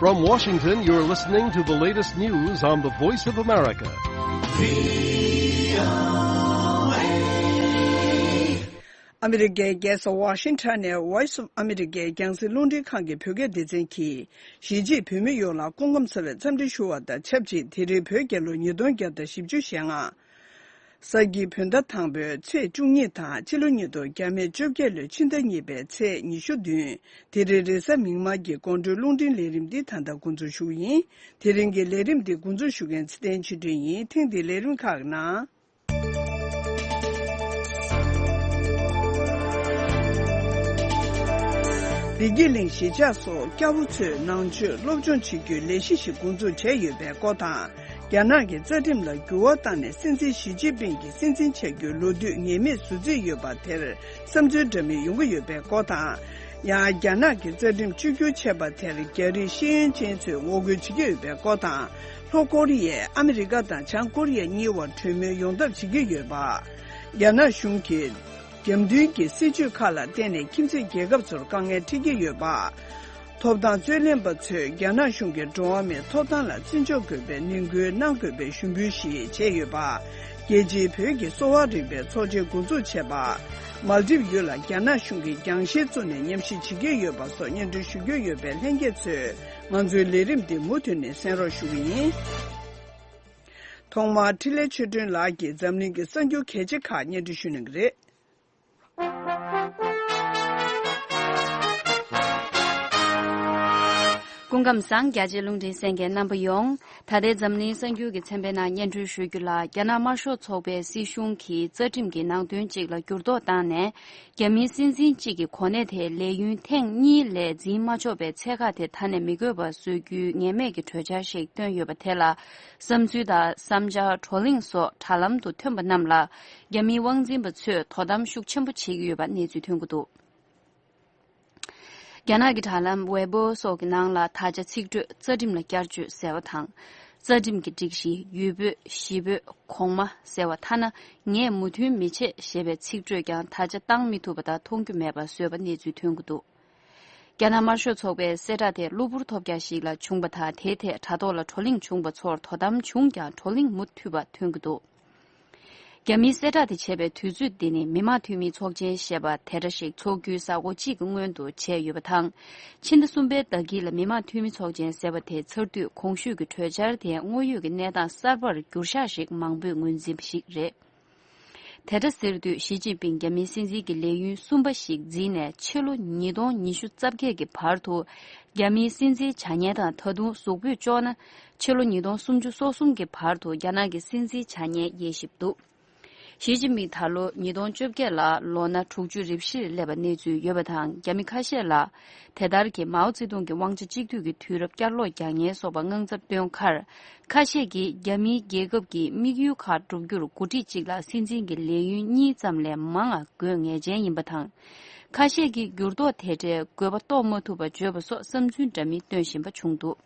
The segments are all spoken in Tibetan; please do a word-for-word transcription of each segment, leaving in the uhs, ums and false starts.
From Washington, you're listening to the latest news on the Voice of America. ཨ་མི་རི་ཀའི་རྒྱལ་ས་ཝ་ཤིང་ཊོན་ནས་Voice of America་རྒྱང་སྲིང་རླུང་འཕྲིན་ཁང་གི་བོད་སྐད་སྡེ་ཚན་གྱིས། གཞིས་བྱེས་བོད་མི་ཡོངས་ལ་སྐུ་ཁམས་བཟང་བའི་འཚམས་འདྲི་ཞུ་བ་དང་ཆབས་ཅིག་དེ་རིང་བོད་རྒྱལ་ལོ་ཉིས་སྟོང་བརྒྱ་དང་བཞི་བཅུ་ཞེ་ལྔ། ས་ཀྱི་བོད་ཟླ་དང་པོའི་ཚེས་བཅུ་གཉིས་དང་ཕྱི་ལོ་ཉིས་སྟོང་བརྒྱ་མེད་བཅོ་བརྒྱད་ལོའི་ཕྱི་ཟླ་གཉིས་པའི་ཚེས་ཉི་ཤུ་བདུན། དེ་རིང་རེས་གཟའ་མིག་དམར་གྱི་དགོང་དྲོའི་རླུང་འཕྲིན་ལས་རིམ་འདི་ད་ལྟ་འགོ་འཛུགས་ཞུ་གི་ཡིན། དེ་རིང་གི་ལས་རིམ་འདི་འགོ་འཛུགས་ཞུ་མཁན་ཚེ་བརྟན་ཆོས་སྒྲོན་ཡིན། ཐེངས་འདིའི་ལས་རིམ་ཁག་གི་ནང་། བདེ་སྐྱིད་གླིང་གཞིས་ཆགས་སུ་སྐྱ་བོ་ཚོས་ནང་ཆོས་སློབ་སྦྱོང་བྱེད་རྒྱུའི་ལས་གཞི་ཞིག་འགོ་འཛུགས་བྱས་ཡོད་པའི་སྐོར་དང་། རྒྱ་ནག་གི་རྩ་ཁྲིམས་ལ་འགྱུར་བ་བཏང་ནས་སྲིད་འཛིན་ཞི་ཅིན་ཕིང་གི་སྲིད་འཛིན་བྱ་རྒྱུའི་ལོ་དུས་ངེས་མེད་བཟོ་རྩིས་ཡོད་པ་དེར་བསམ་ཚུལ་འདྲ་མིན་ཡོང་གི་ཡོད་པའི་སྐོར་དང་། ཡང་རྒྱ་ནག་གི་རྩ་ཁྲིམས་བཅོས་བསྒྱུར་བྱས་པ་དེར་རྒྱ་རིགས་ཤེས་ཡོན་ཅན་ཚོས་ངོ་རྒོལ་བྱེད་ཀྱི་ཡོད་པའི་སྐོར་དང་། ལྷོ་ཀོ་རི་ཡས་ཨ་མི་རི་ཀ་དང་བྱང་ཀོ་རི་ཡ་གཉིས་བར་གྲོས་མོལ་ཡོང་ཐབས་བྱེད་ཀྱི་ཡོད་པ། རྒྱ་ནག་གཞུང་གིས་རྒྱབ་མདུན་གྱི་སྲིད་བྱུས་ཁག་ལ་བརྟེན་ནས་ཁྱིམ་མཚེས་རྒྱལ་ཁབ་ཚོར་དཀའ་ངལ་འཕྲད་ཀྱི་ཡོད་པ། ཐོབ་ཐང་རྩོད་ལེན་པ་ཚོས་རྒྱ་ནག་གཞུང་གིས་འགྲོ་བ་མིའི་ཐོབ་ཐང་ལ་བརྩི་འཇོག་དགོས་པའི་ནན་སྐུལ་གནང་དགོས་པའི་ཞུ་འབུལ་ཞིག་བྱས་ཡོད་པ། རྒྱལ་སྤྱིའི་བོད་ཀྱི་གསོ་བ་རིག་པའི་ཚོགས་ཆེན་འགོ་འཛུགས་བྱས་པ། མལ་དིབ་ཡུལ་ལ་རྒྱ་ནག་གཞུང་གིས་རྒྱང་ཤེལ་བཙུགས་ནས་ཉམས་ཞིབ་བྱེད་ཀྱི་ཡོད་པ་སོགས་སྙན་སྒྲོན་ཞུ་རྒྱུ་ཡོད་པས་ལྷན་རྒྱས་ཚོས་ང་ཚོའི་ལས་རིམ་འདི་མུ་མཐུད་ནས་གསན་རོགས་ཞུ་གི་ཡིན། ཐོག་མར་འཕྲིན་ལས་ཆོས་སྒྲོན་ལགས་ཀྱིས་འཛམ་གླིང་གི་གསར་འགྱུར་གལ་ཆེ་ཁག་སྙན་སྒྲོན་ཞུ་གནང་གི་རེད། སྐུ་ཁམས་བཟང་། རྒྱ་ཆེའི་རླུང་འཕྲིན་གསན་མཁན་རྣམ་པ་ཡོངས། ད་ལྟའི་འཛམ་གླིང་གསར་འགྱུར་གྱི་ཚན་པའི་ནང་སྙན་སྒྲོན་ཞུ་རྒྱུ་ལ། རྒྱ་ནག་དམར་ཤོག་ཚོགས་པའི་སྲིད་གཞུང་གིས་རྩ་ཁྲིམས་ཀྱི་ནང་དོན་གཅིག་ལ་འགྱུར་ལྡོག་བཏང་ནས། རྒྱ་མིའི་སྲིད་འཛིན་གཅིག་གི་གོ་གནས་དེའི་ལས་ཡུན་ཐེངས་གཉིས་ལས་འཛིན་མ་ཆོག་པའི་ཚད་བཀག་དེ་ད་ནས་མི་དགོས་པ་བཟོ་རྒྱུའི་ངེས་མེད་ཀྱི་གྲོས་འཆར་ཞིག་བཏོན་ཡོད་པ་དེ་ལ། བསམ་ཚུལ་དང་བསམ་འཆར། བགྲོ་གླེང་སོགས་དྲ་ལམ་དུ་ཐོན་པ་རྣམས་ལ། རྒྱ་མིའི་དབང་འཛིན་པ་ཚོས་དོ་དམ་ཤུགས་ཆེན་པོ་བྱེད་ཀྱི་ཡོད་པ་གནས་ཚུལ་ཐོན་གྱི་འདུག་རྒྱ་ནག་གི་དྲ་ལམ་ཝེ་པོ་སོགས་ཀྱི་ནང་ལ་ད་ཆ་ཚིག་འགྲོས་རྩ་ཁྲིམས་ལ་བསྐྱར་བཅོས་ཟེར་བ་དང་། རྩ་ཁྲིམས་ཀྱི་སྒྲིག་གཞི་ཡུལ་བོད་གཞིས་བོད་གོང་མ་ཟེར་བ་ཐ་ན་ངས་མོས་མཐུན་མི་བྱེད་ཞེས་པའི་ཚིག་འགྲོས་ཀྱང་ད་ཆ་བཏང་མི་ཐུབ་པ་དང་མཐོང་རྒྱུ་མེད་པ་བཟོས་པ་གནས་ཚུལ་ཐོན་གྱི་འདུག་རྒྱ་ནག་དམར་ཤོག་ཚོགས་པའི་གསལ་བསྒྲགས་དེ་གློ་བུར་ཐོལ་རྒྱག་ཞིག་ལ་བྱུང་བ་དང་། དེའི་ཐད་དྲ་ཐོག་ལ་བགྲོ་གླེང་བྱུང་བ་ཚོར་དོ་དམ་བྱུང་ཀྱང་བགྲོ་གླེང་མུ་མཐུད་པ་ཐོན་གྱི་འདུག་རྒྱ་མིའི་གསལ་བསྒྲགས་དེ་བྱས་པའི་དུས་ཚོད་འདི་ནི་མི་དམངས་འཐུས་མིའི་ཚོགས་ཆེན་ཞེས་པ་དེ་འདྲ་ཞིག་འཚོགས་རྒྱུའི་གཟའ་འཁོར་གཅིག་གི་སྔོན་དུ་བྱས་ཡོད་པ་དང་། ཕྱི་ཟླ་གསུམ་པའི་ཟླ་དཀྱིལ་ལ་མི་དམངས་འཐུས་མི་ཚོགས་ཆེན་ཟེར་བ་དེ་ཚར་དུས་གོང་ཞུས་ཀྱི་གྲོས་འཆར་དེའི་དངོས་ཡོད་ཀྱི་གནས་སྟངས་གསར་པར་འགྱུར་བཤགས་ཤིག་མང་པོས་ངོས་འཛིན་པ་ཞིག་རེད། དེ་འདྲ་ཟེར་དུས་ཞི་ཅིན་ཕིང་རྒྱ་མིའི་སྲིད་འཛིན་གྱི་ལས་ཡུན་གསུམ་པ་ཞིག་འཛིན་ནས་ཕྱི་ལོ་ཉིས་སྟོང་ཉི་ཤུ་རྩ་བརྒྱད་ཀྱི་བར་དུ་རྒྱ་མིའི་སྲིད་འཛིན་བྱ་ཉེན་དང་ད་དུང་གཟུགས་པོས་ལྕོགས་ན་ཕྱི་ལོ་ཉིས་སྟོང་སུམ་ཅུ་སོ་གསུམ་གྱི་བར་དུ་རྒྱ་ནག་གི་སྲིད་འཛིན་བྱ་ཉེན་དབྱེ་ཞིབ་འདུག་ཞི་ཅིན་ཕིང་ད་ལོ་ཉིས་སྟོང་བཅོ་བརྒྱད་ལ་ལོ་ན་དྲུག་ཅུ་རེ་བཞིར་སླེབས་པ་གནས་ཚུལ་ཡོད་པ་དང་། རྒྱ་མི་ཁ་ཤས་ལ་དེ་ལྟར་གྱི་མའོ་ཙེ་ཏུང་གི་དབང་ཆ་གཅིག་སྡུད་ཀྱི་དུས་རབས་བསྐྱར་ལོག་རྒྱག་མཁན་སོགས་པ་དངངས་འཚབ་བཏོན་ཁར། ཁ་ཤས་ཀྱིས་རྒྱ་མིའི་རྒྱལ་ཁབ་ཀྱི་དམིགས་ཡུལ་ཁག་བསྒྲུབ་རྒྱུར་འགོ་ཁྲིད་གཅིག་ལ་སྲིད་འཛིན་གྱི་ལས་ཡུན་གཉིས་ཙམ་ལས་མང་བ་དགོས་ངེས་ཅན་ཡིན་པ་དང་། ཁ་ཤས་ཀྱིས་འགྱུར་ལྡོག་དེ་འདྲའི་དགོས་པ་རྟོགས་མ་ཐུབ་པ་བརྗོད་པ་སོགས་བསམ་ཚུལ་འདྲ་མིན་བཏོན་བཞིན་པ་བྱུང་འདུག་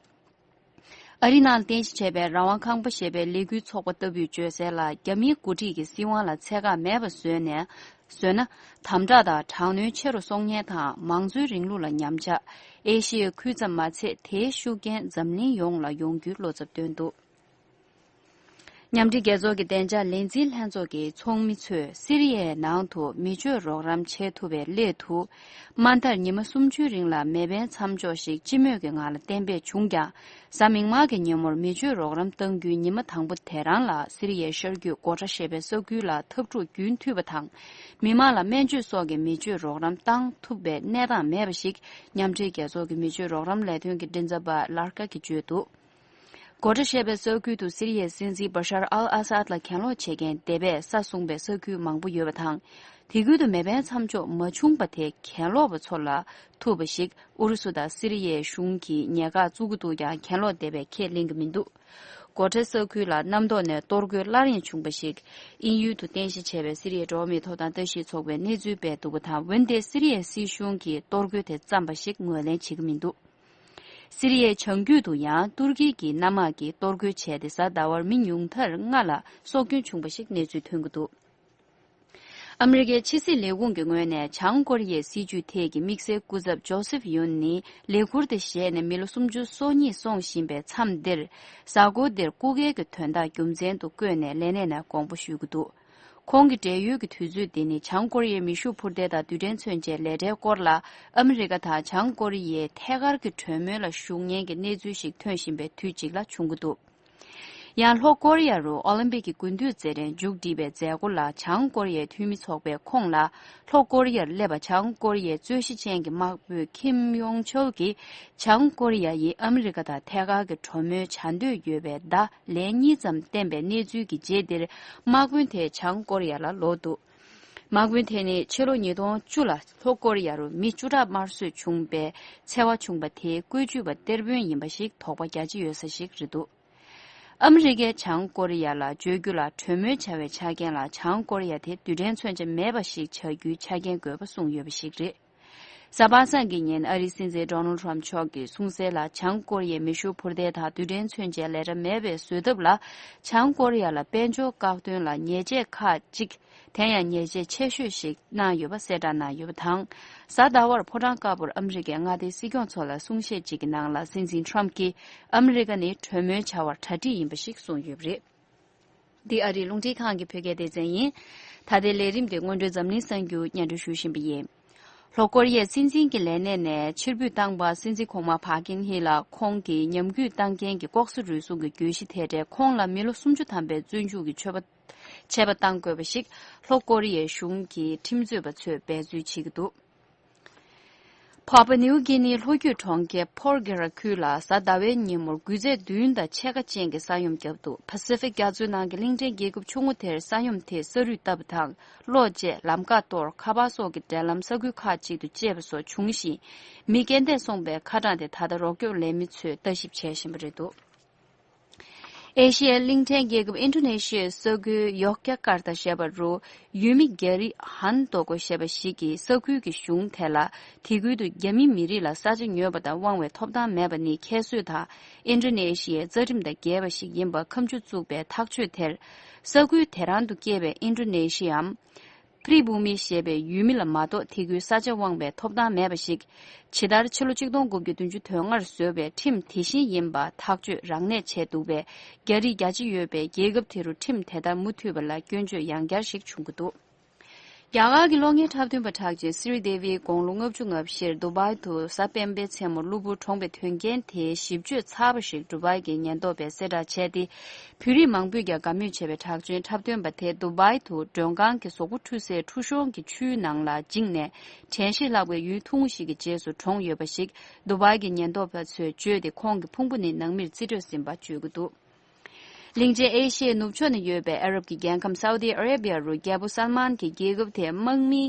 ཨ་རིའི་ནང་ལ་རྟེན་གཞི་བྱས་པའི་རང་དབང་ཁང་པ་ཞེས་པའི་ལས་འགུལ་ཚོགས་པ་ལྟ་བུས་བརྗོད་གསལ་ལ། རྒྱ་མིའི་འགོ་ཁྲིད་ཀྱི་སྲིད་དབང་ལ་ཚད་བཀག་མེད་པ་བཟོས་ནས་བཟོས་ན། དམ་དྲག་དང་དྲག་གནོན་ཆེ་རུ་སོང་ཉེན་དང་། མང་གཙོའི་རིང་ལུགས་ལ་ཉམས་ཆག་ཨེ་ཤི་ཡའི་ཁུལ་ཙམ་མ་ཚད། དེའི་ཤུགས་རྐྱེན་འཛམ་གླིང་ཡོངས་ལ་ཡོང་རྒྱུའི་བློ་འཚབ་བཏོན་འདུག་མཉམ་འབྲེལ་རྒྱལ་ཚོགས་ཀྱི་བདེ་འཇགས་ལས་འཛིན་ལྷན་ཚོགས་ཀྱི་ཚོགས་མི་ཚོས་སི་རི་ཡའི་ནང་དུ་མི་སྤྱོད་རོགས་རམ་བྱེད་ཐུབ་པའི་སླད་དུ། མ་མཐར་ཉི་མ་སུམ་ཅུའི་རིང་ལ་མེ་འཕེན་མཚམས་འཇོག་ཞིག་སྤྱི་མོས་ཀྱི་ངང་ལ་གཏན་འབེབས་བྱུང་ཀྱང་། གཟའ་མིག་དམར་གྱི་ཉིན་མོར་མི་སྤྱོད་རོགས་རམ་གཏང་རྒྱུའི་ཉི་མ་དང་པོ་དེ་རང་ལ་སི་རི་ཡའི་ཤར་རྒྱུད་གོ་ཁྲ་ཞེས་པའི་ས་ཁུལ་ལ་འཐབ་འཁྲུག་རྒྱུན་མཐུད་པ་དང་། མི་མང་ལ་སྨན་བཅོས་སོགས་ཀྱི་མི་སྤྱོད་རོགས་རམ་གཏང་ཐུབ་པའི་གནས་སྟངས་མེད་པ་ཞིག་མཉམ་འབྲེལ་རྒྱལ་ཚོགས་ཀྱི་མི་སྤྱོད་རོགས་རམ་ལས་དོན་གྱི་མགྲིན་ཚབ་པ་ལར་ཀ་གིས་བརྗོད་འདུག་གོ་ཁྲ་ཞེས་པའི་ས་ཁུལ་དུ་སི་རི་ཡའི་སྲིད་འཛིན་བ་ཤར་ཨལ་ཨ་སཱད་ལ་གྱེན་ལོག་བྱེད་མཁན་སྡེ་པས་ས་བཟུང་པའི་ས་ཁུལ་མང་པོ་ཡོད་པ་དང་། དེ་ཁུལ་དུ་མེ་འཕེན་མཚམས་འཇོག་མ་བྱུང་པ་དེ་གྱེན་ལོག་པ་ཚོ་ལ་ཐུག་པ་ཞིག་ཨུ་རུ་སུ་དང་སི་རི་ཡའི་གཞུང་གིས་ཉེས་འགག་བཙུགས་ཀྱི་འདུག་ཀྱང་། གྱེན་ལོག་སྡེ་པས་ཁས་ལེན་གྱི་མི་འདུག་གོ་ཁྲ་ས་ཁུལ་ལ་གནམ་ཐོག་ནས་གཏོར་རྒོལ་སླར་ཡང་བྱུང་པ་ཞིག་དབྱིན་ཡུལ་དུ་རྟེན་གཞི་བྱས་པའི་སི་རི་ཡའི་འགྲོ་བ་མིའི་ཐོབ་ཐང་ལྟ་ཞིབ་ཚོགས་པས་གནས་ཚུལ་སྤེལ་འདུག་པ་དང་། འོན་ཏེ་སི་རི་ཡའི་སྲིད་གཞུང་གིས་གཏོར་རྒོལ་དེ་བརྩམས་པ་ཞིག་ངོས་ལེན་བྱེད་ཀྱི་མི་འདུག་སི་རི་ཡའི་བྱང་རྒྱུད་དུ་ཡང་ཏུར་ཀི་གི་གནམ་དམག་གིས་གཏོར་རྒོལ་བྱས་ཏེ། གཟའ་ཟླ་བར་མི་ཉུང་མཐར་ལྔ་ལ་སྲོག་སྐྱོན་བྱུང་བ་ཞིག་གནས་ཚུལ་ཐོན་གྱི་འདུག་ཨ་མི་རི་ཀའི་ཕྱི་སྲིད་ལས་ཁུངས་ཀྱི་ངོས་ནས་བྱང་ཀོ་རི་ཡའི་སྲིད་བྱུས་ཐད་ཀྱི་དམིགས་བསལ་སྐུ་ཚབ་ཇོ་སེབ་ཡོན་ནི་ལས་ཁུར་དེ་བཞེས་ནས་མི་ལོ་སུམ་ཅུ་སོ་གཉིས་སོང་བཞིན་པའི་མཚམས་འདིར། གཟའ་འཁོར་འདིར་སྐུ་སྒེར་གྱི་དོན་དག་རྒྱུ་མཚན་དུ་བཀོད་ནས་ལས་གནས་ནས་དགོངས་པ་ཞུ་གི་འདུག་ཁོང་གི་བགྲེས་ཡོལ་གྱི་དུས་ཚོད་འདི་ནི་བྱང་ཀོ་རི་ཡའི་མེ་ཤུགས་འཕུར་མདེལ་དང་རྡུལ་ཕྲན་མཚོན་ཆའི་ལས་གྲྭའི་སྐོར་ལ་ཨ་མི་རི་ཀ་དང་བྱང་ཀོ་རི་ཡའི་ཐད་ཀར་གྱི་གྲོས་མོལ་ལ་ཞུགས་མཁན་གྱི་གནས་ཚུལ་ཞིག་ཐོན་བཞིན་པའི་དུས་གཅིག་ལ་བྱུང་གི་འདུག་ཡང་ལྷོ་ཀོ་རི་ཡ་རུ་ཨོ་ལིམ་པིག་གི་དགུན་དུས་རྩེད་འགྲན་མཇུག་བསྒྲིལ་བའི་མཛད་སྒོ་ལ་བྱང་ཀོ་རི་ཡའི་འཐུས་མི་ཚོགས་པས་ཁོང་ལ་ལྷོ་ཀོ་རི་ཡར་སླེབས་པ་བྱང་ཀོ་རི་ཡའི་རྩོད་གཞི་ཅན་གྱི་དམག་དཔོན་ཁིམ་ཡོང་ཆོལ་གྱིས་བྱང་ཀོ་རི་ཡ་ཡིས་ཨ་མི་རི་ཀ་དང་ཐད་ཀར་གྱི་གྲོས་མོལ་བྱ་འདོད་ཡོད་པའི་བརྡ་ལན་གཉིས་ཙམ་བསྟན་པའི་གནས་ཚུལ་གྱི་རྗེས་འདིར་དམག་དཔོན་དེ་བྱང་ཀོ་རི་ཡ་ལ་ལོག་འདུག་དམག་དཔོན་དེ་ནི་ཕྱི་ལོ་ཉིས་སྟོང་བཅུ་ལ་ལྷོ་ཀོ་རི་ཡ་རུ་མི་བཅུ་ཕྲག་དམར་གསོད་བྱུང་བའི་འཚེ་བ་བྱུང་པ་དེའི་བཀོད་ཇུས་པ་གཏེར་དཔོན་ཡིན་པ་ཞིག་དོགས་པ་རྒྱ་ཆེ་ཡོད་ས་ཞིག་རེད་འདུག་ཨ་མི་རི་ཀས་བྱང་ཀོ་རི་ཡ་ལ་བཅོལ་རྒྱུ་ལ་གྲོས་མོལ་བྱ་བའི་ཆ་རྐྱེན་ལ་བྱང་ཀོ་རི་ཡ་དེ་རྡུལ་ཕྲན་མཚོན་ཆ་མེད་པ་ཞིག་བྱ་རྒྱུའི་ཆ་རྐྱེན་དགོས་པ་གསུངས་ཡོད་པ་ཞིག་རེད། གཟའ་པ་སངས་ཀྱི་ཉིན་ཨ་རིའི་སྲིད་འཛིན་ཌོ་ནལ་ཌི་ཊརམ་མཆོག་གིས་གསུངས་གསལ་ལ། བྱང་ཀོ་རི་ཡས་མེ་ཤུགས་འཕུར་མདེལ་དང་རྡུལ་ཕྲན་མཚོན་ཆའི་ལས་གྲྭ་མེད་པའི་བཟོད་ཐབས་ལ། བྱང་ཀོ་རི་ཡ་ལ་དཔལ་འབྱོར་བཀག་སྡོམ་ལ་ཉེས་ཆད་ཁག་ཅིག་དེ་ཡང་ཉེས་ཆད་ཆེ་ཤོས་ཤིག་གནང་ཡོད་པ་གསལ་བསྒྲགས་གནང་ཡོད་པ་དང་། གཟའ་ཟླ་བར་ཕོ་བྲང་དཀར་པོར་ཨ་མི་རི་ཀའི་མངའ་སྡེའི་སྲིད་སྐྱོང་ཚོ་ལ་གསུང་བཤད་ཅིག་གི་ནང་ལ། སྲིད་འཛིན་ཊརམ་གྱིས་ཨ་མི་རི་ཀ་ནི་གྲོས་མོལ་བྱ་བར་གྲ་སྒྲིག་ཡིན་པ་ཞིག་གསུངས་ཡོད་པ་རེད། འདི་ཨ་རིའི་རླུང་འཕྲིན་ཁང་གི་བོད་སྐད་སྡེ་ཚན་ཡིན། ད་ལྟའི་ལས་རིམ་དེ་སྔོན་འགྲོའི་འཛམ་གླིང་གསར་འགྱུར་སྙན་སྒྲོན་ཞུ་བཞིན་པ་ཡིན། ལྷོ་ཀོ་རི་ཡའི་སྲིད་འཛིན་གྱི་ལས་གནས་ནས་ཕྱིར་འབུད་བཏང་པ། སྲིད་འཛིན་གོང་མ་ཕག་ཀིན་ཧི་ལ་ཁོང་གིས་ཉམས་རྒུད་བཏང་མཁན་གྱི་ལྐོག་ཟ་རུལ་སུངས་ཀྱི་གྱོད་གཞི་དེ་གྲས་ཁོང་ལ་མི་ལོ་སུམ་ཅུ་ཐམ་པའི་བཙོན་འཇུག་གི་ཆོད་པ། ཆད་པ་བཏང་དགོས་པ་ཞིག་ལྷོ་ཀོ་རི་ཡའི་གཞུང་གི་ཁྲིམས་རྩོད་པ་ཚོས་འབད་རྩོལ་བྱེད་ཀྱི་འདུག་ཕ་པ་ནིའུ་གི་ནིའི་ལྷོ་རྒྱུད་གྲོང་ཁྱེར་ཕོར་གྷེ་ར་ཁུལ་ལ་གཟའ་ཟླ་བའི་ཉིན་མོར་འགུལ་ཚད་བདུན་དང་ཕྱེད་ཀ་ཅན་གྱི་ས་ཡོམ་བརྒྱབ་འདུག་ཕ་སི་ཕིག་རྒྱ་མཚོའི་ནང་གི་གླིང་ཕྲན་རྒྱལ་ཁབ་ཆུང་ངུ་དེར་ས་ཡོམ་དེས་ས་རུད་བཏབ་པ་དང་གློག་བཅད། ལམ་ཁ་གཏོར། ཁ་པར་སོགས་ཀྱི་འབྲེལ་ལམ་ས་ཁུལ་ཁག་ཅིག་ཏུ་བཅད་པ་སོགས་བྱུང་ཞིང་། མི་རྐྱེན་འདས་སོང་པའི་ཁ་གྲངས་དེ་ད་ལྟ་རོགས་སྐྱོབ་ལས་མི་ཚོས་ལྟ་ཞིབ་བྱེད་བཞིན་པ་རེད་འདུག་ཨེ་ཤི་ཡའི་གླིང་ཕྲན་རྒྱལ་ཁབ་ཨིན་ཌོ་ནེ་ཤི་ཡའི་ས་ཁུལ་ཡོག་ཀྱ་ཀར་ཏ་ཞེས་པ་རུ། ཡུལ་མི་རྒྱ་རི་ཧན་ཏོ་གོ་ཞེས་པ་ཞིག་གིས་ས་ཁུལ་གྱི་གཞུང་དེ་ལ། དེ་ཁུལ་དུ་རྒྱ་མི་མི་རིགས་ལ་ས་ཆ་ཉོས་པ་དང་དབང་བའི་ཐོབ་ཐང་མེད་པ་ནི་ཁྱད་གསོད་དང་། ཨིན་ཌོ་ནེ་ཤི་ཡའི་རྩ་ཁྲིམས་དང་འགལ་བ་ཞིག་ཡིན་པ་ཁ་མཆུ་བཙུགས་པའི་ཐག་གཅོད་དེར། ས་ཁུལ་དེ་རང་དུ་སྐྱེས་པའི་ཨིན་ཌོ་ནེ་ཤི་ཡའམ། པྲི་བྷུ་མི་ཞེས་པའི་ཡུལ་མི་ལ་མ་གཏོགས་དེ་ཁུལ་ས་ཆ་དབང་བའི་ཐོབ་ཐང་མེད་པ་ཞིག་ཇི་ལྟར་ཕྱི་ལོ་ཆིག་སྟོང་དགུ་བརྒྱ་བདུན་ཅུ་དོན་ལྔར་བཟོས་པའི་ཁྲིམས་དེ་བཞིན་ཡིན་པ་ཐག་གཅོད་རང་ནས་བྱས་འདུག་པས། རྒྱ་རིགས་རྒྱ་ཆེ་ཡོད་པའི་རྒྱལ་ཁབ་དེ་རུ་ཁྲིམས་དེ་ལྟར་མུ་མཐུད་པ་ལ་སྐྱོན་བརྗོད་ཡང་བསྐྱར་ཞིག་བྱུང་གི་འདུག་རྒྱ་གར་གྱི་གློག་བརྙན་འཁྲབ་སྟོན་པ་གྲགས་ཅན་སི་རི་དེ་ཝི་དགུང་ལོ་ལྔ་བཅུ་ང་བཞིར་དུ་བྷའི་དུ་གཟའ་སྤེན་པའི་མཚན་མོར་གློ་བུར་གྲོངས་པའི་དོན་རྐྱེན་དེའི་ཞིབ་དཔྱོད་ཚགས་པ་ཞིག་ཌུ་བྷའི་གི་ཉེན་རྟོག་པས་གསལ་བསྒྲགས་བྱས་ཏེ། བོད་རིགས་མང་པོས་ཀྱང་དགའ་མོས་བྱས་པའི་གྲགས་ཅན་འཁྲབ་སྟོན་པ་དེ་དུ་བྷའི་དུ་མགྲོན་ཁང་གི་གཟུགས་པོ་འཁྲུ་སའི་འཁྲུ་གཤོང་གི་ཆུའི་ནང་ལ་འགྱིངས་ནས། དྲན་ཤེས་ལྷག་པའི་ཡུན་ཐུང་ངུ་ཞིག་གི་རྗེས་སུ་གྲོངས་ཡོད་པ་ཞིག་དུ་བྷའི་གི་ཉེན་རྟོག་པ་ཚོས་བརྗོད་དེ། ཁོང་གི་ཕུང་པོ་ནི་ནང་མིར་རྩིས་སྤྲོད་ཟིན་པ་བརྗོད་ཀྱི་འདུག་གླིང་ཆེན་ཨེ་ཤི་ཡའི་ནུབ་ཕྱོགས་ནས་ཡོད་པའི་ཨ་རབ་ཀྱི་རྒྱལ་ཁམས་སའུ་ཏི་ཨ་རེ་བི་ཡ་རུ་རྒྱལ་པོ་སལ་མཱན་གྱི་རྒྱལ་ཁབ་དེའི་དམག་མི།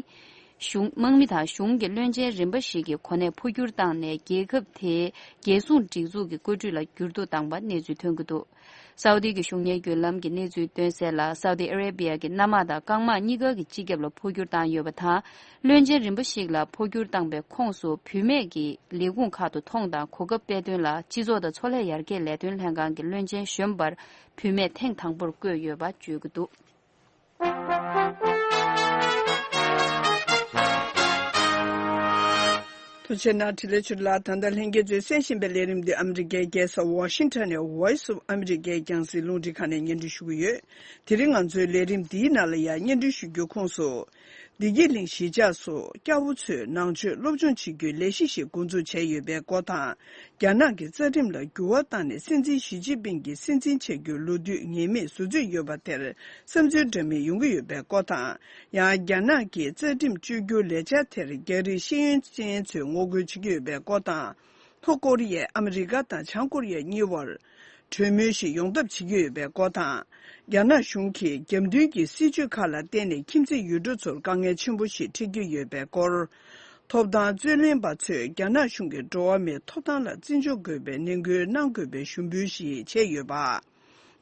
གཞུང་དམག་མི་དང་གཞུང་གི་བློན་ཆེན་རིམ་པ་ཞིག་གིས་གོ་གནས་འཕོ་འགྱུར་བཏང་ནས། རྒྱལ་ཁབ་དེའི་རྒྱལ་སྲུང་སྒྲིག་འཛུགས་ཀྱི་བཀོད་སྒྲིག་ལ་འགྱུར་ལྡོག་བཏང་པ་གནས་ཚུལ་ཐོན་གྱི་འདུག་སའུ་ཏི་གི་གཞུང་གཉེར་བརྒྱུད་ལམ་གྱི་གནས་ཚུལ་བཏོན་གསལ་ལ། སའུ་ཏི་ཨ་རེ་བི་ཡ་གི་གནམ་དམག་དང་རྐང་དམག་གཉིས་ཀ་གི་སྤྱི་ཁྱབ་ལ་འཕོ་འགྱུར་བཏང་ཡོད་པ་དང་། བློན་ཆེན་རིམ་པ་ཞིག་ལ་འཕོ་འགྱུར་བཏང་པའི་ཁོངས་སུ། བུད་མེད་ཀྱི་ལས་ཁུངས་ཁག་ཏུ་མཐོང་དང་གོ་སྐབས་སྤྲད་དོན་ལ། སྤྱི་ཚོགས་དང་ཚོང་ལས་ཡར་རྒྱས་ལས་དོན་ལྷན་ཁང་གི་བློན་ཆེན་གཞོན་པར་བུད་མེད་ཐེངས་དང་པོར་བསྐོས་ཡོད་པ་བརྗོད་ཀྱི་འདུག་ཐུགས་རྗེ་གནང་། བཀྲ་ཤིས་བདེ་ལེགས་ཆོས་ལགས། ད་ལྟ་ལྷན་རྒྱས་ཚོས་གསན་བཞིན་པའི་ལས་རིམ་འདི་ཨ་མི་རི་ཀའི་རྒྱལ་ས་ཝ་ཤིང་ཊོན་ནས་Voice of America་རྒྱང་སྲིང་རླུང་འཕྲིན་ཁང་ནས་སྙན་སྒྲོན་ཞུ་གི་ཡོད། དེ་རིང་ང་ཚོའི་ལས་རིམ་འདིའི་ནང་ལ་ཡང་སྙན་སྒྲོན་ཞུ་རྒྱུའི་ཁོངས་སུ། བདེ་སྐྱིད་གླིང་གཞིས་ཆགས་སུ་སྐྱ་བོ་ཚོས་ནང་ཆོས་སློབ་སྦྱོང་བྱེད་རྒྱུའི་ལས་གཞི་ཞིག་འགོ་འཛུགས་བྱས་ཡོད་པའི་སྐོར་དང་། རྒྱ་ནག་གི་རྩ་ཁྲིམས་ལ་འགྱུར་བ་བཏང་ནས་སྲིད་འཛིན་ཞི་ཅིན་ཕིང་གི་སྲིད་འཛིན་བྱ་རྒྱུའི་ལོ་དུས་ངེས་མེད་ཟུར་འཛུལ་ཡོད་པ་དེར་བསམ་ཚུལ་འདྲ་མིན་ཡོང་གི་ཡོད་པའི་སྐོར་དང་། ཡང་རྒྱ་ནག་གི་རྩ་ཁྲིམས་བཅོས་བསྒྱུར་ལས་འཆར་དེར་རྒྱ་རིགས་ཤེས་ཡོན་ཅན་ཚོས་ངོ་རྒོལ་བྱེད་ཀྱི་ཡོད་པའི་སྐོར་དང་། ལྷོ་ཀོ་རི་ཡས་ཨ་མི་རི་ཀ་དང་བྱང་ཀོ་རི་ཡ་གཉིས་བར་གྲོས་མོལ་ཞིག་ཡོང་ཐབས་བྱེད་ཀྱི་ཡོད་པའི་སྐོར་དང་། རྒྱ་ནག་གཞུང་གིས་རྒྱབ་མདུན་གྱི་སྲིད་ཇུས་ཁག་ལ་བརྟེན་ནས་ཁྱིམ་མཚེས་ཡུལ་གྲུ་ཚོར་དཀའ་ངལ་ཆེན་པོ་ཞིག་འཕྲད་ཀྱི་ཡོད་པའི་སྐོར། ཐོབ་ཐང་རྩོད་ལེན་པ་ཚོས་རྒྱ་ནག་གཞུང་གིས་འགྲོ་བ་མིའི་ཐོབ་ཐང་ལ་བརྩི་འཇོག་དགོས་པའི་ནན་སྐུལ་གནང་དགོས་པའི་ཞུ་འབུལ་ཞིག་བྱས་ཡོད་པ།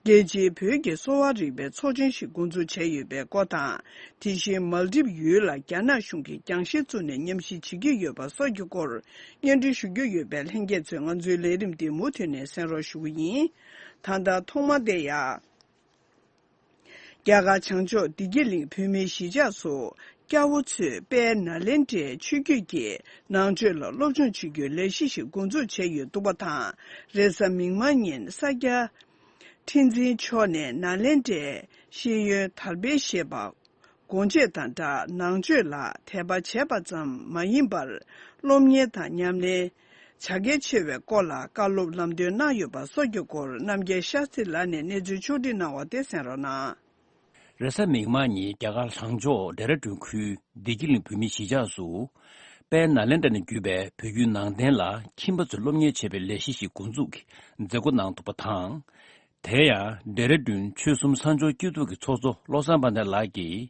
རྒྱལ་སྤྱིའི་བོད་ཀྱི་གསོ་བ་རིག་པའི་ཚོགས་ཆེན་ཞིག་འགོ་འཛུགས་བྱས་ཡོད་པའི་སྐོར་དང་། དེ་བཞིན་མལ་དིབ་ཡུལ་ལ་རྒྱ་ནག་གཞུང་གིས་རྒྱང་ཤེལ་བཙུགས་ནས་མཉམ་ཞུགས་བྱེད་ཀྱི་ཡོད་པ་སོགས་ཀྱི་སྐོར་སྙན་སྒྲོན་ཞུ་རྒྱུ་ཡོད་པས། ལྷན་རྒྱས་ཚོས་ང་ཚོའི་ལས་རིམ་འདི་མུ་མཐུད་ནས་གསན་རོགས་ཞུ་གི་ཡིན། ད་ལྟ་ཐོག་མ་དེ་ཡང་ རྒྱ་གར་བྱང་ཕྱོགས་བདེ་སྐྱིད་གླིང་བོད་མིའི་གཞིས་ཆགས་སུ། སྐྱ་བོ་ཚོས་དཔལ་ནཱ་ལེནྡྲའི་ཆོས་བརྒྱུད་ཀྱི་ནང་ཆོས་ལ་སློབ་སྦྱོང་བྱེད་རྒྱུའི་ལས་གཞི་ཞིག་འགོ་འཛུགས་བྱས་ཡོད་འདུག་པ་དང་། རེས་གཟའ་མིག་དམར་ཉིན་ས་སྐྱ་ཁྲི་འཛིན་མཆོག་ནས་ནཱ་ལེནྡྲའི་ཤེས་ཡོན་དར་སྤེལ་ཞེས་པ། སྒོ་འབྱེད་དང་སྦྲགས་ནང་ཆོས་ལ་དད་པ་བྱས་པ་ཙམ་མ་ཡིན་པར། སློབ་གཉེར་དང་ཉམས་ལེན། བྱ་གལ་ཆེ་བའི་སྐོར་ལ་བཀའ་སློབ་ལམ་སྟོན་གནང་ཡོད་པ་སོགས་ཀྱི་སྐོར། རྣམ་རྒྱལ་ཤཱ་སྟྲི་ལགས་ནས་གནས་ཚུལ་ཕྱོགས་སྒྲིག་གནང་བ་དེ་གསན་རོགས་གནང་། རེས་གཟའ་མིག་དམར་ཉིན་རྒྱ་གར་ལྷོ་ཕྱོགས་ཌེ་ར་ཌུན་ཁུལ་བདེ་སྐྱིད་གླིང་བོད་མིའི་གཞིས་ཆགས་སུ། དཔལ་ནཱ་ལེནྡྲ་ནས་བརྒྱུད་པའི་བོད་བརྒྱུད་ནང་བསྟན་ལ་ཁྱིམ་པ་ཚོས་སློབ་གཉེར་བྱེད་པའི་ལས་གཞི་ཞིག་འགོ་འཛུགས་ཀྱི་མཛད་སྒོ་གནང་འདུག་པ་དང་། དེ་ཡང་ཌེ་ར་ཌུན་ཆོལ་གསུམ་གསར་འབྱོར་སྐྱིད་སྡུག་གི་ཚོགས་གཙོ་བློ་བཟང་དཔལ་ལྡན་ལགས་ཀྱིས།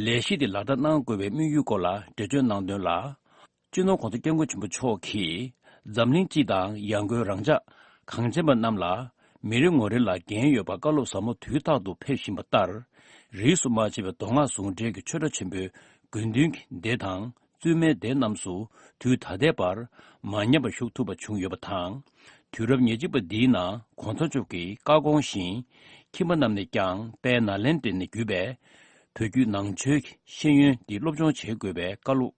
ལས་གཞི་དེ་ལག་བསྟར་གནང་དགོས་པའི་དམིགས་ཡུལ་སྐོར་ལ་འགྲེལ་བརྗོད་གནང་དོན་ལ། སྤྱི་ནོར་༸གོང་ས་༸སྐྱབས་མགོན་ཆེན་པོ་མཆོག་གིས་འཛམ་གླིང་སྤྱི་དང་ཡང་སྒོས་རང་ཅག་གངས་ཅན་པ་རྣམས་ལ་མི་རེ་ངོ་རེ་ལ་འགན་ཡོད་པ་བཀའ་སློབ་ཟབ་མོ་དུས་རྟག་ཏུ་ཕེབས་བཞིན་པ་ལྟར། རིས་སུ་མ་ཆད་པའི་མདོ་སྔགས་ཟུང་འབྲེལ་གྱི་ཆོས་གྲྭ་ཆེན་པོའི་དགེ་འདུན་གྱི་སྡེ་དང་བཙུན་མའི་སྡེ་རྣམས་སུ་དུས་ད་ལྟའི་བར་མ་ཉམས་པར་ཞུགས་ཐུབ་པ་བྱུང་ཡོད་པ་དང་། དུས་རབས་ཉེར་གཅིག་པ་འདིའི་ནང་གོང་ས་མཆོག་གི་བཀའ་དགོངས་བཞིན་ཁྱིམ་པ་རྣམས་ནས་ཀྱང་དཔལ་ནཱ་ལེནྡྲ་ནས་བརྒྱུད་པའི་བོད་བརྒྱུད་ནང་ཆོས་ཀྱི་ཤེས་ཡོན་འདི་སློབ་སྦྱོང་བྱེད་དགོས་པའི་བཀའ་སློབ་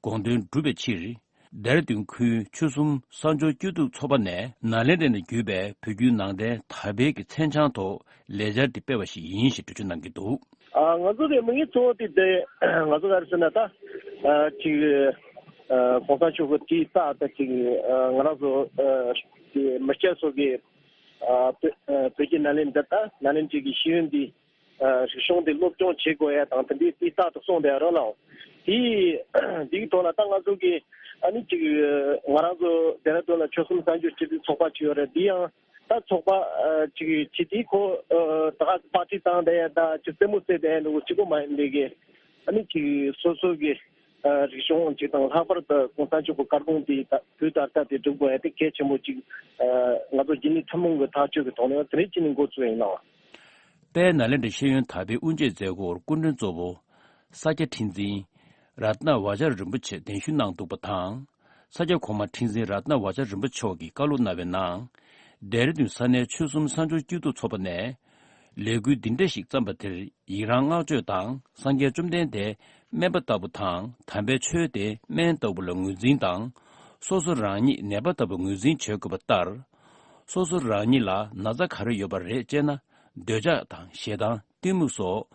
དགོངས་དོན་བསྒྲུབ་པའི་ཕྱིར། ཌེ་ར་ཌུན་ཁུལ་ཆོལ་གསུམ་གསར་འབྱོར་སྐྱིད་སྡུག་ཚོགས་པ་ནས་ནཱ་ལེནྡྲ་ནས་བརྒྱུད་པའི་བོད་བརྒྱུད་ནང་བསྟན་དར་སྤེལ་གྱི་མཚན་བྱང་ཐོག་ལས་འཆར་འདི་སྤེལ་བ་ཞིག་ཡིན་ཞེས་འགྲེལ་བརྗོད་གནང་གི་འདུག། ཨ། ང་ཚོ་གི་དམིགས་ཡུལ་གཙོ་བོ་དེ་དེ་ང་ཚོ་ག་རེ་ཟེར་ན་ད། ཨ། ཅིག་ཨ། གོང་ས་མཆོག་གི་དེའི་རྟགས་ད་ཅིག་ཨ། ང་རང་ཚོ་ཨ། ཅིག་མི་སྐྱ་ཚོ་གི་ཨ། བོད་ཨ། བོད་ཀྱི་ནཱ་ལེནྡྲ་ད་ནཱ་ལེནྡྲའི་གི་ཤེས་ཡོན་འདི། ཨ། རིག་གཞུང་དེ་སློབ་སྦྱོང་བྱེད་དགོས་ཡ་དང་དེ་འདྲའི་དེ་རྟག་ཏུ་གསུངས་བསྡད་རོགས་ལའོ། དེ་འདིའི་ཐོག་ལ་ད་ང་ཚོ་གི་ཨ་ནི་ཅིག་ང་རང་ཚོ་ཌེ་ར་ཌུན་ལ་ཆོལ་གསུམ་གསར་འགྱུར་སྤྱི་འཐུས་ཚོགས་པ་ཅིག་ཡོད་རེད། འདི་ཡང་ད་ཚོགས་པ་ཨ། ཅིག་ཇི་ལྟའི་ཁོ་ཨ། ད་ག་པར་ཊི་བཏང་བསྡད་ཡ་ད་ཅིག་རྩེད་མོ་རྩེ་བསྡད་ཡ་འདྲ་བོ་གཅིག་པོ་མ་ཡིན་པའི་གི་ཨ་ནི་ཅིག་སོ་སོ་གི་ཨ། རིག་གཞུང་ཅིག་དང་ལྷག་པར་དུ་གོང་ས་མཆོག་གི་བཀའ་དགོངས་དེ་ད་དུས་ད་ལྟ་དེ་སྒྲུབ་དགོས་ཡ་དེ་གལ་ཆེན་པོ་ཅིག་ཨ། ང་ཚོ་རྒྱུན་ལས་ཐུན་མོང་གི་ཐག་གཅོད་ཀྱི་ཐོག་ནས་དེ་རིང་ཅི་ནས་འགོ་བཙུགས་ཡིན་ནའང་། དཔལ་ནཱ་ལེནྡྲ་ཤེས་ཡོན་དར་སྤེལ་དབུ་འབྱེད་མཛད་སྒོར་སྐུ་མགྲོན་གཙོ་བོ་ས་སྐྱ་ཁྲི་འཛིན་རཏྣ་བཛྲ་རིན་པོ་ཆེ་གདན་ཞུ་གནང་འདུག་པ་དང་། ས་སྐྱ་གོང་མ་ཁྲི་འཛིན་རཏྣ་བཛྲ་རིན་པོ་མཆོག་གིས་བཀའ་སློབ་གནང་བའི་ནང་། ཌེ་ར་ཌུན་ས་གནས་ཆོལ་གསུམ་གསར་འབྱོར་སྐྱིད་སྡུག་ཚོགས་པ་ནས་ལས་འགུལ་འདི་འདྲ་ཞིག་བརྩམས་པ་དེར་ཡི་རང་བསྔགས་བརྗོད་དང་། སངས་རྒྱས་བཅོམ་ལྡན་འདས་སྨན་པ་ལྟ་བུ་དང་། དམ་པའི་ཆོས་དེ་སྨན་ལྟ་བུ་ལ་ངོས་འཛིན་དང་། སོ་སོ་རང་ཉིད་ནད་པ་ལྟ་བུ་ངོས་འཛིན་བྱེད་དགོས་པ་ལྟར། སོ་སོ་རང་ཉིད་ལ་ན་ཚ་ག་རེ་ཡོད་པ་རེད་ཅེ་ན། འདོད་ཆགས་དང་ཞེ་སྡང་གཏི་མུག་སོགས་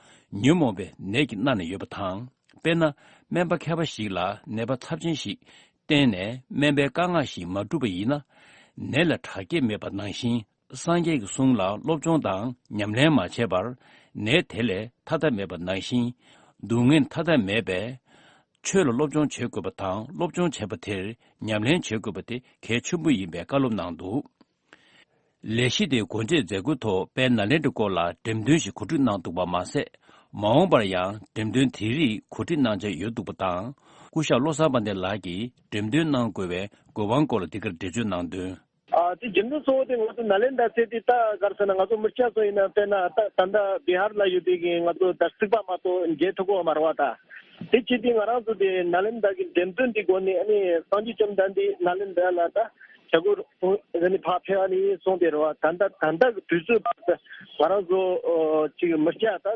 ཉོན་མོངས་པའི་ནད་ཀྱིས་མནར་ནས་ཡོད་པ་དང་། དཔེར་ན། སྨན་པ་མཁས་པ་ཞིག་ལ་ནད་པ་ཚབས་ཆེན་ཞིག་བསྟེན་ནས་སྨན་པའི་བཀའ་མངགས་བཞིན་མ་བསྒྲུབས་པ་ཡིན་ན། ནད་ལ་དྲག་སྐྱེད་མེད་པ་ནང་བཞིན། སངས་རྒྱས་ཀྱི་གསུང་ལ་སློབ་སྦྱོང་དང་ཉམས་ལེན་མ་བྱས་པར། ནད་དེ་ལས་ཐར་ཐབས་མེད་པ་ནང་བཞིན། སྡུག་བསྔལ་ཐར་ཐབས་མེད་པས། ཆོས་ལ་སློབ་སྦྱོང་བྱེད་དགོས་པ་དང་། སློབ་སྦྱོང་བྱས་པ་དེར་ཉམས་ལེན་བྱེད་དགོས་པ་དེ་གལ་ཆེན་པོ་ཡིན་པའི་བཀའ་སློབ་གནང་འདུག། ལས་གཞི་དེའི་སྒོ་འབྱེད་མཛད་སྒོའི་ཐོག་དཔལ་ནཱ་ལེནྡྲའི་སྐོར་ལ་འགྲེམས་སྟོན་ཞིག་གོ་སྒྲིག་གནང་འདུག་པ་མ་ཟད། མ་འོངས་པར་ཡང་འགྲེམས་སྟོན་དེ་རིགས་གོ་སྒྲིག་གནང་འཆར་ཡོད་འདུག་པ་དང་། སྐུ་ཞབས་བློ་བཟང་དཔལ་ལྡན་ལགས་ཀྱིས་འགྲེམས་སྟོན་གནང་དགོས་པའི་དགོས་དབང་སྐོར་ལ་འདི་གར་འགྲེལ་བརྗོད་གནང་དོན། ཨ། དེ་རྒྱུ་མཚན་གཙོ་བོ་དེ་ང་ཚོ་ནཱ་ལེནྡྲ་ཟེར་དེ་ད་ག་རེ་ཟེར་ན་ང་ཚོ་མི་སྐྱ་ཚོ་ཡིན་ན་དཔེར་ན་ད་ད་ལྟ་བི་ཧར་ལ་ཡོད་པའི་གི་ང་ཚོ་ད་རྩིག་པ་མ་གཏོགས་མཇལ་ཐུབ་ཀྱི་མ་རེད་བ། ད་དེ་ཅི་སྟེ་ང་རང་ཚོ་དེ་ནཱ་ལེནྡྲ་གི་འགྲེམས་སྟོན་དེ་སྒོ་ནས་ཨ་ནི་སངས་རྒྱས་བཅོམ་ལྡན་འདས་ནཱ་ལེནྡྲ་ལ་ད་བྱ་རྒོད་ཨ་ནི་ཕར་ཕེབས་ཨ་ནི་གསུངས་ཏེ་རེད་བ། ད་ལྟ་ད་ལྟ་གི་དུས་ཚོད་བར་དུ་ང་རང་ཚོ་ཨ་ཅིག་མི་སྐྱ་ད་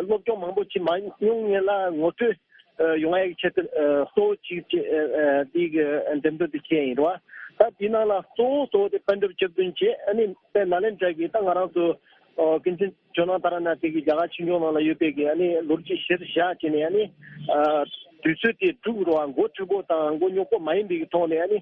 སློབ་སྦྱོང་མང་པོ་ཅིག་མ་མྱོང་མཁན་ལ་ངོ་སྤྲོད་ཡོང་ཡག་གི་ཆེད་དུ་གཙོ་བོ་གཅིག་བྱས་དེའི་གི་འགྲེམས་སྟོན་དེ་བྱས་ཡིན་རེད་བ། ད་དེའི་ནང་ལ་གཙོ་བོ་གཙོ་བོ་དེ་པཎ་གྲུབ་བཅུ་བདུན་བྱས། ཨ་ནི་དཔལ་ནཱ་ལེནྡྲ་གི་ད་ང་རང་ཚོ་ཀུན་མཁྱེན་ཇོ་ནང་ཏཱ་ར་ནཱ་ཐའི་གི་རྒྱ་གར་ཆོས་འབྱུང་ནང་ལ་ཡོད་པའི་གི་ཨ་ནི་ལོ་རྒྱུས་གཞིར་བཞག་བྱས་ནས་ཨ་ནི་དུས་ཚོད་དེ་སྒྲུབ་རེད་བ། མགོ་འཁྲུལ་པོ་དང་མགོ་རྙོག་པོ་མ་ཡིན་པའི་གི་ཐོག་ནས་ཨ་ནི་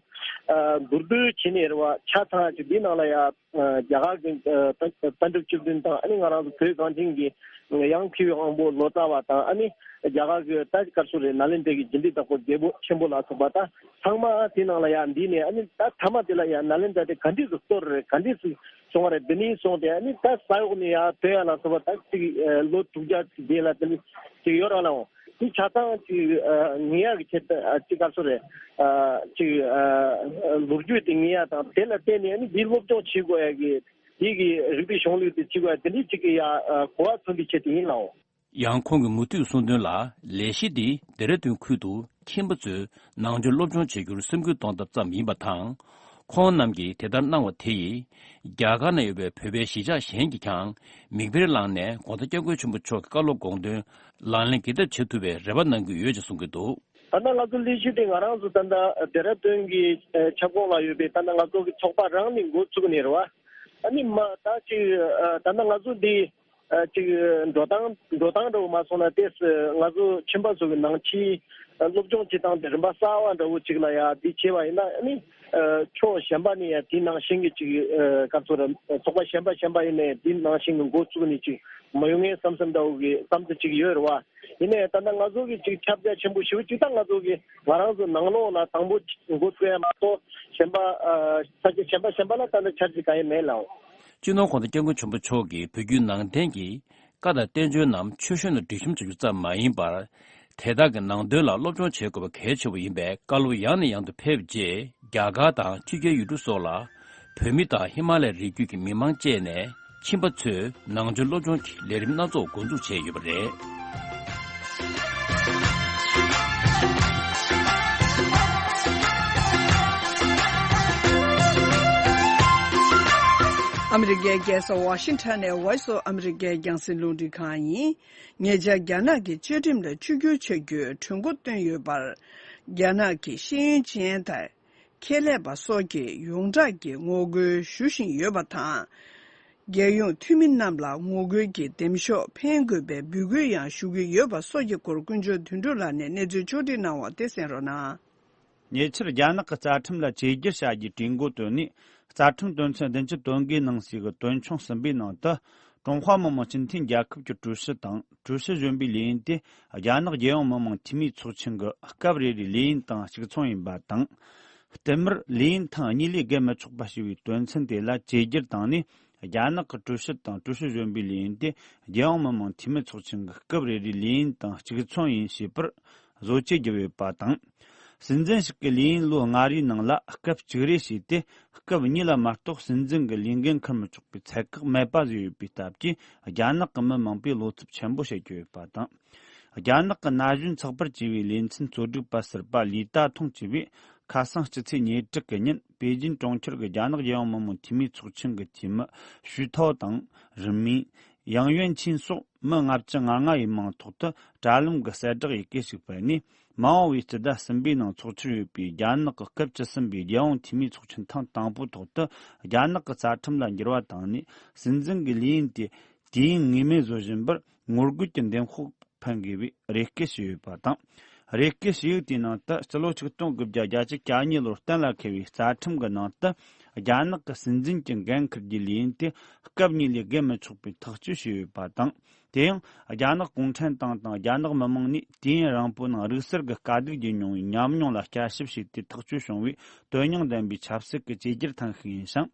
མདོར་བསྡུས་བྱས་ནས་རེད་བ། ཆ་ཚང་ཅིག་དེའི་ནང་ལ་ཡ། རྒྱ་གར་གྱི་ཨ་པཎ་གྲུབ་བཅུ་བདུན་དང་ཨ་ནི་ང་རང་ཚོ་བོད་གངས་ཅན་གྱི་ཡང་ཁྱེའུ་དབང་པོ་ལོ་ཙཱ་བ་དང་། ཨ་ནི་རྒྱ་གར་གྱི་ད་ག་རེ་ཟེར་རེད། ནཱ་ལེནྡྲ་གི་རྒྱུད་འདི་བདག་པོ་རྒྱལ་པོ་ཆེན་པོ་ལ་སོགས་པ་ད་ཚང་མ་དེ་ནང་ལ་ཡང་འདུས་ནས། ཨ་ནི་ད་མཐའ་མ་དེ་ལ་ཡང་ནཱ་ལེནྡྲ་དེ་ག་འདྲས་སུ་གཏོར་རེད། ག་འདྲས་སུ་བྱུང་བ་རེད། འདི་ནས་བྱུང་སྟེ་ཨ་ནི་ད་ས་འོག་ནས་ཡར་ཐོན་ཡ་ལ་སོགས་པ་ད་ཅིག་ལོ་དྲུག་བརྒྱ་ཅིག་རྗེས་ལ་དེ་ནས་ཅིག་ཡོད་རེད་ལ། འོ། དེ་ཆ་ཚང་ཅིག་ཨ་ངེས་ཡག་གི་ཆེད་དུ་ཨ་ཅིག་ག་རེ་ཟེར་རེད། ཨ་ཅིག་ཨ་ལོ་རྒྱུས་དེ་ངེས་ཡག་དང་དེ་ལ་བརྟེན་ནས་ཨ་ནི་འདི་སློབ་སྦྱོང་བྱེད་དགོས་ཡག་གི་དེ་གི་རིག་པའི་གཞུང་ལུགས་དེ་བྱེད་དགོས་ཡག་དེ་འདྲའི་ཅིག་གི་ཡ་ཨ་གོ་བ་མཚོན་པའི་ཆེད་དུ་ཡིན་ལགས། ཡང་ཁོང་གིས་མུ་མཐུད་གསུངས་དོན་ལ། ལས་གཞི་འདི་ཌེ་ར་ཌུན་ཁུལ་དུ་ཁྱིམ་པ་ཚོས་ནང་ཆོས་སློབ་སྦྱོང་བྱེད་རྒྱུར་སེམས་འགུལ་གཏོང་ཐབས་ཙམ་ཡིན་པ་དང་། ཁོང་རྣམས་ཀྱིས་དེ་ལྟར་གནང་བ་དེ་ཡིས། རྒྱ་གར་ན་ཡོད་པའི་བོད་པའི་གཞིས་ཆགས་གཞན་གྱིས་ཀྱང་མིག་དཔེར་བླངས་ནས་གོང་ས་སྐྱབས་མགོན་ཆེན་པོ་མཆོག་གི་བཀའ་སློབ་དགོངས་དོན་ལག་ལེན་འགེལ་ཐབས་བྱེད་ཐུབ་པའི་རེ་བ་གནང་གི་ཡོད་ཅེས་གསུང་གི་འདུག། ད་ལྟ་ང་ཚོ་ལས་གཞི་དེ་ང་རང་ཚོ་ད་ལྟ་ཌེ་ར་ཌུན་གྱི་ཨ་ཁྱབ་ཁོངས་ལ་ཡོད་པའི་ད་ལྟ་ང་ཚོ་གི་ཚོགས་པ་རང་ནས་འགོ་བཙུགས་ནས་རེད་བ། ཨ་ནི་མ་ད་ཅིག་ཨ་ད་ལྟ་ང་ཚོ་འདི་ཨ་ཅིག་འགྲོ་སྟངས་འགྲོ་སྟངས་འདྲ་བོ་མ་སོང་ན་ཏོག་ཙམ་ང་ཚོ་ཁྱིམ་པ་ཚོ་གི་ནང་ཆོས་ཨ་སློབ་སྦྱོང་བྱེད་སྟངས་དེ་རིམ་པ་གསར་བ་འདྲ་བོ་ཅིག་ལ་ཡ་འདི་བྱས་པ་ཡིན་ན། ཨ་ནི་ཨ་ཕྱོགས་གཞན་པ་ནས་ཡ་དེ་ནང་བཞིན་གྱི་ཅིག་ཨ་ག་ཚོད་རེད། ཚོགས་པ་གཞན་པ་གཞན་པ་ཡིན་ནའི་དེ་ནང་བཞིན་གྱི་འགོ་བཙུགས་ནས་ཅིག་མ་ཡོང་ངེས་བསམ་བསམ་འདྲ་བོ་གི་བསམ་ཚུལ་ཅིག་ཡོད་རེད་བ། ཡིན་ནའི་ད་ལྟ་ང་ཚོ་གི་ཅིག་ཁྱབ་རྒྱ་ཆེན་པོ་ཞེ་པོ་ཅིག་ད་ང་ཚོ་གི་ང་རང་ཚོ་ནང་ལོགས་ལ་དང་པོ་འགོ་ཚུགས་ཡ་མ་གཏོགས་གཞན་པ་ཨ་ས་ཆ་གཞན་པ་གཞན་པ་ལ་ད་ལྟ་འཆར་གཞི་གང་ཡང་མེད་ལགས། སྤྱི་ནོར་༸གོང་ས་༸སྐྱབས་མགོན་ཆེན་པོ་མཆོག་གིས་བོད་བརྒྱུད་ནང་བསྟན་གྱི་བཀའ་དང་བསྟན་བཅོས་རྣམས་ཆོས་གཞུང་ནང་སྒྲིག་གཤོམ་བྱ་རྒྱུ་ཙམ་མ་ཡིན་པར། དེ་དག་གི་ནང་དོན་ལ་སློབ་སྦྱོང་བྱེད་དགོས་པ་གལ་ཆེ་བ་ཡིན་པས། བཀའ་སློབ་ཡང་ནས་ཡང་དུ་ཕེབས་རྗེས། རྒྱ་གར་དང་ཕྱི་རྒྱལ་ཡུལ་གྲུ་སོགས་ལ། བོད་མི་དང་ཧི་མ་ལ་ཡའི་རི་རྒྱུད་ཀྱི་མི་མང་བཅས་ནས་ཁྱིམ་པ་ཚོས་ནང་ཆོས་སློབ་སྦྱོང་གི་ལས་རིམ་སྣ་ཚོགས་འགོ་འཛུགས་བྱས་ཡོད་པ་རེད། ཨ་མི་རི་ཀའི་རྒྱལ་ས་ཝ་ཤིང་ཊོན་ནས་Voice of America རྒྱང་སྲིང་རླུང་འཕྲིན་ཁང་ཡིན། ཉེ་ཆར་རྒྱ་ནག་གི་བཅའ་ཁྲིམས་ལ་བཅོས་བསྒྱུར་བྱ་རྒྱུའི་གྲོས་འགོ་བཏོན་ཡོད་པར། རྒྱ་ནག་གི་ཤེས་ཡོན་ཅན་དང་། ཁེ་ལས་པ་སོགས་ཀྱིས་ཡོངས་གྲགས་ཀྱི་ངོ་རྒོལ་ཞུ་བཞིན་ཡོད་པ་དང་། རྒྱལ་ཡོངས་འཐུས་མི་རྣམས་ལ་ངོ་རྒོལ་གྱི་འདེམས་ཤོག་འཕེན་དགོས་པའི་འབོད་སྐུལ་ཡང་ཞུ་གི་ཡོད་པ་སོགས་ཀྱི་སྐོར་ཀུན་སྤྱོད་དོན་གྲུབ་ལགས་ནས་གནས་ཚུལ་ཕྱོགས་སྒྲིག་གནང་བ་དེ་གསན་རོགས་གནང་། ཉེ་ཆར་རྒྱ་ནག་གི་རྩ་ཁྲིམས་ལ་བཅོས་བསྒྱུར་བྱ་རྒྱུའི་གྲོས་འགོ་བཏོན་ནས། རྩ་ཁྲིམས་དོན་ཚན་བདུན་ཅུ་དོན་དགུའི་ནང་གསེས་ཀྱི་དོན་ཆུང་གསུམ་པའི་ནང་དུ། ཀྲུང་ཧྭ་མི་དམངས་སྤྱི་མཐུན་རྒྱལ་ཁབ་ཀྱི་ཀྲུའུ་ཞི་དང་ཀྲུའུ་ཞི་གཞོན་པའི་ལས་ཡུན་དེ། རྒྱ་ནག་རྒྱལ་ཡོངས་མི་དམངས་འཐུས་མིའི་ཚོགས་ཆེན་གྱི་སྐབས་རེ་རེའི་ལས་ཡུན་དང་གཅིག་མཚུངས་ཡིན་པ་དང་། བསྟུད་མར་ལས་ཡུན་ཐེངས་གཉིས་ལས་བརྒལ་མི་ཆོག་པ་ཞེས་པའི་དོན་ཚན་དེ་ལ་བཅོས་བསྒྱུར་བཏང་ནས། རྒྱ་ནག་གི་ཀྲུའུ་ཞི་དང་ཀྲུའུ་ཞི་གཞོན་པའི་ལས་ཡུན་དེ། རྒྱལ་ཡོངས་མི་དམངས་འཐུས་མི་ཚོགས་ཆེན་གྱི་སྐབས་རེ་རེའི་ལས་ཡུན་དང་གཅིག་མཚུངས་ཡིན་ཞེས་པར། བཟོ་བཅོས་བརྒྱབ་ཡོད་པ་དང་། སྲིད་འཛིན་ཞིག་གི་ལས་ཡུན་ལོ་ལྔ་རེའི་ནང་ལ་སྐབས་གཅིག་རེ་བྱས་ཏེ། སྐབས་གཉིས་ལ་མ་གཏོགས་སྲིད་འཛིན་གྱི་ལས་འགན་འཁུར་མི་ཆོག་པའི་ཚད་བཀག་མེད་པ་བཟོས་ཡོད་པའི་སྟབས་ཀྱིས། རྒྱ་ནག་གི་མི་མང་པོས་བློ་འཚབ་ཆེན་པོ་བྱེད་ཀྱི་ཡོད་པ་དང་། རྒྱ་ནག་གི་ན་གཞོན་ཚགས་པར་ཅེས་པའི་ལེ་ཚན་གཙོ་སྒྲིག་པ་ཟུར་པ་ལི་ཏ་ཐུང་ཅེས་པས། ཁ་སང་སྤྱི་ཚེས་ཉེར་དྲུག་གི་ཉིན་པེ་ཅིན་གྲོང་ཁྱེར་གྱི་རྒྱ་ནག་རྒྱལ་ཡོངས་མི་དམངས་འཐུས་མིའི་ཚོགས་ཆེན་གྱི་འཐུས་མི་ཞུས་ཐའོ་དང་། རིན་མིན། ཡང་ཡོན་ཆིན་སོགས་མི་ལྔ་བཅུ་ང་ལྔ་ཡི་མིང་ཐོག་ཏུ་དྲ་ལམ་གྱི་གསལ་བསྒྲགས་ཡི་གེ་ཞིག་སྤེལ་ནས། མ་འོངས་པའི་སྤྱི་ཟླ་གསུམ་པའི་ནང་འཚོགས་འཆར་ཡོད་པའི་རྒྱ་ནག་གི་སྐབས་བཅུ་གསུམ་པའི་རྒྱལ་ཡོངས་འཐུས་མིའི་ཚོགས་ཆེན་ཐེངས་དང་པོའི་ཐོག་ཏུ། རྒྱ་ནག་གི་རྩ་ཁྲིམས་ལ་འགྱུར་བ་བཏང་ནས། སྲིད་འཛིན་གྱི་ལས་ཡུན་དེ་དུས་ཡུན་ངེས་མེད་བཟོ་བཞིན་པར་ངོ་རྒོལ་གྱི་འདེམས་ཤོག་འཕེན་དགོས་པའི་རེ་སྐུལ་ཞུས་ཡོད་པ་དང་། རེ་སྐུལ་ཞུ་ཡིག་དེའི་ནང་དུ། སྤྱི་ལོ་ཆིག་སྟོང་དགུ་བརྒྱ་བརྒྱད་ཅུ་གྱ་གཉིས་ལོར་གཏན་ལ་འཁེལ་བའི་རྩ་ཁྲིམས་ཀྱི་ནང་དུ། རྒྱ་ནག་གི་སྲིད་འཛིན་གྱི་འགན་འཁུར་རྒྱུའི་ལས་ཡུན་དེ་སྐབས་གཉིས་ལས་བརྒལ་མི་ཆོག་པའི་ཐག་གཅོད་བྱས་ཡོད་པ་དང་། དེ་ཡང་། རྒྱ་ནག་གུང་ཁྲན་ཏང་དང་རྒྱ་ནག་མི་དམངས་ནས་དུས་ཡུན་རིང་པོའི་ནང་དམིགས་བསལ་གྱི་དཀའ་སྡུག་བརྒྱུད་མྱོང་བའི་ཉམས་མྱོང་ལ་བསྐྱར་ཞིབ་བྱས་ཏེ་ཐག་གཅོད་བྱུང་བའི་དོན་སྙིང་ལྡན་པའི་ཆབ་སྲིད་ཀྱི་བཅོས་བསྒྱུར་ཐེངས་ཤིག་ཡིན་ཞིང་།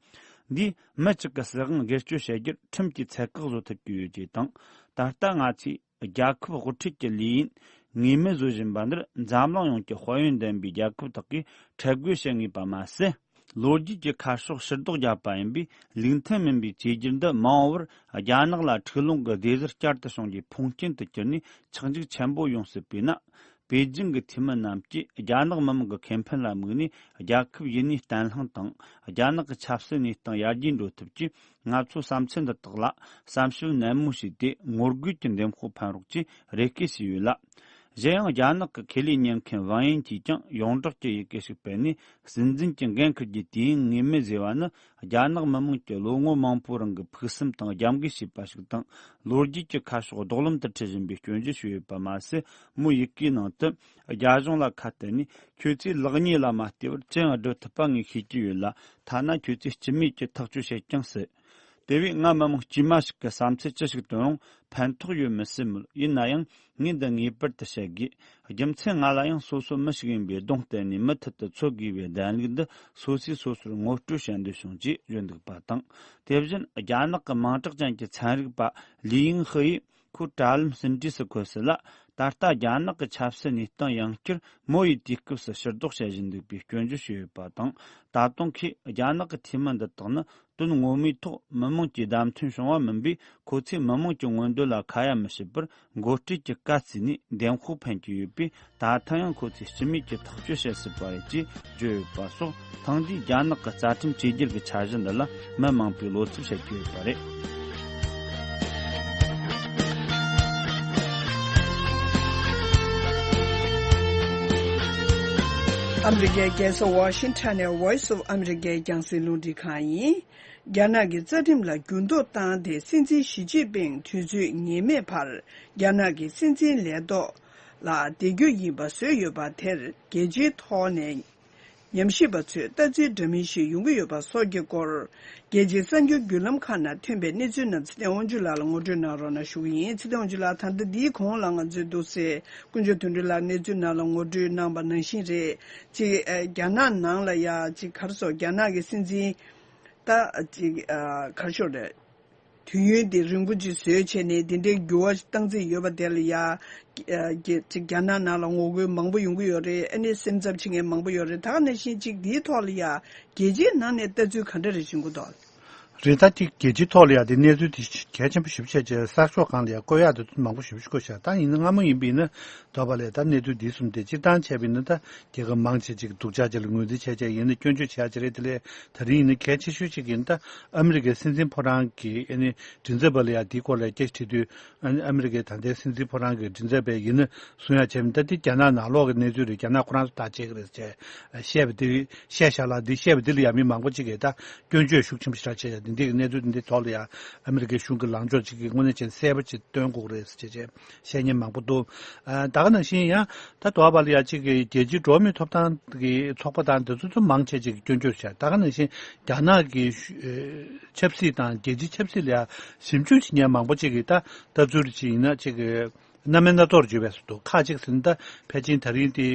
འདིས་མི་གཅིག་གི་སྲིད་དབང་སྒེར་གཅོད་བྱེད་རྒྱུར་ཁྲིམས་ཀྱིས་ཚད་བཀག་བཟོ་ཐུབ་ཀྱི་ཡོད་ཅེས་དང་། ད་ལྟ་ང་ཚོས་རྒྱལ་ཁབ་དབུ་ཁྲིད་ཀྱི་ལས་ཡུན་ངེས་མེད་བཟོ་བཞིན་པ་འདིར། འཛམ་གླིང་ཡོངས་ཀྱི་དཔལ་ཡོན་ལྡན་པའི་རྒྱལ་ཁབ་དག་གིས་ཁྲལ་དགོས་བྱེད་ངེས་པ་མ་ཟད། ལོ་རྒྱུས་ཀྱི་ཁ་ཕྱོགས་ཕྱིར་ལྡོག་བརྒྱབ་པ་ཡིན་པས། ལུགས་མཐུན་མིན་པའི་བཅོས་བསྒྱུར་འདི་མ་འོངས་པར་རྒྱ་ནག་ལ་འཁྲུག་ལོང་གི་སྡེ་གཟར་བསྐྱར་དུ་བྱུང་རྒྱུའི་ཕུང་རྐྱེན་དུ་གྱུར་ནས། ཆག་འཇིག་ཆེན་པོ་ཡོང་སྲིད་པས་ན། པེ་ཅིང་གི་འཐུས་མི་རྣམས་ཀྱིས་རྒྱ་ནག་མི་དམངས་ཀྱི་ཁེ་ཕན་ལ་དམིགས་ནས། རྒྱལ་ཁབ་ཡུན་གནས་བརྟན་ལྷིང་དང་། རྒྱ་ནག་གི་ཆབ་སྲིད་གནས་སྟངས་ཡར་རྒྱས་འགྲོ་ཐབས་ཀྱི་ང་ཚོའི་བསམ་ཚུལ་འདི་དག་ལ་བསམ་ཞིབ་ནན་མོ་བྱས་ཏེ། ངོ་རྒོལ་གྱི་འདེམས་ཤོག་འཕེན་རོགས་ཅེས་རེ་སྐུལ་བྱས་ཡོད་ལ། གཞན་ཡང་། རྒྱ་ནག་གི་ཁེ་ལས་གཉེར་མཁན་ཝང་ཡིན་གྱིས་ཀྱང་ཡོངས་གྲགས་ཀྱི་ཡི་གེ་ཞིག་སྤེལ་ནས། སྲིད་འཛིན་གྱི་འགན་འཁུར་རྒྱུའི་དུས་ཡུན་ངེས་མེད་ཟེར་བ་ནི། རྒྱ་ནག་མི་དམངས་ཀྱིས་ལོ་ངོ་མང་པོའི་རིང་གི་ཕུགས་བསམ་དང་རྒྱབ་འགལ་བྱས་པ་ཞིག་དང་། ལོ་རྒྱུས་ཀྱི་ཁ་ཕྱོགས་རྡོག་ལམ་དུ་ཁྲིད་བཞིན་པའི་སྐྱོན་བརྗོད་བྱས་ཡོད་པ་མ་ཟད། མོའི་ཡི་གེའི་ནང་དུ། རྒྱ་གཞུང་ལ་ཁ་གཏད་ནས། ཁྱོད་ཚོས་ལེགས་ཉེས་ལ་མ་ལྟོས་པར་ཅི་ཡང་སྒྲུབ་ཐུབ་པ་ངས་ཤེས་ཀྱི་ཡོད་ལ། ཐ་ན་ཁྱོད་ཚོས་སྤྱི་མོས་ཀྱི་ཐག་གཅོད་བྱེད་ཀྱང་སྲིད། དེ་བས་ང་མི་དམངས་དཀྱུས་མ་ཞིག་གི་བསམ་ཚུལ་ཅི་ཞིག་བཏོན་རུང་ཕན་ཐོགས་ཡོད་མི་སྲིད་མོད། ཡིན་ན་ཡང་ངས་འདི་ངེས་པར་དུ་བཤད་དགོས། རྒྱུ་མཚན་ང་ལ་ཡང་སོ་སོ་མི་ཞིག་ཡིན་པའི་གདོང་གཏད་ནས་མུ་མཐུད་དུ་འཚོ་དགོས་པའི་གདེང་ལུགས་འདི་སོ་སོས་སོ་སོར་ངོ་སྤྲོད་བྱེད་འདོད་བྱུང་ཅེས་བརྗོད་འདུག་པ་དང་། དེ་བཞིན་རྒྱ་ནག་གི་མིང་གྲགས་ཅན་གྱི་ཚན་རིག་པ་ལི་ཡིང་ཧི་ཡིས། ཁོས་དྲ་ལམ་ཟིན་བྲིས་སུ་འཁོད་གསལ་ལ། ད་ལྟ་རྒྱ་ནག་གི་ཆབ་སྲིད་གནས་སྟངས་ཡང་བསྐྱར་མོ་ཡི་དུས་སྐབས་སུ་ཕྱིར་ལྡོག་བྱེད་བཞིན་འདུག་པའི་སྐྱོན་བརྗོད་བྱས་ཡོད་པ་དང་། ད་དུང་ཁོས་རྒྱ་ནག་གི་འཐུས་མི་འདི་དག་ནི་དོན་ངོ་མའི་ཐོག་མི་མང་གི་བདམས་ཐོན་བྱུང་བ་མིན་པས། ཁོ་ཚོས་མི་མང་གི་མངོན་འདོད་ལ་ཁ་ཡ་མི་བྱེད་པར་མགོ་ཁྲིད་ཀྱི་བཀའ་བརྩིས་ནས་འདེམས་ཤོག་འཕེན་གྱི་ཡོད་པས། ད་ཐེངས་ཡང་ཁོ་ཚོས་སྤྱི་མོས་ཀྱི་ཐག་གཅོད་བྱེད་སྲིད་པ་རེད་ཅེས་བརྗོད་ཡོད་པ་སོགས། ཐེངས་འདིའི་རྒྱ་ནག་གི་རྩ་ཁྲིམས་བཅོས་བསྒྱུར་གྱི་འཆར་གཞི་འདི་ལ་མི་མང་པོས་བློ་འཚབ་བྱེད་ཀྱི་ཡོད་པ་རེད། ཨ་མི་རི་ཀའི་རྒྱལ་ས་ཝ་ཤིང་ཊོན་ནས་Voice of America རྒྱང་སྲིང་རླུང་འཕྲིན་ཁང་ཡིན། རྒྱ་ནག་གི་རྩ་ཁྲིམས་ལ་འགྱུར་ལྡོག་བཏང་སྟེ། སྲིད་འཛིན་ཞི་ཅིན་ཕིང་དུས་ཚོད་ངེས་མེད་བར་རྒྱ་ནག་གི་སྲིད་འཛིན་ལས་ཐོག་ལ་བསྡད་རྒྱུ་ཡིན་པ་བཟོས་ཡོད་པ་དེར། རྒྱལ་སྤྱིའི་ཐོག་ནས་ཉམས་ཞིབ་པ་ཚོས་ལྟ་ཚུལ་འདྲ་མིན་ཞིག་ཡོང་གི་ཡོད་པ་སོགས་ཀྱི་སྐོར། རྒྱལ་སྤྱིའི་གསར་འགྱུར་བརྒྱུད་ལམ་ཁག་ནང་ཐོན་པའི་གནས་ཚུལ་རྣམས་ཚེ་བརྟན་དབང་ཕྱུག་ལགས་ལ་ངོ་སྤྲོད་གནང་རོགས་གནང་ཞུ་གི་ཡིན། ཚེ་བརྟན་དབང་ཕྱུག་ལགས། ད་ལྟ་འདིའི་གོང་ལ་ང་ཚོས་འདུག་སེ་དཀོན་མཆོག་དོན་གྲུབ་ལགས་གནས་ཚུལ་ནང་ལ་ངོ་སྤྲོད་གནང་བ་ནང་བཞིན་རེད། ཅིག་ཨ། རྒྱ་ནག་ནང་ལ་ཡ་ཅིག་ག་རེ་ཟེར། རྒྱ་ནག་གི་སྲིད་འཛིན་ད་ཅིག་ཨ། ག་རེ་ཟེར་རེད། དུས་ཡུན་དེ་རིང་པོ་ཅིག་བཟོས་བྱས་ནས་འདི་འདྲའི་འགྱུར་བ་བཏང་རྩིས་ཡོད་པ་དེ་ལ་ཡ། ཨ། ཅིག་རྒྱ་ནག་ནང་ལ་ངོ་རྒོལ་མང་པོ་ཡོང་གི་ཡོད་རེད། ཨ་ནི་སེམས་འཚབ་བྱེད་མཁན་མང་པོ་ཡོད་རེད། ད་ག་ནང་བཞིན་ཅིག་འདིའི་ཐོག་ལ་ཡ་རྒྱལ་སྤྱིའི་ནང་ནས་ལྟ་ཚུལ་ག་འདྲ་རེ་བྱུང་གི་འདུག་རེད། ད་ཅིག་རྒྱལ་སྤྱིའི་ཐོག་ལ་ཡ་དེ་གནས་ཚུལ་དེ་གལ་ཆེན་པོ་ཞེ་པོ་བྱས་བྱས་གསར་ཤོག་སྒང་ལ་ཡ་བཀོད་ཡག་དེ་ཚོ་མང་པོ་ཞེ་པོ་ཞིག་བཀོད་བཞག་ད་ཡིན་ན་སྔ་མོ་ཡིན་པ་ཡིན་ན་དོགས་པ་ལས། ད་གནས་ཚུལ་འདི་གསུམ་དེ་སྤྱིར་བཏང་བྱས་པ་ཡིན་ན། ད་རྒྱལ་ཁབ་མང་ཆེ་ཅིག་སྡུག་ཅག་ཅིག་ལ་ངོས་འཛིན་བྱས་བྱས་ཡིན་ན་སྐྱོན་བརྗོད་བྱེད་ཡག་ཅིག་རེད། དེ་ལས་དེ་རིང་ཡིན་ན་གལ་ཆེ་ཤོས་ཅིག་ཡིན། ད་ཨ་མི་རི་ཀའི་སྲིད་འཛིན་ཕོ་བྲང་གི་ཨ་ནི་མགྲིན་ཚབ་པ་ལ་ཡ་དེའི་སྐོར་ལ་སྐད་ཆ་དྲིས་དུས། ཨ་ནི་ཨ་མི་རི་ཀའི་ད་ལྟའི་སྲིད་འཛིན་ཕོ་བྲང་གི་མགྲིན་ཚབ་པས་ཡིན་ན་གསུང་ཡག་བྱས་མིན། ད་དེ་རྒྱ་ནག་ནང་ལོགས་ཀྱི་གནས་ཚུལ་རེད། རྒྱ་ནག་ཁོ་རང་ཚོ་ཐག་བཅད་ཀྱི་རེད་ཅེས་བཤད་པ་དེ། བཤད་བཞག་ལ་འདི་བཤད་པ་འདི་ལ་ཡ་མི་མང་པོ་ཅིག་གིས་ད་སྐྱོན་བརྗོད་ཤུགས་ཆེན་པོ་ཞེ་དྲག་བྱས་ཡ། འདི་འདྲའི་གནས་ཚུལ་འདི་འདྲའི་ཐོག་ལ་ཡ་ཨ་མི་རི་ཀའི་གཞུང་གི་ལངས་ཕྱོགས་ཅིག་གིས་དངོས་གནས་བྱས་ན་གསལ་པོ་ཅིག་སྟོན་དགོས་ཀྱི་རེད་ཅེས་བཤད་མཁན་མང་པོ་འདུག་ཨ། ད་ག་ནང་བཞིན་ཡང་ད་དོགས་པ་ལ་ཡ་གཅིག་གི་རྒྱལ་སྤྱིའི་འགྲོ་བ་མིའི་ཐོབ་ཐང་གི་ཚོགས་པ་དང་འདི་ཚོ་ཚོ་མང་ཆེ་ཅིག་གིས་སྐྱོན་བརྗོད་བྱས། ད་ག་ནང་བཞིན་རྒྱ་ནག་གི་ཨ་ཆབ་སྲིད་དང་རྒྱལ་སྤྱིའི་ཆབ་སྲིད་ལ་ཡ་ཞིབ་འཇུག་བྱེད་མཁན་མང་པོ་ཅིག་གིས། ད་ལྟ་ཚུལ་ཅིག་ཡིན་ན་ཅིག་གི་སྣ་མིན་སྣ་ཚོགས་བརྗོད་པའི་བཟོ་འདུག་ཁ་ཅིག་ཟེར་ན། ད་ཕལ་ཆེར་ད་རིང་དེ་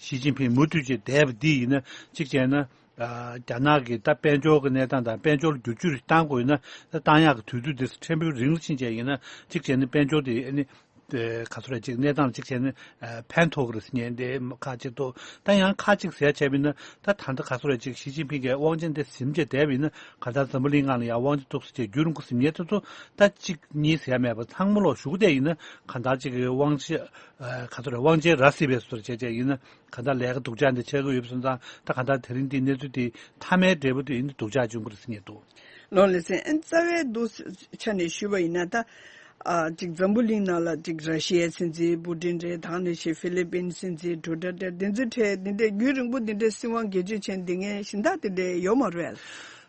ཞི་ཅིན་ཕིང་མུ་མཐུད་ཅིག་བསྡད་པ་འདི་ཡིན་ན། གཅིག་བྱས་ན། ཨ། རྒྱ་ནག་གི་ད་དཔལ་འབྱོར་གྱི་གནས་སྟངས་དང་དཔལ་འབྱོར་བསྒྱུར་བཅོས་བཏང་དགོས་ན། ད་བཏང་ཡག་གི་དུས་ཚོད་དེ་ཕྲན་བུ་རིང་ལ་ཕྱིན་བྱས་ཡིན་ན། གཅིག་བྱས་ན་དཔལ་འབྱོར་དེ་ཨ་ནི་ག་ཚོད་རེད། ཅིག་གནས་སྟངས་ལ་གཅིག་བྱས་ན་ཨ་ཕན་ཐོགས་ཀྱི་རེད་ཟེར་མཁན་དེ་ཁ་ཅིག་འདུག་ད་ཡང་ཁ་ཅིག་ཟེར་བྱས་པ་ཡིན་ན། ད་ད་ལྟ་ག་ཚོད་རེད། ཅིག་ཞི་ཅིན་ཕིང་གིས་དབང་ཆ་འདི་ཟིན་བྱས་བསྡད་པ་ཡིན་ན། གང་ལྟར་འཛམ་བུ་གླིང་སྒང་ལ་ཡང་དབང་ཆ་ཐོབ་ས་བྱས་རྒྱུ་རིང་པོ་ཟིན་མཁན་དེ་ཚོ། ད་གཅིག་གཉིས་ཟེར་ཡ་མེད་པ་ཚང་མ་ལོག་ཞུགས་བསྡད་ཡིན་ན། གང་ལྟར་ཅིག་གི་དབང་ཆ་ཨ་ག་ཚོད་རེད། དབང་ཆའི་ར་བསིལ་བའི་བཟོ་འདྲ་བྱས་བྱས་ཡིན་ན། གང་ལྟར་ལས་ཀ་སྡུག་ཅག་འདི་བྱེད་ཀྱི་ཡོད་པ་སོང་ཙང་། ད་གང་ལྟར་དེ་རིང་འདི་གནས་ཚུལ་འདི་མཐའ་མའི་འབྲས་བུ་དེ་ཡིན་ན་སྡུག་ཅག་བྱུང་གི་རེད་ཟེར་མཁན་འདུག་ལགས་ལགས་སེ། ཨ་ནི་རྩ་བའི་འདུག་ཆ་ནས་ཞུས་པ་ཡིན་ན། ད་ཨ་ཅིག་འཛམ་བུ་གླིང་ནང་ལ་ཅིག་ར་ཤི་ཡའི་སྲིད་འཛིན་པུ་ཏིན་རེད། ད་ག་ནང་བཞིན་ཧྥི་ལི་པིན་སྲིད་འཛིན་ཌུ་ཏེར་ཏེ། འདི་ཚོའི་གྲས་འདི་འདྲའི་རྒྱུན་རིང་པོ་འདི་འདྲའི་སྲིད་དབང་སྒེར་གཅོད་བྱས་འདི་ངའི་གཞན་དག་འདི་འདྲའི་ཡོད་མ་རེད།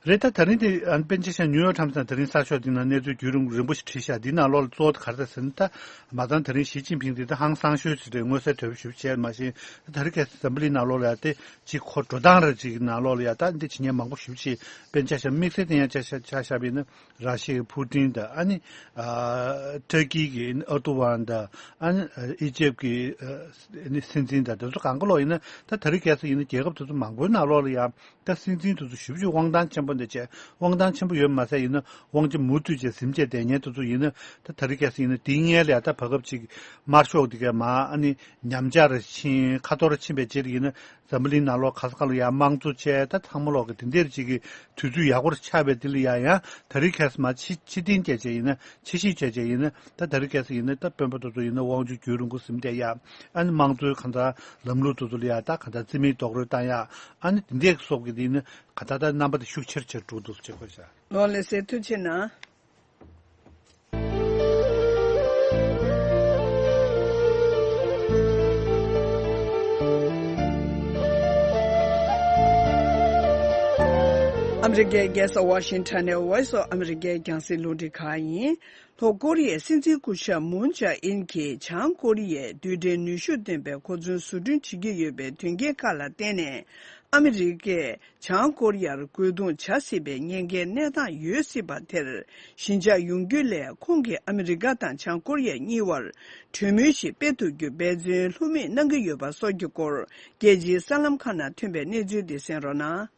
རེད། ད་ད་རིང་དེ་ཨ་ནི་པཎ་ཆེན་ཞབས་ནིའུ་ཡོག་ཊའིམ་སི་ནང་དེ་རིང་གསར་ཤོག་འདི་ནང་གནས་ཚུལ་རྒྱུན་རིང་རིང་པོ་ཞིག་བྲིས་ཤག་འདི་ནང་ལོགས་ལ་གཙོ་བོ་དེ་ག་རེ་རེད་ཟེར་ན། ད་མ་ཚང་དེ་རིང་ཞི་ཅིན་ཕིང་དེ་ད་ཧང་སང་ཤོས་ཤིག་རེད། མངོན་གསལ་དོད་པོ་ཞེ་པོ་བྱས་མ་ཤེས། ད་རེས་ཁ་སང་འཛམ་བུ་གླིང་ནང་ལོགས་ལ་ཡ་དེ་གཅིག་ཁོ་འགྲོ་སྟངས་ར་ཅིག་གི་ནང་ལོགས་ལ་ཡ་ད་འདི་བྱེད་མཁན་མང་པོ་ཞེ་པོ་ཅིག་དཔེར་ན་ཆ་བཞག་དམིགས་བསལ་དེ་ཡང་ཆ་བཞག་ཆ་བཞག་པ་ཡིན་ན། ར་ཤི་ཡའི་ཕུ་ཏིན་དང་། ཨ་ནི་ཨ་ཏུར་ཀི་གི་ཨར་དུ་ཝན་དང་། ཨ་ནི་ཨི་ཇེབ་ཀྱི་ཨ་ནི་སྲིད་འཛིན་དང་དེ་ཚོ་གང་ག་ལོག་ཡིན་ན། ད་ད་རེས་ཁ་སང་ཡིན་ན་རྒྱལ་ཁབ་དེ་ཚོ་མང་པོའི་ནང་ལོགས་ལ་ཡ། ད་སྲིད་འཛིན་དེ་ཚོ་ཞེ་པོ་ཅིག་དབང་ཐང་ཆེན་པོ་འདི་བྱས། དབང་ཐང་ཆེན་པོ་ཡོད་མ་ཟད་ཡིན་ན་དབང་ཆ་མུ་མཐུད་བྱས་ཟིན་བྱས་བསྡད་མཁན་དེ་ཚོ་ཡིན་ན། ད་ད་རེས་ཁ་སང་ཡིན་ན་དེའི་སྔོན་ལ་ཡ་ད་བར་སྐབས་ཅིག་དམར་ཤོག་འདི་གས་མར་ཨ་ནི་ཉམས་ཆག་ར་ཕྱིན། ཁ་ཐོར་ར་ཕྱིན་པའི་རྗེས་ལ་ཡིན་ན། འཛམ་བུ་གླིང་ནང་ལོགས་ག་ས་ག་ལ་ཡ་དམངས་གཙོ་བྱས། ད་ཚང་མ་ལོག་གི་དེ་འདྲའི་ཅིག་གི་དུས་ཚོད་ཡག་པོ་ར་ཆགས་པའི་དེ་ལ་ཡ། ཡང་ད་རེས་ཁ་སང་མར་ཕྱི་ཕྱི་བལྟས་བྱས་བྱས་ཡིན་ན། ཕྱི་བཤིག་བྱས་བྱས་ཡིན་ན། ད་ད་རེས་ཁ་སང་ཡིན་ན་ད་དཔོན་པོ་དེ་ཚོ་ཡིན་ན་དབང་ཆ་རྒྱུན་རིང་པོ་ཟིན་བསྡད་ཡ། ཨ་ནི་དམངས་གཙོའི་གང་ལྟར་ལམ་ལུགས་དེ་ཚོ་ལ་ཡ་ད་གང་ལྟར་རྩིས་མེད་རྡོག་རོལ་བཏང་ཡ། ཨ་ནི་དེ་འདྲའི་སོགས་ཀྱི་དེ་ནི་གང་ལྟར་ད་རྣམ་པ་དེ་ཤུགས་ཆེར་ཆེར་འགྲོ་འདུག་ཅེས་བཀོད་བཞག་ལགས་ལགས་སེ། ཐུགས་རྗེ་གནང་། ཨ་མི་རི་ཀའི་རྒྱལ་ས་ཝ་ཤིང་ཊོན་ནས་Voice of America རྒྱང་སྲིང་རླུང་འཕྲིན་ཁང་ཡིན། ལྷོ་ཀོ་རི་ཡའི་སྲིད་འཛིན་སྐུ་ཞབས་མུན་ཇཱ་ཨིན་གྱིས་བྱང་ཀོ་རི་ཡས་རྡུལ་ཕྲན་ནུས་ཤུགས་ལྡན་པའི་གོ་མཚོན་བཟོ་སྐྲུན་བྱེད་ཀྱི་ཡོད་པའི་དོན་རྐྱེན་ཁག་ལ་བརྟེན་ནས། ཨ་མི་རི་ཀས་བྱང་ཀོ་རི་ཡར་རྒོལ་རྡུང་བྱ་སྲིད་པའི་ཉེན་ཁའི་གནས་སྟངས་ཡོད་སྲིད་པ་དེར་ཞི་འཇགས་ཡོང་རྒྱུ་སླད། ཁོང་གིས་ཨ་མི་རི་ཀ་དང་བྱང་ཀོ་རི་ཡ་གཉིས་བར་གྲོས་མོལ་ཞིག་སྤེལ་ཐུབ་རྒྱུ་འབད་བརྩོན་ལྷོད་མེད་གནང་གི་ཡོད་པ་སོགས་ཀྱི་སྐོར། རྒྱལ་སྤྱིའི་གསར་ལམ་ཁག་ནང་ཐོན་པའི་གནས་ཚུལ་འདི་གསན་རོགས་གནང་།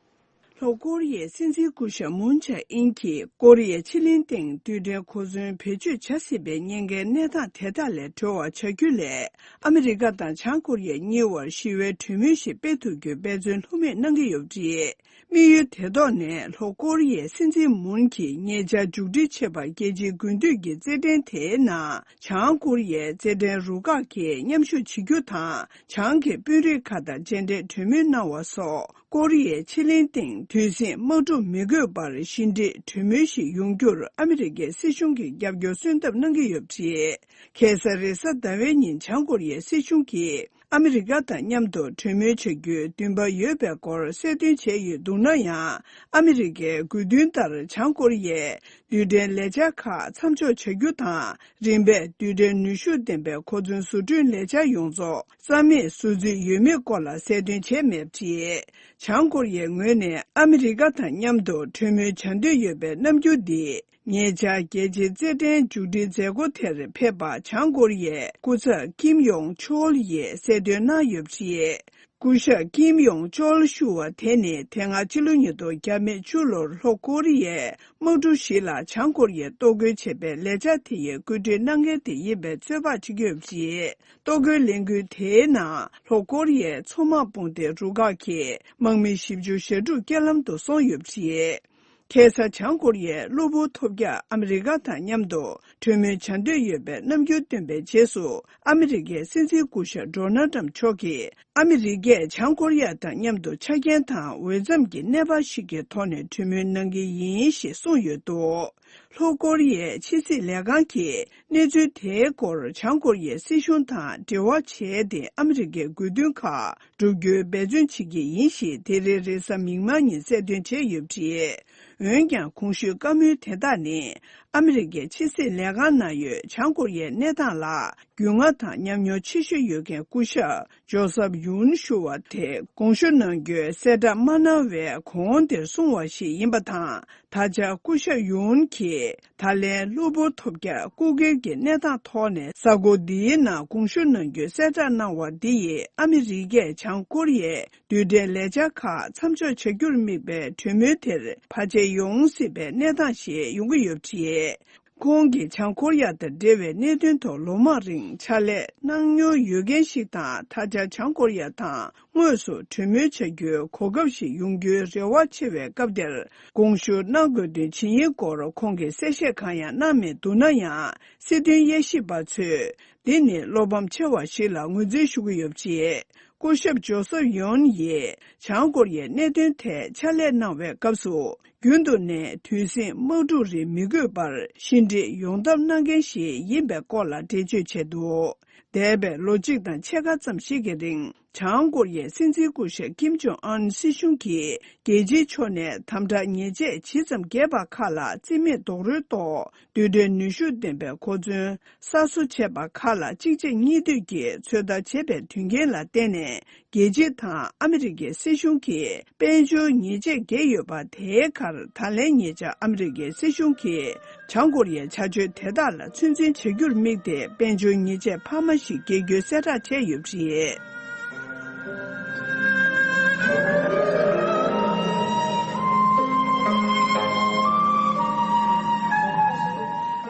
ལྷོ་ཀོ་རི་ཡའི་སྲིད་འཛིན་སྐུ་ཞབས་མུན་ཇེ་ཨིན་གྱིས་ཀོ་རི་ཡའི་ཕྱེད་གླིང་སྟེང་རྡུལ་ཕྲན་གོ་མཚོན་བེད་སྤྱོད་བྱ་སྲིད་པའི་ཉེན་ཁའི་གནས་སྟངས་དེ་དག་ལས་གྲོལ་བ་བྱ་རྒྱུ་ལས། ཨ་མི་རི་ཀ་དང་བྱང་ཀོ་རི་ཡ་གཉིས་བར་ཞི་བའི་གྲོས་མོལ་ཞིག་སྤེལ་ཐུབ་རྒྱུའི་འབད་བརྩོན་ལྷུག་མེད་གནང་གི་ཡོད་པ་རེད། དམིགས་ཡུལ་དེ་ཐོག་ནས་ལྷོ་ཀོ་རི་ཡའི་སྲིད་འཛིན་མུན་གྱིས་ཉེ་ཆར་མཇུག་སྒྲིལ་བྱས་པ། རྒྱལ་སྤྱིའི་དགུན་དུས་ཀྱི་རྩེད་འགྲན་དེའི་ནང་བྱང་ཀོ་རི་ཡའི་རྩེད་འགྲན་རུ་ཁག་གིས་མཉམ་ཞུགས་བྱེད་རྒྱུ་དང་། བྱང་གི་དཔོན་རིགས་ཁག་དང་མཇལ་འཕྲད་གྲོས་མོལ་གནང་བ་སོགས། ཀོ་རི་ཡའི་ཕྱེད་གླིང་སྟེང་དུས་ཟིང་དམག་འཁྲུག་མི་དགོས་པར་ཞི་འགྲིག་གྲོས་མོལ་ཞིག་ཡོང་རྒྱུར་ཨ་མི་རི་ཀའི་སྲིད་གཞུང་གིས་རྒྱབ་སྐྱོར་སོན་ཐབས་གནང་གི་ཡོད་པ་རེད། ཁ་སང་རེས་གཟའ་ཟླ་བའི་ཉིན་བྱང་ཀོ་རི་ཡའི་སྲིད་གཞུང་གིས་ཨ་མི་རི་ཀ་དང་མཉམ་དུ་གྲོས་མོལ་བྱ་རྒྱུའི་འདུན་པ་ཡོད་པའི་སྐོར་གསལ་སྟོན་བྱས་ཡོད་འདུག་ན་ཡང་། ཨ་མི་རི་ཀའི་དགོས་འདུན་ལྟར་བྱང་ཀོ་རི་ཡས་རྡུལ་ཕྲན་ལས་འཆར་ཁག་མཚམས་འཇོག་བྱ་རྒྱུ་དང་། རིམ་པས་རྡུལ་ཕྲན་ནུས་ཤུགས་ལྡན་པའི་གོ་མཚོན་བཟོ་སྐྲུན་ལས་འཆར་ཡོངས་རྫོགས་རྩ་མེད་བཟོ་རྩིས་ཡོད་མེད་སྐོར་ལ་གསལ་སྟོན་བྱས་མེད་པ་རེད། བྱང་ཀོ་རི་ཡའི་ངོས་ནས་ཨ་མི་རི་ཀ་དང་མཉམ་དུ་གྲོས་མོལ་བྱ་འདོད་ཡོད་པའི་རྣམ་འགྱུར་འདི། ཉེ་ཆར་རྒྱལ་སྤྱིའི་རྩེད་འགྲན་མཇུག་སྒྲིལ་མཛད་སྒོ་དེར་ཕེབས་པ་བྱང་ཀོ་རི་ཡའི་སྐུ་ཚབ་ཀིམ་ཡོང་ཆོལ་ཡིས་གསལ་སྟོན་གནང་ཡོད་པ་རེད། སྐུ་ཞབས་ཀིམ་ཡོང་ཆོལ་ཞུ་བ་དེ་ནི་དེ་སྔ་ཕྱི་ལོ་ཉིས་སྟོང་བཅུ་ལོར་ལྷོ་ཀོ་རི་ཡའི་དམག་གྲུ་ཞིག་ལ་བྱང་ཀོ་རི་ཡས་གཏོར་རྒོལ་བྱས་པའི་ལས་འཆར་དེ་ཡི་བཀོད་སྒྲིག་གནང་མཁན་དེ་ཡིན་པའི་ཚོད་དཔག་བྱེད་ཀྱི་ཡོད་པ་རེད། གཏོར་རྒོལ་ལས་འགུལ་དེའི་ནང་ལྷོ་ཀོ་རི་ཡའི་མཚོ་དམག་དཔུང་སྡེའི་རུ་ཁག་གིས་དམག་མི་བཞི་བཅུ་ཞེ་དྲུག་རྐྱེན་ལམ་དུ་སོང་ཡོད་པ་རེད། ཁ་སང་བྱང་ཀོ་རི་ཡའི་གློ་བུར་ཐོལ་རྒྱག་ཨ་མི་རི་ཀ་དང་མཉམ་དུ་གྲོས་མོལ་བྱ་འདོད་ཡོད་པའི་རྣམ་འགྱུར་བཏོན་པའི་རྗེས་སུ། ཨ་མི་རི་ཀའི་སྲིད་འཛིན་སྐུ་ཞབས་ཌོ་ནལ་ཏྲམ་མཆོག་གིས། ཨ་མི་རི་ཀས་བྱང་ཀོ་རི་ཡ་དང་མཉམ་དུ་ཆ་རྐྱེན་དང་འོས་འཚམ་གྱི་གནས་བབ་ཞིག་གི་ཐོག་ནས་གྲོས་མོལ་གནང་གི་ཡིན་ཞེས་གསུངས་ཡོད་འདུག་ལྷོ་ཀོ་རི་ཡའི་ཕྱི་སྲིད་ལས་ཁང་གིས་གནས་ཚུལ་དེའི་སྐོར་བྱང་ཀོ་རི་ཡའི་སྲིད་གཞུང་དང་འབྲེལ་བ་བྱས་ཏེ། ཨ་མི་རི་ཀའི་དགོས་འདུན་ཁག་བསྒྲུབ་རྒྱུའི་འབད་བརྩོན་བྱེད་ཀྱི་ཡིན་ཞེས་དེ་རིང་རེས་གཟའ་མིག་དམར་ཉིན་གསལ་སྟོན་བྱས་ཡོད་པ་རེད། འོན་ཀྱང་། གོང་ཞུས་བཀའ་མོལ་དེ་དག་ནི། ཨ་མི་རི་ཀའི་ཕྱི་སྲིད་ལས་ཁང་ནང་ཡོད་བྱང་ཀོ་རི་ཡའི་གནས་སྟངས་ལ་རྒྱུས་མངའ་དང་ཉམས་མྱོང་ཆེ་ཤོས་ཡོད་མཁན་སྐུ་ཞབས་ཇོ་སབ་ཡུན་ཞུ་བ་དེ་དགོངས་ཞུ་གནང་རྒྱུའི་གསལ་བསྒྲགས་མ་གནང་བའི་གོང་དེར་གསུངས་པ་ཞིག་ཡིན་པ་དང་། ད་ཆ་སྐུ་ཞབས་ཡུན་གྱིས་ད་ལན་གློ་བུར་ཐོལ་རྒྱག་སྐུ་སྒེར་གྱི་གནས་སྟངས་ཐོག་ནས་གཟའ་འཁོར་འདིའི་ནང་དགོངས་ཞུ་གནང་རྒྱུའི་གསལ་བསྒྲགས་གནང་བ་འདི་ཡིས། ཨ་མི་རི་ཀས་བྱང་ཀོ་རི་ཡའི་རྡུལ་ཕྲན་ལས་འཆར་ཁག་མཚམས་འཇོག་བྱ་རྒྱུར་དམིགས་པའི་གྲོས་མོལ་དེར་བར་ཆད་ཡོང་སྲིད་པའི་གནས་སྟངས་ཤིག་ཡོང་གི་ཡོད་པ་རེད། ཁོང་གིས་བྱང་ཀོ་རི་ཡ་དང་འབྲེལ་བའི་གནད་དོན་ཐོག་ལོ་མང་རིང་ཕྱག་ལས་གནང་མྱོང་ཡོད་མཁན་ཞིག་དང་། ད་ཆ་བྱང་ཀོ་རི་ཡ་དང་དངོས་སུ་གྲོས་མོལ་བྱ་རྒྱུའི་གོ་སྐབས་ཤིག་ཡོང་རྒྱུའི་རེ་བ་ཆེ་བའི་སྐབས་དེར། དགོངས་ཞུ་གནང་དགོས་དོན་ཇི་ཡིན་སྐོར་ཁོང་གིས་གསལ་བཤད་གང་ཡང་གནང་མི་འདུག་ན་ཡང་། སྲིད་དོན་དབྱེ་ཞིབ་པ་ཚོས་འདི་ནི་བློ་ཕམ་ཆེ་བ་ཞིག་ལ་ངོས་འཛིན་ཞུ་གི་ཡོད་པ་རེད། སྐུ་ཞབས་ཇོ་སབ་ཡོན་ཡིས་བྱང་ཀོ་རི་ཡའི་གནད་དོན་ཐད་ཕྱག་ལས་གནང་བའི་སྐབས་སུ། རྒྱུན་དུ་ནས་དུས་ཟིང་དམག་འཁྲུག་རིགས་མི་དགོས་པར་ཞི་འགྲིག་ཡོང་ཐབས་གནང་མཁན་ཞིག་ཡིན་པའི་སྐོར་ལ་འགྲེལ་བརྗོད་བྱས་འདུག་འདས་པའི་ལོ་གཅིག་དང་ཕྱེད་ཀ་ཙམ་ཞིག་གི་རིང་། བྱང་ཀོ་རི་ཡའི་སྲིད་འཛིན་སྐུ་ཞབས་ཀིམ་ཇོང་ཨན་སྲིད་གཞུང་གིས་རྒྱལ་སྤྱིའི་ཕྱོགས་ནས་དམ་དྲག་ཉེས་ཆད་ཇི་ཙམ་འགེལ་བ་ཁག་ལ་རྩིས་མེད་རྡོག་རོལ་ཐོག་རྡུལ་ཕྲན་ནུས་ཤུགས་ལྡན་པའི་གོ་མཚོན་གསར་བཟོ་བྱས་པ་ཁག་ལ་གཅིག་རྗེས་གཉིས་མཐུད་ཀྱིས་ཚོད་ལྟ་བྱས་པའི་དོན་རྐྱེན་ལ་བརྟེན་ནས། རྒྱལ་སྤྱི་དང་ཨ་མི་རི་ཀའི་སྲིད་གཞུང་གིས་དཔལ་འབྱོར་ཉེས་ཆད་འགེལ་ཡོད་པ་དེའི་ཁར། ད་ལན་ཉེ་ཆར་ཨ་མི་རི་ཀའི་སྲིད་གཞུང་གིས་བྱང་ཀོ་རི་ཡའི་བྱ་སྤྱོད་དེ་དག་ལ་ཚོད་འཛིན་བྱ་རྒྱུར་དམིགས་ཏེ། དཔལ་འབྱོར་ཉེས་ཆད་འཕར་མ་ཞིག་འགེལ་རྒྱུའི་གསལ་བསྒྲགས་བྱས་ཡོད་པ་རེད།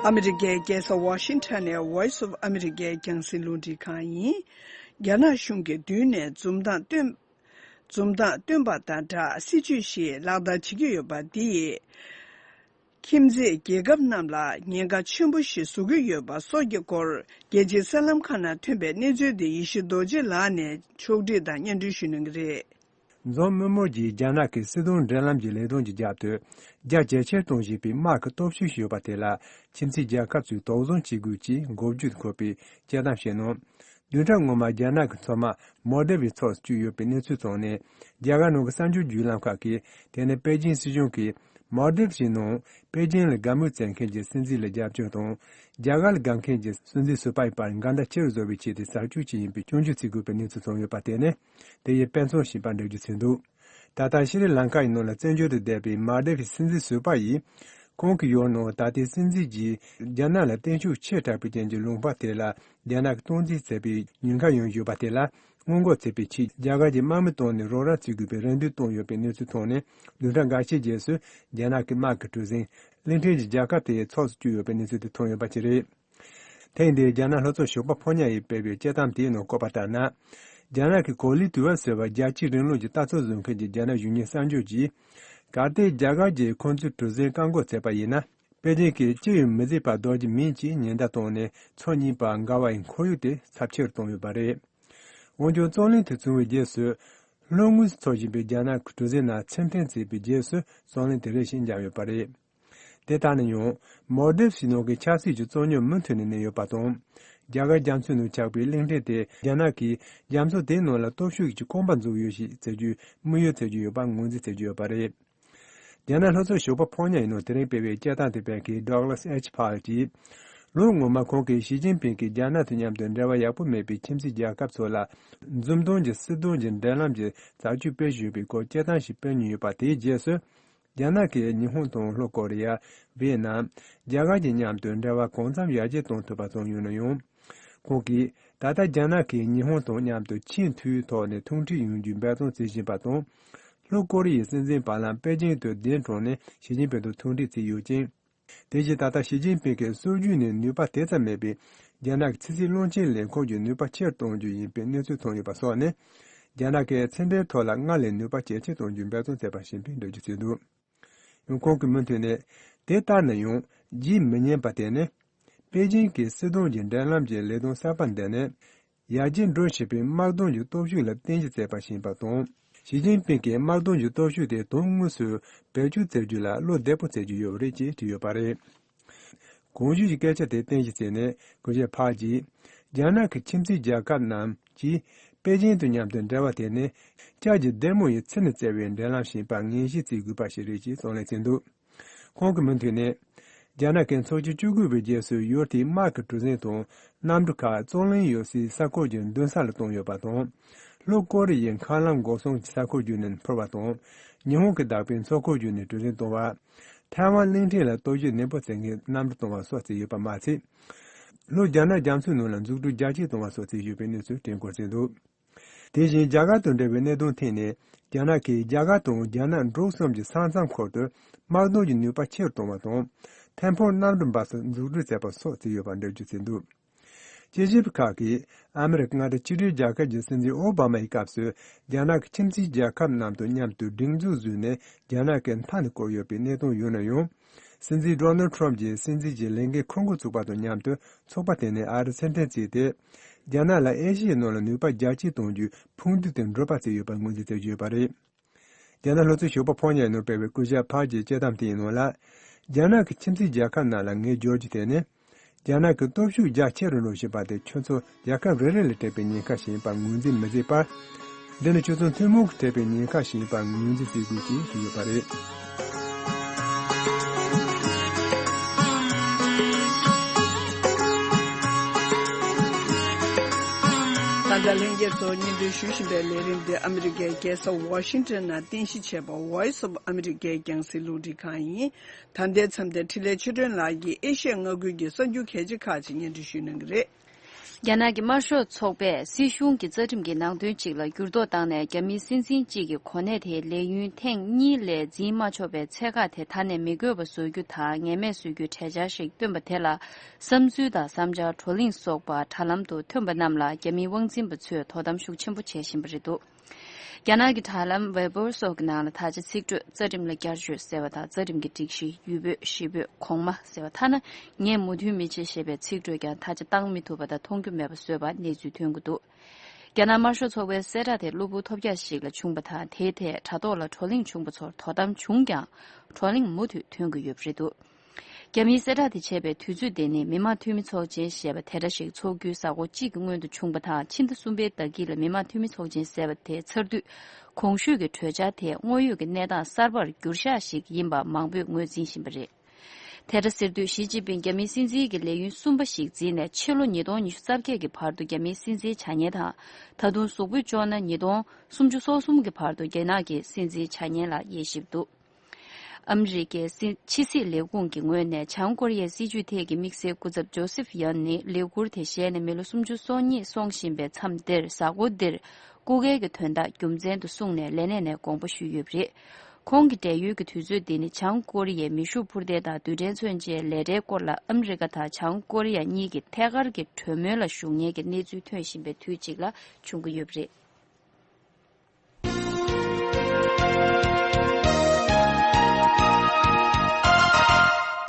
ཨ་མི་རི་ཀའི་རྒྱལ་ས་ཝ་ཤིང་ཊོན་ནས་Voice of America་རྒྱང་སྲིང་རླུང་འཕྲིན་ཁང་ཡིན། རྒྱ་ནག་གཞུང་གིས་མདུན་ནས་འཛུམ་མདངས་སྟོན། འཛུམ་མདངས་སྟོན་པ་དང་སྦྲགས། སྲིད་ཇུས་ཤིག་ལག་བསྟར་བྱེད་ཀྱི་ཡོད་པ་འདི་ཡིས། ཁྱིམ་མཚེས་རྒྱལ་ཁབ་རྣམས་ལ་ཉེན་ཁ་ཆེན་པོ་ཞིག་བཟོ་གི་ཡོད་པ་སོགས་ཀྱི་སྐོར། རྒྱལ་སྤྱིའི་གསར་ལམ་ཁག་ནང་ཐོན་པའི་གནས་ཚུལ་འདི་ཡེ་ཤེས་རྡོ་རྗེ་ལགས་ནས་ཕྱོགས་སྒྲིག་དང་སྙན་སྒྲོན་ཞུ་གནང་གི་རེད། འཛམ་མི་མོ་གིས་རྒྱ་ནག་གི་སྲིད་དོན་འབྲེལ་ལམ་གྱི་ལས་དོན་གྱི་རྒྱབ་ཏུ། རྒྱ་ཇེ་ཆེར་གཏོང་བཞིན་པའི་དམག་གི་སྟོབས་ཤུགས་ཤིག་ཡོད་པ་དེ་ལ། ཁྱིམ་མཚེས་རྒྱལ་ཁབ་ཚོས་དོགས་ཟོན་བྱེད་དགོས་ཀྱི་འགོ་བརྗོད་འཁོད་པའི་དཔྱད་གཏམ་བཤད་གནང་། བདུན་ཕྲག་སྔོན་མ་རྒྱ་ནག་གི་མཚོ་དམག་མོལ་ཌི་བི་ཚོགས་སུ་བསྐྱོད་ཡོད་པའི་གནས་ཚུལ་ཐོག་ནས། རྒྱ་གར་ནང་གི་གསར་འགྱུར་བརྒྱུད་ལམ་ཁག་གིས། དེ་ནི་པེ་ཅིན་སྲིད་གཞུང་གིས་མོལ་ཌི་བི་ཡི་ནང་པེ་ཅིན་ལ་དགའ་མོས་བྱེད་མཁན་གྱི་སྲིད་འཛིན་ལ་རྒྱབ་སྐྱོར་དང་། རྒྱ་གར་ལ་དགའ་མཁན་གྱི་སྲིད་འཛིན་ཟུར་པ་ཡི་བར་འགལ་ཟླ་ཆེ་རུ་བཟོ་བའི་ཆེད་དུ་ཟབ་སྤྱོད་བྱས་ཡིན་པའི་སྐྱོན་བརྗོད་བྱེད་དགོས་པའི་གནས་ཚུལ་བྱུང་ཡོད་པ་དེ་ནི། དེ་ཡི་དཔེ་མཚོན་ཞིག་ཡིན་པ་འགྲེལ་བརྗོད་བྱས་འདུག་ད་ལྟ་ཤྲི་ལང་ཀ་ཡི་ནང་ལ་བཙན་བྱོལ་དུ་བསྡད་པའི་མོལ་ཌི་བི་སྲིད་འཛིན་ཟུར་པ་ཡིས། ཁོང་གི་ཡུལ་ནང་ད་ལྟའི་སྲིད་འཛིན་གྱིས་རྒྱ་ནག་ལ་བརྟན་བཞུགས་ཆེ་དྲགས་པའི་རྐྱེན་གྱིས་ལུང་པ་དེ་ལ་རྒྱ་ནག་གིས་སྟངས་འཛིན་བྱས་པའི་ཉེན་ཁ་ཡོང་བཞིན་ཡོད་པ་དེ་ལ། སྔོན་འགོག་བྱེད་པའི་ཆེད་རྒྱ་གར་གྱི་དམག་མི་བཏང་ནས་རོགས་རམ་བྱེད་དགོས་པའི་རེ་འདུན་བཏང་ཡོད་པའི་གནས་ཚུལ་ཐོན་ནས། བདུན་ཕྲག་འགའ་ཤས་རྗེས་སུ་རྒྱ་ནག་གི་དམག་གི་གྲུ་གཟིངས་གླིང་ཕྲན་གྱི་རྒྱལ་ཁབ་དེའི་ཕྱོགས་སུ་བསྐྱོད་ཡོད་པའི་གནས་ཚུལ་དེ་ཐོན་ཡོད་པ་ཞིག་རེད། ཐེངས་འདིའི་རྒྱ་ནག་ལྷོ་ཕྱོགས་ཞོགས་པ་ཕོ་ཉ་ཡིས་སྤེལ་བའི་དཔྱད་གཏམ་དེའི་ནང་བཀོད་པ་ལྟར་ན། རྒྱ་ནག་གི་གོ་ལའི་དུས་བབ་ཟེར་བ་རྒྱལ་སྤྱིའི་རིང་ལུགས་ཀྱི་ལྟ་ཚུལ་བཟོ་མཁན་གྱི་རྒྱ་ནག་གཞོན་ནུ་གསར་འགྱུར་གྱིས། གལ་ཏེ་རྒྱ་གར་གྱིས་ཁོང་ཚོའི་གྲུ་གཟིངས་བཀག་འགོག་བྱས་པ་ཡིན་ན། པེ་ཅིང་གིས་ཅི་ཡང་མི་བྱེད་པར་སྡོད་རྒྱུ་མིན་ཅེས་ཉེན་བརྡ་བཏང་ནས། ཕྱོགས་གཉིས་བར་འགལ་བ་ཡི་ཁོར་ཡུག་དེ་ཚབས་ཆེ་རུ་བཏང་ཡོད་པ་རེད། འོན་ཀྱང་། རྩོད་གླེང་དེ་བྱུང་བའི་རྗེས་སུ། ལྷོ་ངོས་སུ་འཚོ་བཞིན་པའི་རྒྱ་ནག་གི་གྲུ་གཟིངས་རྣམས་ཕྱིར་འཐེན་བྱས་པའི་རྗེས་སུ། རྩོད་གླེང་དེ་རིམ་བཞིན་འཇམ་ཡོད་པ་རེད། དེ་ལྟར་ན་ཡང་། མོལ་དིབ་ཞིག་ནང་གི་ཆབ་སྲིད་ཀྱི་རྩོད་རྙོག་མུ་མཐུད་ནས་གནས་ཡོད་པ་དང་། རྒྱ་གར་རྒྱ་མཚོའི་ནང་ཆགས་པའི་གླིང་ཕྲན་དེ་རྒྱ་ནག་གིས་རྒྱ་མཚོ་དེའི་ནང་ལ་སྟོབས་ཤུགས་ཀྱི་རྐང་པ་འཛུགས་ཡོད་ཞེས་བརྩི་རྒྱུའི་དམིགས་ཡུལ་བརྩི་རྒྱུ་ཡོད་པ་ངོས་འཛིན་བྱེད་ཀྱི་ཡོད་པ་རེད། རྒྱ་ནག་ལྷོ་ཕྱོགས་ཞོགས་པ་ཕོ་ཉ་ཡི་ནང་དེ་རིང་སྤེལ་བའི་དཔྱད་གཏམ་དེ་སྤེལ་མཁན་Douglas H Park གྱིས། ལོ་སྔོན་མ་ཁོང་གིས་ཞི་ཅིན་ཕིང་གིས་རྒྱ་ནག་དང་མཉམ་དུ་འབྲེལ་བ་ཡག་པོ་མེད་པའི་ཁྱིམ་མཚེས་རྒྱལ་ཁབ་ཚོ་ལ་འཛུམ་མདངས་ཀྱི་སྲིད་དོན་གྱི་འབྲེལ་ལམ་གྱི་རྩ་ཆེན་སྤེལ་བཞིན་ཡོད་པའི་སྐོར་དཔྱད་གཏམ་ཞིག་སྤེལ་མྱོང་ཡོད་པ། དེའི་རྗེས་སུ། རྒྱ་ནག་གིས་ཉི་ཧོང་དང་ལྷོ་ཀོ་རི་ཡ། ཝེ་ནམ། རྒྱ་གར་གྱི་མཉམ་དུ་འབྲེལ་བ་གང་འཚམ་ཡར་རྒྱས་གཏོང་ཐུབ་པ་བྱུང་ཡོད་ན་ཡང་། ཁོང་གིས་ད་ལྟ་རྒྱ་ནག་གིས་ཉི་ཧོང་དང་མཉམ་དུ་ཆེས་མཐོའི་ཐོག་ནས་མཐུན་སྒྲིལ་ཡོང་རྒྱུའི་འབད་བརྩོན་བྱེད་བཞིན་པ་དང་། ལྷོ་ཀོ་རི་ཡའི་སྲིད་འཛིན་བར་ལམ་པེ་ཅིང་དུ་གདན་དྲངས་ནས་ཞི་ཅིན་ཕིང་དང་མཐུན་སྒྲིལ་བྱས་ཡོད་ཅིང་། དེ་བཞིན་ད་ལྟ་ཞི་ཅིན་ཕིང་གི་སྲོལ་རྒྱུན་ནས་ནུས་པ་དེ་ཙམ་མེད་པའི་རྒྱ་ནག་གི་ཕྱི་སྲིད་བློན་ཆེན་ལས་ཁུངས་ཀྱི་ནུས་པ་ཆེར་གཏོང་རྒྱུ་ཡིན་པའི་གནས་ཚུལ་ཐོན་ཡོད་པ་སོགས་ནི། རྒྱ་ནག་གིས་ཕྱི་འབྲེལ་ཐོག་ལ་སྔར་ལས་ནུས་པ་ཇེ་ཆེར་གཏོང་རྒྱུའི་འབད་བརྩོན་བྱས་པ་ཞིག་ཡིན་པའི་འགྲེལ་བརྗོད་བྱས་འདུག། ཡང་ཁོང་གིས་མུ་མཐུད་ནས། དེ་ལྟར་ན་ཡང་བརྗེད་མི་ཉན་པ་དེ་ནི། པེ་ཅིང་གིས་སྲིད་དོན་གྱི་འབྲེལ་ལམ་གྱི་ལས་དོན་གསར་པ་འདི་ནི། ཡར་རྒྱས་འགྲོ་བཞིན་པའི་དམག་དོན་གྱི་སྟོབས་ཤུགས་ལ་རྟེན་གཞི་བྱས་པ་ཞིག་ཡིན་པ་དང་། ཞི་ཅིན་ཕིང་གིས་དམག་དོན་གྱི་སྟོབས་ཤུགས་དེ་དོན་དངོས་སུ་བེད་སྤྱོད་བྱ་རྒྱུ་ལ་བློ་བདེ་པོ་བྱེད་ཀྱི་ཡོད་པ་རེད་ཅེས་བྲིས་ཡོད་པ་རེད། གོང་ཞུས་ཀྱི་སྐད་ཆ་དེ་རྟེན་གཞི་བྱས་ནས། སྐུ་ཞབས་ཕག་གིས། རྒྱ་ནག་གི་ཁྱིམ་མཚེས་རྒྱལ་ཁབ་རྣམས་ཀྱིས་པེ་ཅིང་དང་མཉམ་དུ་འབྲེལ་བ་དེ་ནི། ལྕགས་ཀྱི་རྡེ་མོ་ཡིས་ཚིག་ནས་བརྩེགས་པའི་འབྲེལ་ལམ་ཞིག་ཡིན་པ་ངེས་ཤེས་བྱེད་དགོས་པ་ཞིག་རེད་ཅེས་གསུངས་ལན་བྱས་འདུག། ཁོང་གིས་མུ་མཐུད་ནས། རྒྱ་ནག་གིས་ཚོགས་ཆེན་བཅུ་དགུ་པའི་རྗེས་སུ་ཡུལ་དེའི་དམག་གི་གྲུ་གཟིངས་དང་གནམ་གྲུ་ཁག་རྩོད་གླེང་ཡོད་སའི་ས་ཁུལ་གྱི་མདུན་ས་ལ་བཏང་ཡོད་པ་དང་། ལྷོ་ཀོ་རི་ཡའི་མཁའ་ལམ་འགོག་སྲུང་གི་ས་ཁུལ་བརྒྱུད་ནས་འཕུར་བ་དང་། ཉི་ཧོང་གི་བདག་པོའི་མཚོ་ཁུལ་བརྒྱུད་ནས་གྲུ་གཟིངས་གཏོང་བ། ཐའེ་ཝན་གླིང་ཕྲན་ལ་གཏོར་བཤིག་ནན་པོ་བྱེད་མཁན་གནམ་གྲུ་གཏོང་བ་སོགས་བྱས་ཡོད་པ་མ་ཚད། ལྷོ་རྒྱ་ནག་རྒྱ་མཚོའི་ནང་ལ་འཛུགས་སྐྲུན་རྒྱ་སྐྱེད་གཏོང་བ་སོགས་བྱས་ཡོད་པའི་གནས་ཚུལ་བྲིས་སྐོར་བྱས་འདུག། དེ་བཞིན་རྒྱ་གར་དང་འབྲེལ་བའི་གནད་དོན་ཐད་ནས། རྒྱ་ནག་གིས་རྒྱ་གར་དང་རྒྱ་ནག་འབྲུག་གསུམ་གྱི་ས་མཚམས་ཁུལ་དུ་དམག་དོན་གྱི་ནུས་པ་ཆེ་རུ་གཏོང་བ་དང་། ཐད་འཕུར་གནམ་གྲུ་འབབ་ས་འཛུགས་སྐྲུན་བྱས་པ་སོགས་བྱས་ཡོད་པ་འགྲེལ་བརྗོད་བྱས་འདུག། དཔྱད་ཞིབ་པ་ཁག་གིས། ཨ་མི་རི་ཀ་མངའ་སྡེ་གཅིག་སྒྲིལ་རྒྱལ་ཁབ་ཀྱི་སྲིད་འཛིན་ཨོ་བྷ་མ་ཡི་སྐབས་སུ། རྒྱ་ནག་གི་ཁྱིམ་མཚེས་རྒྱལ་ཁབ་རྣམས་དང་མཉམ་དུ་སྒྲིག་འཛུགས་བཟོས་ནས། རྒྱ་ནག་གི་མཐའ་ནས་བསྐོར་ཡོད་པའི་གནད་དོན་ཡོད་ན་ཡང་། སྲིད་འཛིན་ཌོ་ནལ་ཁྲོམ་གྱིས་སྲིད་འཛིན་གྱི་ལས་འགན་འཁུར་འགོ་ཚུགས་པ་དང་མཉམ་དུ། ཚོགས་པ་དེ་ནས་ཨ་རི་ཕྱིར་འཐེན་བྱས་ཏེ། རྒྱ་ནག་ལ་ཨེ་ཤི་ཡའི་ནང་ལ་ནུས་པ་རྒྱ་སྐྱེད་གཏོང་རྒྱུའི་ཕུགས་འདུན་དེ་འགྲུབ་པ་བྱས་ཡོད་པ་ངོས་འཛིན་བྱེད་ཀྱི་ཡོད་པ་རེད། རྒྱ་ནག་ལྷོ་ཕྱོགས་ཞོགས་པ་ཕོ་ཉའི་ནང་སྤེལ་བའི་སྐུ་ཞབས་ཕག་གི་དཔྱད་གཏམ་དེའི་ནང་ལ། རྒྱ་ནག་གི་ཁྱིམ་མཚེས་རྒྱལ་ཁབ་རྣམས་ལ་ངས་བརྗོད་རྒྱུ་དེ་ནི། རྒྱ་ནག་གི་སྟོབས་ཤུགས་རྒྱ་ཆེ་རུ་འགྲོ་བཞིན་པ་དེ་ཁྱོད་ཚོ་རྒྱལ་ཁབ་རེ་རེ་ལ་སྤྲད་པའི་ཉེན་ཁ་ཞིག་ཡིན་པ་ངོས་འཛིན་མི་བྱེད་པར། འདི་ནི་ཁྱོད་ཚོ་ཐུན་མོང་གིས་སྤྲད་པའི་ཉེན་ཁ་ཞིག་ཡིན་པ་ངོས་འཛིན་བྱེད་དགོས་ཅེས་ཞུས་ཡོད་པ་རེད། ད་ལྟ་ལྷན་རྒྱས་ཚོ་སྙན་སྒྲོན་ཞུ་བཞིན་པའི་ལས་རིམ་འདི་ཨ་མི་རི་ཀའི་རྒྱལ་ས་ཝ་ཤིང་ཊོན་ནང་རྟེན་གཞི་བྱས་པ་Voice of America རྒྱང་སྲིང་རླུང་འཕྲིན་ཁང་ཡིན། ད་ལྟའི་མཚམས་དེར་འཕྲིན་ལས་ཆོས་སྒྲོན་ལགས་ཀྱིས་ཨེ་ཤི་ཡ་མངའ་ཁུལ་གྱི་གསར་འགྱུར་གལ་ཆེ་ཁག་ཅིག་སྙན་སྒྲོན་ཞུ་གནང་གི་རེད། རྒྱ་ནག་གི་དམར་ཤོག་ཚོགས་པས་སྲིད་གཞུང་གི་རྩ་ཁྲིམས་ཀྱི་ནང་དོན་གཅིག་ལ་འགྱུར་ལྡོག་བཏང་ནས། རྒྱ་མིའི་སྲིད་འཛིན་གཅིག་གི་གོ་གནས་དེའི་ལས་ཡུན་ཐེངས་གཉིས་ལས་འཛིན་མ་ཆོག་པའི་ཚད་བཀག་དེ་ད་ནས་མི་དགོས་པ་བཟོ་རྒྱུ་དང་ངེས་མེད་བཟོ་རྒྱུའི་གྲོས་འཆར་ཞིག་བཏོན་པ་དེ་ལ། བསམ་ཚུལ་དང་བསམ་འཆར། བགྲོ་གླེང་སོགས་པ་དྲ་ལམ་དུ་ཐོན་པ་རྣམས་ལ། རྒྱ་མིའི་དབང་འཛིན་པ་ཚོས་དོ་དམ་ཤུགས་ཆེན་པོ་བྱེད་བཞིན་པ་རེད་འདུག། རྒྱ་ནག་གི་དྲ་ལམ་ཝེ་པོ་སོགས་ཀྱི་ནང་ལ་ད་ཆ་ཚིག་འགྲོས་རྩ་ཁྲིམས་ལ་བསྐྱར་བཅོས་ཟེར་བ་དང་། རྩ་ཁྲིམས་ཀྱི་སྒྲིག་གཞི་ཡུལ་བོད་གཞིས་བོད་གོང་མ་ཟེར་བ། ཐ་ན་ངས་མོས་མཐུན་མི་བྱེད་ཞེས་པའི་ཚིག་འགྲོས་ཀྱང་ད་ཆ་བཏང་མི་ཐུབ་པ་དང་མཐོང་རྒྱུ་མེད་པ་བཟོས་པ་གནས་ཚུལ་ཐོན་གྱི་འདུག། རྒྱ་ནག་དམར་ཤོག་ཚོགས་པའི་གསལ་བསྒྲགས་དེ་གློ་བུར་ཐོལ་རྒྱག་ཞིག་ལ་བྱུང་བ་དང་། དེའི་ཐད་དྲ་ཐོག་ལ་བགྲོ་གླེང་བྱུང་བ་ཚོར་དོ་དམ་བྱུང་ཀྱང་། བགྲོ་གླེང་མུ་མཐུད་ཐོན་གྱི་ཡོད་པ་རེད་འདུག། རྒྱ་མིའི་གསལ་བསྒྲགས་དེ་བྱས་པའི་དུས་ཚོད་དེ་ནི་མི་དམངས་འཐུས་མི་ཚོགས་ཆེན་ཞེས་པ་དེ་འདྲ་ཞིག་འཚོགས་རྒྱུའི་གཟའ་འཁོར་གཅིག་གི་སྔོན་དུ་བྱུང་བ་དང་། ཕྱི་ཟླ་གསུམ་པའི་ཟླ་དཀྱིལ་ལ་མི་དམངས་འཐུས་མི་ཚོགས་ཆེན་ཟེར་བ་དེ་ཚར་དུས། གོང་ཞུས་ཀྱི་གྲོས་འཆར་དེ་དངོས་ཡོད་ཀྱི་གནས་སྟངས་གསར་པར་འགྱུར་བཞག་ཞིག་ཡིན་པ་མང་པོས་ངོས་འཛིན་བཞིན་པ་རེད། དེ་འདྲ་ཟེར་དུས། ཞི་ཅིན་ཕིང་རྒྱ་མིའི་སྲིད་འཛིན་གྱི་ལས་ཡུན་གསུམ་པ་ཞིག་འཛིན་ནས། ཕྱི་ལོ་ཉིས་སྟོང་ཉི་ཤུ་རྩ་བརྒྱད་ཀྱི་བར་དུ་རྒྱ་མིའི་སྲིད་འཛིན་བྱ་ཉེན་དང་། ད་དུང་གཟུགས་པོས་ལྕོགས་ན་ཉིས་སྟོང་སུམ་ཅུ་སོ་གསུམ་གྱི་བར་དུ་རྒྱ་ནག་གི་སྲིད་འཛིན་བྱ་ཉེན་ལ་དབྱེ་ཞིབ་འདུག། ཨ་མི་རི་ཀའི་སྲིད་ཕྱི་སྲིད་ལས་ཁུངས་ཀྱི་ངོས་ནས་བྱང་ཀོ་རི་ཡའི་སྲིད་བྱུས་ཐད་ཀྱི་དམིགས་བསལ་སྐུ་ཚབ་ཇོ་སེབ་ཡོན་ནི་ལས་ཁུར་དེ་བཞེས་ནས་མི་ལོ་སུམ་ཅུ་སོ་གཉིས་སོང་བཞིན་པའི་མཚམས་འདིར་གཟའ་འཁོར་འདིར་སྐུ་སྒེར་གྱི་དོན་དག་རྒྱུ་མཚན་དུ་བཟུང་ནས་ལས་གནས་ནས་དགོངས་པ་ཞུས་ཡོད་པ་རེད། ཁོང་གི་བགྲེས་ཡོལ་གྱི་དུས་ཚོད་འདི་ནི་བྱང་ཀོ་རི་ཡའི་མེ་ཤུགས་འཕུར་མདེལ་དང་རྡུལ་ཕྲན་མཚོན་ཆའི་ལས་གྲྭའི་སྐོར་ལ་ཨ་མི་རི་ཀ་དང་བྱང་ཀོ་རི་ཡ་གཉིས་ཀྱི་ཐད་ཀར་གྱི་གྲོས་མོལ་ལ་ཞུགས་མཁན་གྱི་གནས་ཚུལ་ཐོན་བཞིན་པའི་དུས་གཅིག་ལ་བྱུང་གི་ཡོད་པ་རེད།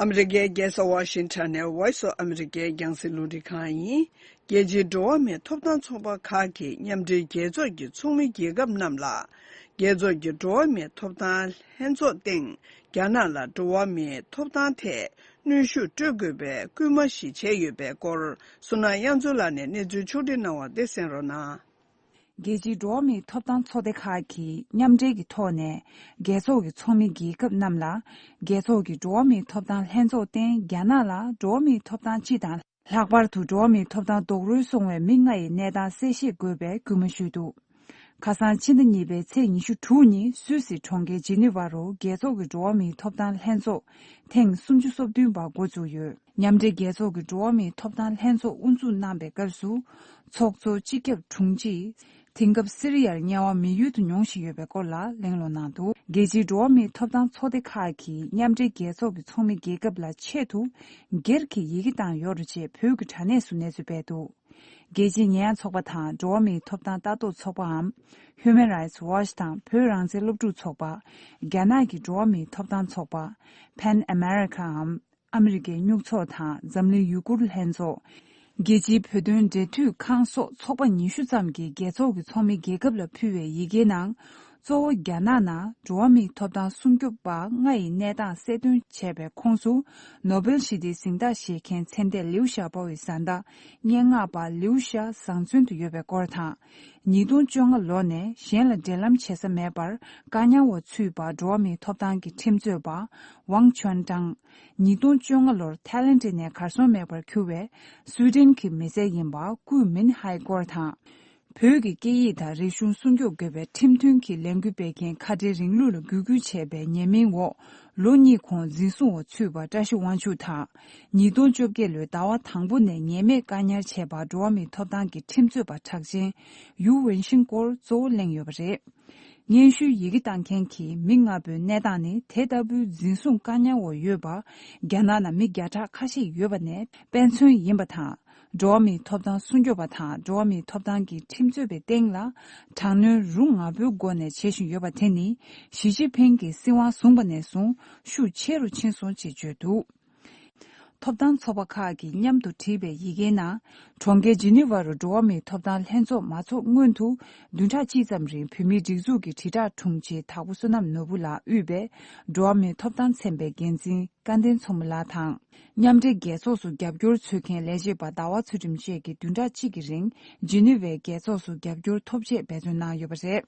ཨ་མི་རི་ཀའི་རྒྱལ་ས་ཝ་ཤིང་ཊོན་ནས་Voice of America རྒྱང་སྲིང་རླུང་འཕྲིན་ཁང་ཡིན། རྒྱལ་སྤྱིའི་འགྲོ་བ་མིའི་ཐོབ་ཐང་ཚོགས་པ་ཁག་གིས་མཉམ་འབྲེལ་རྒྱལ་ཚོགས་ཀྱི་ཚོགས་མི་རྒྱལ་ཁབ་རྣམས་ལ། རྒྱལ་ཚོགས་ཀྱི་འགྲོ་བ་མིའི་ཐོབ་ཐང་ལྷན་ཚོགས་སྟེང་རྒྱ་ནག་ལ་འགྲོ་བ་མིའི་ཐོབ་ཐང་ཐད་གནོན་ཤུགས་སྤྲོད་དགོས་པའི་སྐུལ་མ་ཞིག་བྱས་ཡོད་པའི་སྐོར། བསོད་ནམས་དབྱངས་མཚོ་ལགས་ནས་གནས་ཚུལ་ཕྱོགས་སྒྲིག་གནང་བ་དེ་གསན་རོགས་གནང་། རྒྱལ་སྤྱིའི་འགྲོ་བ་མིའི་ཐོབ་ཐང་ཚོགས་སྡེ་ཁག་གིས་མཉམ་འབྲེལ་གྱི་ཐོག་ནས་རྒྱལ་ཚོགས་ཀྱི་ཚོགས་མི་རྒྱལ་ཁབ་རྣམས་ལ། རྒྱལ་ཚོགས་ཀྱི་འགྲོ་བ་མིའི་ཐོབ་ཐང་ལྷན་ཚོགས་སྟེང་རྒྱ་ནག་ལ་འགྲོ་བ་མིའི་ཐོབ་ཐང་སྤྱི་དང་། ལྷག་པར་དུ་འགྲོ་བ་མིའི་ཐོབ་ཐང་རྡོག་རོལ་སོང་བའི་མི་ལྔ་ཡི་གནས་སྟངས་གསལ་བཤད་དགོས་པའི་སྐུལ་མ་ཞུས་འདུག་ཁ་སང་ཕྱི་ཟླ་གཉིས་པའི་ཚེས་ཉི་ཤུ་དྲུག་ཉིན་སུད་སི་གྲོང་ཁྱེར་ཇི་ནི་ཝ་རུ་རྒྱལ་ཚོགས་ཀྱི་འགྲོ་བ་མིའི་ཐོབ་ཐང་ལྷན་ཚོགས་ཐེངས་སུམ་ཅུ་སོ་བདུན་པ་འགོ་བཙུགས་ཡོད། མཉམ་འབྲེལ་རྒྱལ་ཚོགས་ཀྱི་འགྲོ་བ་མིའི་ཐོབ་ཐང་ལྷན་ཚོགས་དབུ་འཛུགས་གནང་པའི་སྐབས་སུ། ཚོགས་གཙོ་སྤྱི་ཁྱབ་དྲུང་ཆེས། དེང་སྐབས་སི་རི་ཡར་དམྱལ་བ་མི་ཡུལ་དུ་མྱོང་བཞིན་ཡོད་པའི་སྐོར་ལ་གླེང་སློང་གནང་འདུག་རྒྱལ་སྤྱིའི་འགྲོ་བ་མིའི་ཐོབ་ཐང་ཚོགས་སྡེ་ཁག་གིས་མཉམ་འབྲེལ་རྒྱལ་ཚོགས་ཀྱི་ཚོགས་མི་རྒྱལ་ཁབ་ལ་ཆེད་དུ་སྒེར་གྱི་ཡི་གེ་བཏང་ཡོད་རེད་ཅེས་བོད་ཀྱི་དྲ་གནས་སུ་གནས་ཚུལ་སྤེལ་འདུག་རྒྱལ་སྤྱིའི་ཉེས་ཡངས་ཚོགས་པ་དང་འགྲོ་བ་མིའི་ཐོབ་ཐང་ལྟ་རྟོག་ཚོགས་པའམ། Human Rights Watch དང་བོད་རང་བཙན་སློབ་ཕྲུག་ཚོགས་པ། རྒྱ་ནག་གི་འགྲོ་བ་མིའི་ཐོབ་ཐང་ཚོགས་པ། Pan Americaའམ། ཨ་མི་རི་ཀའི་སྨྱུག་ཚོགས་དང་འཛམ་གླིང་ཡུ་གུར་ལྷན་ཚོགས། རྒྱལ་སྤྱིའི་བོད་དོན་འབྲེལ་མཐུད་ཁང་སོགས་ཚོགས་པ་ཉི་ཤུ་ཙམ་གྱིས་རྒྱལ་ཚོགས་ཀྱི་ཚོགས་མི་རྒྱལ་ཁབ་ལ་ཕུལ་བའི་ཡི་གེའི་ནང་། གཙོ་བོ་རྒྱ་ནག་ནང་འགྲོ་བ་མིའི་ཐོབ་ཐང་སྲུང་སྐྱོབ་པ་ལྔ་ཡི་གནས་སྟངས་གསལ་སྟོན་བྱས་པའི་ཁོངས་སུ། ནོ་སྦེལ་ཞི་བདེའི་གཟེངས་རྟགས་བཞེས་མཁན་མཚན་ལྡན་ལིའུ་ཞའོ་པོ་ཡི་བཟའ་ཟླ། སྙན་ངག་པ་ལིའུ་ཞའོ་བཟང་བཙོན་དུ་ཡོད་པའི་སྐོར་དང་། ཉིས་སྟོང་བཅོ་ལྔ་ལོ་ནས་གཞན་ལ་འབྲེལ་ལམ་བྱེད་ས་མེད་པར་བཀག་ཉར་འོག་ཚུད་པ་འགྲོ་བ་མིའི་ཐོབ་ཐང་གི་ཁྲིམས་རྩོད་པ། ཝང་ཆོན་ཀྲང་། ཉིས་སྟོང་བཅོ་ལྔ་ལོར་ཐའི་ལེན་ཌི་ནས་གར་སོང་མེད་པར་གྱུར་བའི་སུའེ་ཏེན་གྱི་མི་སེར་ཡིན་པ་ཀུའུ་མིན་ཧའེ་སྐོར་དང་། བོད་ཀྱི་སྐད་ཡིག་དང་རིག་གཞུང་སྲུང་སྐྱོབ་དགོས་པའི་ཁྲིམས་མཐུན་གྱི་ལས་འགུལ་སྤེལ་མཁན་ཁ་བྲལ་རིང་ལུགས་ལ་འགུལ་སྐྱོད་བྱས་པའི་ཉེས་མིང་འོག་ལོ་གཉིས་གོང་འཛིན་བཟུང་འོག་ཚུད་པ་བཀྲ་ཤིས་དབང་ཕྱུག་དང་། ཉིས་སྟོང་བཅོ་བརྒྱད་ལོའི་ཟླ་བ་དང་པོ་ནས་ཉེས་མེད་བཀག་ཉར་བྱས་པ་འགྲོ་བ་མིའི་ཐོབ་ཐང་གི་ཁྲིམས་རྩོད་པ་གྲགས་ཅན་ཡུའུ་ཝེན་ཤིང་སྐོར་གཙོ་བོ་གླེང་ཡོད་པ་རེད། སྙན་ཞུའི་ཡི་གེ་བཏང་མཁན་གྱི་མི་ལྔ་པོའི་གནས་སྟངས་ནི་དེ་ལྟ་བུའི་འཛིན་བཟུང་བཀག་ཉར་འོག་ཡོད་པ། རྒྱ་ནག་ནང་མི་བརྒྱ་ཕྲག་ཁ་ཤས་ཡོད་པ་ནས་དཔེ་མཚོན་ཡིན་པ་དང་། འགྲོ་བ་མིའི་ཐོབ་ཐང་སྲུང་སྐྱོབ་པ་དང་འགྲོ་བ་མིའི་ཐོབ་ཐང་གི་ཁྲིམས་རྩོད་པའི་སྟེང་ལ་དྲག་གནོན་རུ་ང་པོའི་སྒོ་ནས་བྱེད་བཞིན་ཡོད་པ་དེ་ནི་ཞི་ཅིན་ཕིང་གིས་སྲིད་དབང་བཟུང་བ་ནས་བཟུང་ཤུགས་ཆེ་རུ་ཕྱིན་སོང་ཅེས་བརྗོད་འདུག་ཐོབ་ཐང་ཚོགས་པ་ཁག་གིས་མཉམ་དུ་བྲིས་པའི་ཡི་གེའི་ནང་། གྲོང་ཁྱེར་ཇི་ནི་ཝ་རུ་འགྲོ་བ་མིའི་ཐོབ་ཐང་ལྷན་ཚོགས་མ་འཚོགས་སྔོན་དུ་བདུན་ཕྲག་གཅིག་ཙམ་རིང་བོད་མིའི་སྒྲིག་འཛུགས་ཀྱི་དྲིལ་བསྒྲགས་དྲུང་ཆེ་དྭགས་པོ་བསོད་ནམས་ནོར་བུ་ལགས་དབུས་པའི་འགྲོ་བ་མིའི་ཐོབ་ཐང་ཚན་པའི་འགན་འཛིན་སྐལ་ལྡན་མཚོ་མོ་ལགས་དང་། མཉམ་འབྲེལ་རྒྱལ་ཚོགས་སུ་རྒྱབ་སྐྱོར་འཚོལ་མཁན་ལས་བྱེད་པ་ཟླ་བ་ཚུལ་ཁྲིམས་བཅས་ཀྱིས་བདུན་ཕྲག་གཅིག་གི་རིང་ཇི་ནི་ཝའི་རྒྱལ་ཚོགས་སུ་རྒྱབ་སྐྱོར་ཐོབ་ཆེད་འབད་བརྩོན་གནང་ཡོད་པ་རེད།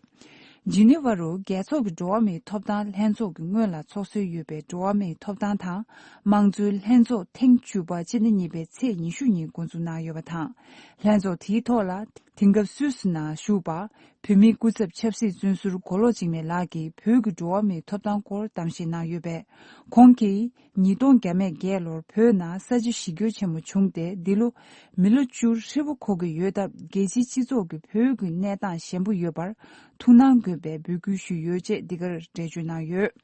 ཇི་ནི་ཝ་རུ་རྒྱལ་ཚོགས་ཀྱི་འགྲོ་བ་མིའི་ཐོབ་ཐང་ལྷན་ཚོགས་ཀྱི་སྔོན་ལ་ཚོགས་སྲོལ་ཡོད་པའི་འགྲོ་བ་མིའི་ཐོབ་ཐང་དང་དམངས་གཙོའི་ལྷན་ཚོགས་ཐེངས་བཅུ་པ་སྤྱི་ཟླ་གཉིས་པའི་ཚེས་ཉི་ཤུ་ཉིན་འགོ་འཛུགས་གནང་ཡོད་པ་དང་། ལྷན་ཚོགས་དེའི་ཐོག་ལ་དེང་སྐབས་སུད་སི་ནང་བཞུགས་པ་བོད་མིའི་སྐུ་ཚབ་ཆབ་སྲིད་བཙོན་ཟུར་མགོ་ལོག་འཇིགས་མེད་ལགས་ཀྱིས་བོད་ཀྱི་འགྲོ་བ་མིའི་ཐོབ་ཐང་སྐོར་གཏམ་བཤད་གནང་ཡོད་པས། ཁོང་གིས། ཉིས་སྟོང་བརྒྱ་མེད་བརྒྱད་ལོར་བོད་ནང་ས་བྱི་ཞི་རྒོལ་ཆེན་མོ་བྱུང་སྟེ་འདི་ལོ་མི་ལོ་བཅུ་ཧྲིལ་པོ་འཁོར་གྱི་ཡོད་སྟབས་རྒྱལ་སྤྱིའི་སྤྱི་ཚོགས་ཀྱིས་བོད་ཀྱི་གནས་སྟངས་ཞན་པོ་ཡོད་པར་ཐུགས་སྣང་དགོས་པའི་འབོད་སྐུལ་ཞུས་ཡོད་ཅེས་འདི་གར་འགྲེལ་བརྗོད་གནང་ཡོད།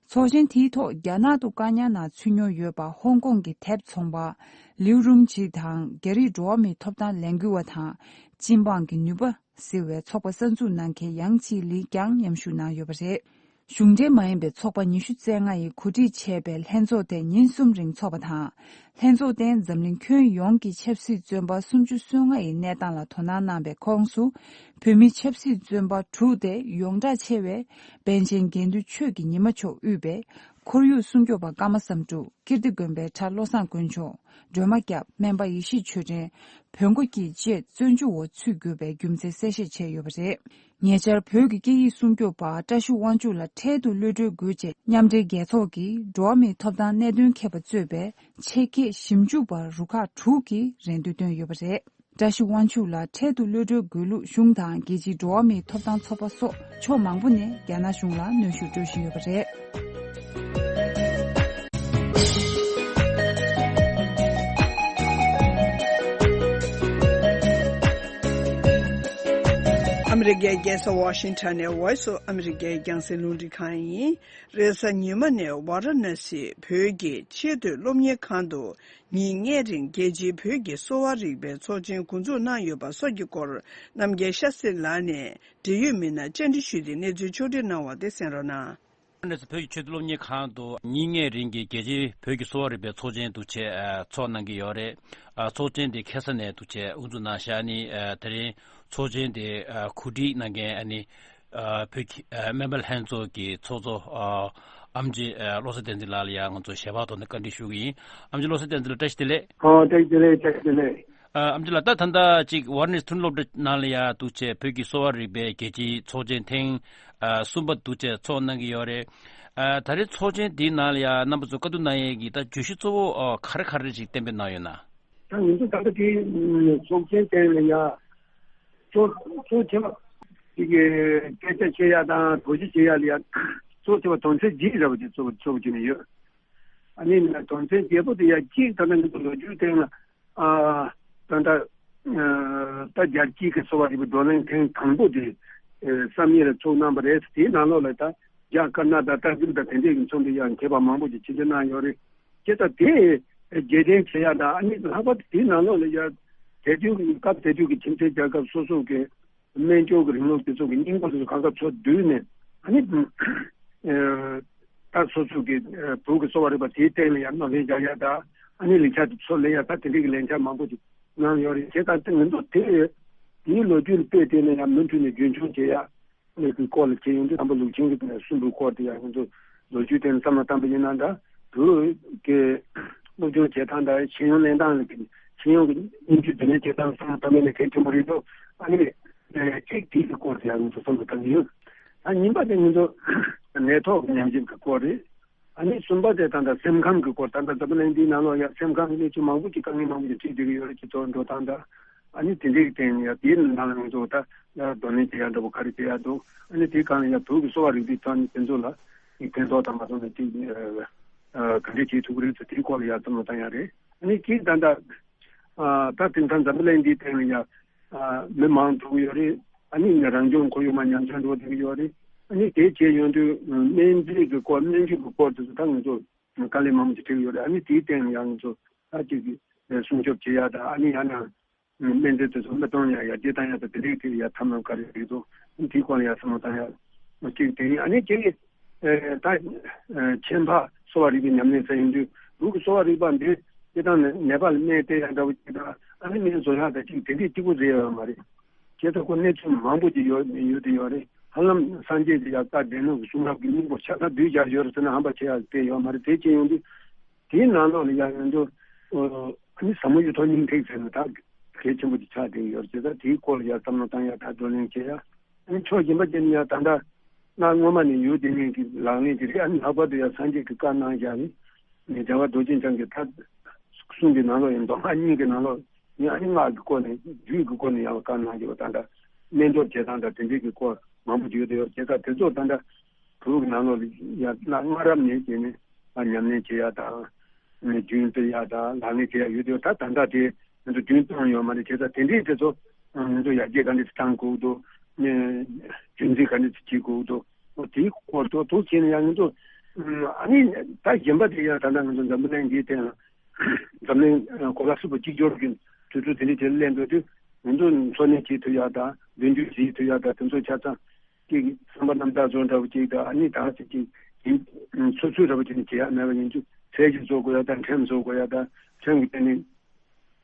ཚོགས་ཆེན་དེའི་ཐོག་རྒྱ་ནག་ཏུ་བཀག་ཉར་ནང་ཚུད་མྱོང་ཡོད་པ་ཧོང་ཀོང་གི་དེབ་ཚོང་པ་ལིའུ་རུང་ཇི་དང་རྒྱ་རིགས་འགྲོ་བ་མིའི་ཐོབ་ཐང་ལས་འགུལ་བ་དང་སྤྱི་འབངས་ཀྱི་ནུས་པ། ཟེར་བའི་ཚོགས་པ་གསར་འཛུགས་གནང་མཁན་ཡང་ཆི་ལི་ཀྱང་མཉམ་ཞུགས་གནང་ཡོད་པ་རེད། གཞུང་འབྲེལ་མ་ཡིན་པའི་ཚོགས་པ་ཉི་ཤུ་རྩ་ལྔ་ཡིས་གོ་སྒྲིག་བྱས་པའི་ལྷན་ཚོགས་དེ་ཉིན་གསུམ་རིང་འཚོགས་པ་དང་། ལྷན་ཚོགས་སྟེང་འཛམ་གླིང་ཁྱོན་ཡོངས་ཀྱི་ཆབ་སྲིད་བཙོན་པ་སུམ་ཅུ་སོ་ལྔ་ཡི་གནས་སྟངས་ལ་དོ་སྣང་གནང་པའི་ཁོངས་སུ། བོད་མི་ཆབ་སྲིད་བཙོན་པ་དྲུག་སྟེ་ཡོངས་གྲགས་ཆེ་བའི་པཎ་ཆེན་དགེ་འདུན་ཆོས་ཀྱི་ཉི་མ་མཆོག་དབུས་པའི་ཁོར་ཡུག་སྲུང་སྐྱོབ་པ་ཀརྨ་བསམ་འགྲུབ། ཀིརྟི་དགོན་པའི་གྲྭ་བློ་བཟང་དཀོན་མཆོག། སྒྲོལ་མ་སྐྱབས། སྨན་པ་ཡེ་ཤེས་ཆོས་སྒྲོན། བོན་སྒོ་སྐྱིད་བཅས་བཙོན་འཇུག་འོག་ཚུད་དགོས་པའི་རྒྱུ་མཚན་གསལ་བཤད་བྱས་ཡོད་པ་རེད། ཉེ་ཆར་བོད་ཀྱི་སྐད་ཡིག་སྲུང་སྐྱོབ་པ་བཀྲ་ཤིས་དབང་ཕྱུག་ལ་འཕྲལ་དུ་གློད་གྲོལ་དགོས་ཅེས་མཉམ་འབྲེལ་རྒྱལ་ཚོགས་ཀྱི་འགྲོ་བ་མིའི་ཐོབ་ཐང་གནད་དོན་མཁས་པ་གཙོས་པའི་ཆེད་མཁས་ཞིབ་འཇུག་པ་རུ་ཁག་དྲུག་གིས་རེ་འདུན་བཏོན་ཡོད་པ་རེད། བཀྲ་ཤིས་དབང་ཕྱུག་ལ་འཕྲལ་དུ་གློད་གྲོལ་དགོས་ལུགས་གཞུང་དང་རྒྱལ་སྤྱིའི་འགྲོ་བ་མིའི་ཐོབ་ཐང་ཚོགས་པ་སོགས་ཕྱོགས་མང་པོ་ནས་རྒྱ་ནག་གཞུང་ལ་གནོན་ཤུགས་སྤྲོད་བཞིན་ཡོད་པ་རེད། ཨ་མི་རི་ཀའི་རྒྱལ་ས་ཝ་ཤིང་ཊོན་ནས་Voice of America་རྒྱང་སྲིང་རླུང་འཕྲིན་ཁང་ཡིན། རེས་གཟའ་ཉི་མ་ནས་ཝཱ་ར་ཎ་སི་བོད་ཀྱི་ཆེས་མཐོའི་སློབ་གཉེར་ཁང་དུ་ཉིན་ལྔའི་རིང་རྒྱལ་སྤྱིའི་བོད་ཀྱི་གསོ་བ་རིག་པའི་ཚོགས་ཆེན་འགོ་འཛུགས་གནང་ཡོད་པ་སོགས་ཀྱི་སྐོར། རྣམ་རྒྱལ་ཤཱ་སྟྲི་ལགས་ནས་འབྲེལ་ཡོད་མི་སྣར་བཅར་འདྲི་ཞུས་ཏེ་གནས་ཚུལ་ཕྱོགས་སྒྲིག་གནང་བ་དེ་གསན་རོགས་གནང་། ཨ་ནེ་སི་བོད་ཀྱི་ཆེས་མཐོའི་སློབ་གཉེར་ཁང་དུ་ཉིན་ལྔའི་རིང་གི་རྒྱལ་སྤྱིའི་བོད་ཀྱི་གསོ་བ་རིག་པའི་ཚོགས་ཆེན་འདུག་བྱས་ཨ་ཚོགས་གནང་གི་ཡོད་རེད། ཨ་ཚོགས་ཆེན་དེ་ཁ་སང་ནས་འདུག་བྱས་དབུ་འཛུགས་གནང་བཞག་ནི་ཨ་དེ་རིང་ཚོགས་ཆེན་དེ་ཨ་གོ་སྒྲིག་གནང་མཁན་ཨ་ནི་ཨ་བོད་ཀྱི་ཨ་སྨན་པ་ལྷན་ཚོགས་ཀྱི་ཚོགས་གཙོ་ཨ་ཨེམ་ཆི་ཨ་བློ་བཟང་བསྟན་འཛིན་ལགས་ལ་ཡང་ང་ཚོ་ཞལ་པར་ཐོག་ནས་བཀའ་འདྲི་ཞུ་གི་ཡིན། ཨེམ་ཆི་བློ་བཟང་བསྟན་འཛིན་ལགས་བཀྲ་ཤིས་བདེ་ལེགས། ཨོ་བཀྲ་ཤིས་བདེ་ལེགས། བཀྲ་ཤིས་བདེ་ལེགས། ཨ་ཨེམ་ཆི་ལགས། ད་ད་ལྟ་ཅིག་ཝཱ་ར་ཎ་སི་མཐོ་རིམ་སློབ་གྲྭ་ནང་ལ་ཡ་འདུག་བྱས་བོད་ཀྱི་གསོ་བ་རིག་པའི་རྒྱལ་སྤྱིའི་ཚོགས་ཆེན་ཐེངས་ཨ་གསུམ་པ་འདུག་བྱས་ཚོགས་གནང་གི་ཡོད་རེད། ཨ་ད་རེས་ཚོགས་ཆེན་འདིའི་ནང་ལ་ཡ་རྣམ་པ་ཚོ་བཀའ་བསྡུར་གནང་ཡས་ཀྱི་ད་བརྗོད་གཞི་གཙོ་བོ་ཨ་ག་རེ་ག་རེ་ཞིག་གཏན་འབེབས་གནང་ཡོད་ན། ད་ང་ཚོ་ད་ལྟ་དེའི་ཚོགས་ཆེན་སྟེང་ལ་ཡ་གཙོ་གཙོ་ཆེ་བ་དེ་གི་སྐད་ཆ་བཤད་ཡ་དང་བགྲོ་གཞི་བྱེད་ཡ་ལ་ཡ་གཙོ་ཆེ་བ་དོན་ཚན་བརྒྱད་ར་བ་དེ་གཙོ་བོ་གཙོ་བོ་བྱས་ནས་ཡོད། ཨ་ནི་དོན་ཚན་བརྒྱད་པོ་དེ་ཡ་གཅིག་ད་ལྟ་ང་ཚོ་ལོ་རྒྱུས་སྟེང་ལ། ཨ་ད་ལྟ་ཨ་ད་རྒྱལ་སྤྱིའི་གི་གསོ་བ་རིག་པའི་བགྲོ་གླེང་ཐེངས་དང་པོ་དེ་ཨ་བསམ་ཡས་ལ་ཚོགས་གནང་བ་རེད། དེའི་ནང་ལོགས་ལ་ད་རྒྱ་དཀར་ནག་དང་སྟག་འཛིན་དང་དེ་འདྲས་ཀྱི་ཚོགས་འདུ་ཡང་མཁས་པ་མང་པོ་ཞིག་ཕྱིན་ཆད་གནང་ཡོད་རེད། དེ་ལྟ་དེ་རྒྱལ་བསྟན་བྱེད་ཡ་དང་ཨ་ནི་ལྷག་པར་དུ་དེའི་ནང་ལོགས་ལ་ཡ་དེ་དུས་སྐབས་དེ་དུས་ཀྱི་ཁྱིམ་མཚེས་རྒྱལ་ཁབ་སོ་སོ་གི་སྨན་སྦྱོར་གྱི་རིང་ལུགས་དེ་ཚོ་གི་སྙིང་པོ་དེ་ཚོ་གང་ག་ཚོ་བསྡུས་ནས་ཨ་ནི་ཨ་ད་སོ་སོ་གི་ཨ་བོད་ཀྱི་གསོ་བ་རིག་པ་དེའི་སྟེང་ལ་ཡང་གནོད་ལན་རྒྱག་ཡ་ད་ཨ་ནི་ལེགས་ཆ་དེ་ཚོ་ལེན་ཡ་ད་དེ་འདྲའི་གི་ལན་ཆ་མང་པོ་ཅིག་གནང་ཡོད་རེད། བྱས་ཙང་དེ་ང་ཚོ་དེ་དེའི་ལོ་རྒྱུས་ལ་དཔེ་བལྟས་ནས་ཡང་མུ་མཐུད་ནས་རྒྱུན་འཁྱོངས་བྱེད་ཡ། ནས་ཀྱི་སྐོར་ལ་བྱས་ཡོང་དུས་དམ་པ་ལུགས་ཆེན་གྱི་གསུང་འབུལ་སྐོར་དེ་ཡང་ང་ཚོ་ལོ་རྒྱུས་དེ་བསམ་བློ་བཏང་པ་ཡིན་ན་འདྲ་བོད་ཀྱི་སློབ་སྦྱོང་བྱེད་སྟངས་དང་ཤེས་ཡོན་ལེན་སྟངས་ལ་ཤེས་ཡོན་གྱི་སྙིང་བཅུད་འདི་ནས་བྱེད་སྟངས་བསམ་བློ་བཏང་པ་ནི་གལ་ཆེན་པོ་རེད་འདུག་ཨ་ནི་གཅིག་དེའི་སྐོར་དེ་ཡང་ང་ཚོ་བསམ་བློ་བཏང་གི་ཡོད། ཨ་གཉིས་པ་དེ་ང་ཚོ་ནད་ཐོག་གི་ཉམས་ཞིབ་ཀྱི་སྐོར་རེད། ཨ་ནི་གསུམ་པ་དེ་ད་ལྟ་སེམས་ཁམས་ཀྱི་སྐོར་ད་ལྟ་འཛམ་བུ་གླིང་འདིའི་ནང་ལོགས་ཡང་སེམས་ཁམས་ཀྱི་གནས་ཚུལ་མང་པོ་ཅིག་དཀའ་ངལ་མང་པོ་ཅིག་འཕྲད་བསྡད་ཀྱི་ཡོད་རེད། སྤྱི་ཚོགས་འགྲོ་སྟངས་དང་། ཨ་ནི་དེ་འདྲའི་སྟེང་ནས་ཡང་དེའི་ནང་ལ་ང་ཚོ་ད་ཡང་གདོང་ལེན་བྱེད་ཡ་འདྲ་པོ་ག་རེ་བྱེད་ཡ་འདུག་ཨ་ནི་དེའི་སྒང་ལ་ཡང་བོད་ཀྱི་གསོ་བ་རིག་པའི་ཐོག་ནས་དེ་ཚོ་ལ་ཡང་ཕན་ཐོགས་དང་མ་ཐོགས་ནས་ཅིག་ཨ་ག་འདྲས་བྱེད་ཐུབ་ཀྱི་རེད་ཟེར་དེའི་སྐོར་ལ་ཡང་བསམ་བློ་བཏང་ཡ་རེད། ཨ་ནི་གཅིག་ད་ལྟ་ཨ་ད་དེང་སང་འཛམ་བུ་གླིང་འདིའི་སྟེང་ལ་ཡང་ཨ་མི་མང་འགྲོ་གི་ཡོད་རེད། ཨ་ནི་རང་བྱུང་ཁོར་ཡུག་མར་ཉམས་ཆག་འགྲོ་བསྡད་ཀྱི་ཡོད་རེད། ཨ་ནི་དེ་བྱས་ཡོང་དུས་སྨན་རྫས་ཀྱི་སྐོར་སྨན་བཅོས་ཀྱི་སྐོར་དེ་ཚོ་ད་ང་ཚོ་དཀའ་ལས་མང་པོ་ཅིག་འཕྲད་ཀྱི་ཡོད་རེད། ཨ་ནི་དེའི་སྟེང་ལ་ཡང་ང་ཚོ་ད་ཅིག་གི་སྲུང་སྐྱོབ་བྱེད་ཡ་དང་ཨ་ནི་ཡང་ན་སྨན་རྫས་དེ་ཚོ་མི་གཏོང་ཡ་ཡར་རྒྱས་བཏང་ཡ་དང་དེ་འདྲའི་ཐད་ཡ་ཐབས་ལམ་ག་རེ་རེད་འདུག་དེའི་སྐོར་ལ་ཡ་བསམ་བློ་བཏང་ཡ་གཅིག་དེ་ཡིན། ཨ་ནི་གཅིག་ད་ཁྱད་འཕགས་གསོ་བ་རིག་པའི་ཉམས་ལེན་ཟེར་ཡོང་དུས་བོད་ཀྱི་གསོ་བ་རིག་པ་འདི་སྤྱིར་བཏང་ནས་ནད་པ་ལ་སྨན་སྟེར་ཡ་འདྲ་བོ་ཅིག་དང་ཨ་ནི་སྨན་བཟོ་ཡ་དང་གཅིག་དེ་འདྲའི་གཅིག་པུ་རེད་ཡོད་མ་རེད། བྱས་ཙང་ཁོ་གནས་ཚུལ་མང་པོ་ཅིག་ཡོད་ཡོད་དེ་ཡོད་རེད། ཧ་ལམ་སངས་རྒྱས་ཀྱི་ཡང་བཀའ་སྡེ་སྣོད་ཀྱི་གསུང་རབ་ཀྱི་སྙིང་པོ་ཆ་ཚང་བསྡུས་བཞག་ཡོད་རེད་ཟེར་ན་ཧམ་པ་བྱེད་ཡག་དེ་ཡོད་མ་རེད། དེ་བྱས་ཡོང་དུས་དེའི་ནང་ལོགས་ལ་ཡང་ང་ཚོ་ཨ་ནི་ཟབ་མོ་གཡུ་ཐོག་སྙིང་ཐིག་ཟེར་ན་ད་གལ་ཆེན་པོ་ཅིག་ཆགས་བསྡད་ཡོད་རེད། བྱས་ཙང་དེའི་སྐོར་ལ་ཡང་བསམ་བློ་བཏང་ཡག་ད་བགྲོ་གླེང་བྱེད་ཡག་ཨ་ནི་ཕྱོགས་གཞན་པ་ཅིག་ནས་ཡང་ད་ལྟ་གནའ་སྔོན་མ་ནས་ཡོད་བསྡད་མཁན་གྱི་ལག་ལེན་ཅིག་རེད། ཨ་ནི་ལྷག་པར་དུ་ཡང་སངས་རྒྱས་ཀྱིས་བཀའ་གནང་བཞག་ནི་རྒྱལ་བ་རྡོ་རྗེ་འཆང་གི་ད་གསུང་གི་ནང་ལོགས་ཡང་མདོ་སྔགས་གཉིས་ཀྱི་ནང་ལོགས་ཡང་ཨ་ནི་སྔགས་ཀྱི་སྐོར་ནས་རྒྱུད་ཀྱི་སྐོར་ནས་ཡང་བཀའ་གནང་རྒྱུ་བ་ད་ལྟ་སྨན་སྦྱོར་བྱེད་སྟངས་དང་དེ་འདྲའི་གི་སྐོར་མང་པོ་ཡོད་དེ་ཡོད། བྱས་ཙང་དེ་ཚོ་ད་ལྟ་བོད་ཀྱི་ནང་ལོགས་ལ་ཡང་གནའ་སྔ་རབས་ནས་བྱས་ནས་ཨ་ཉམས་ལེན་བྱེད་ཡ་དང་རྒྱུན་སྤེལ་ཡ་དང་ལག་ལེན་བྱེད་ཡ་ཡོད་དེ་ཡོད། ད་ད་ལྟ་དེ་ང་ཚོ་རྒྱུན་གཏོང་ཡོད་མ་རེད། བྱས་ཙང་དེ་འདྲའི་དེ་ཚོ་ང་ཚོ་ཡར་རྒྱས་ག་འདྲ་ཞིག་གཏང་དགོས་འདུག་རྒྱུན་འཛིན་ག་འདྲ་ཞིག་བྱེད་དགོས་འདུག་འོ་དེའི་སྐོར་ཐོག་ཐུགས་བྱས་ནས་ཡང་ང་ཚོ་ཨ་ནི་ད་གཞན་པ་དེ་ཡང་ད་ལྟ་ང་ཚོ་འཛམ་བུ་གླིང་འདིའི་སྟེང་ལ་འཛམ་གླིང་གོ་ལ་ཧྲིལ་པོ་གཅིག་གྱུར་གྱི་དུས་ཚོད་དེ་འདྲའི་དེ་སླེབས་འགྲོ་དུས་ང་ཚོ་འཚོ་གནས་བྱེད་ཐུབ་ཡ་དང་མདུན་སྐྱོད་བྱེད་ཐུབ་ཡ་དང་དེ་ཚོ་ཆ་ཚང་གཅིག་བསམ་པ་རྣམ་དག་བཟོ་འདྲ་བོ་གཅིག་དང་ཨ་ནི་ད་གཅིག་གཅིག་ཡིན་སོ་སོའི་འདྲ་བོ་གཅིག་ནི་བྱེད་ཡ་མེད་པ་ཡིན་དུས་ཚད་གཞི་བཟོ་དགོས་ཡ་དང་ཁྲིམས་བཟོ་དགོས་ཡ་དང་ཁྲིམས་ཀྱི་སྟེང་ནས།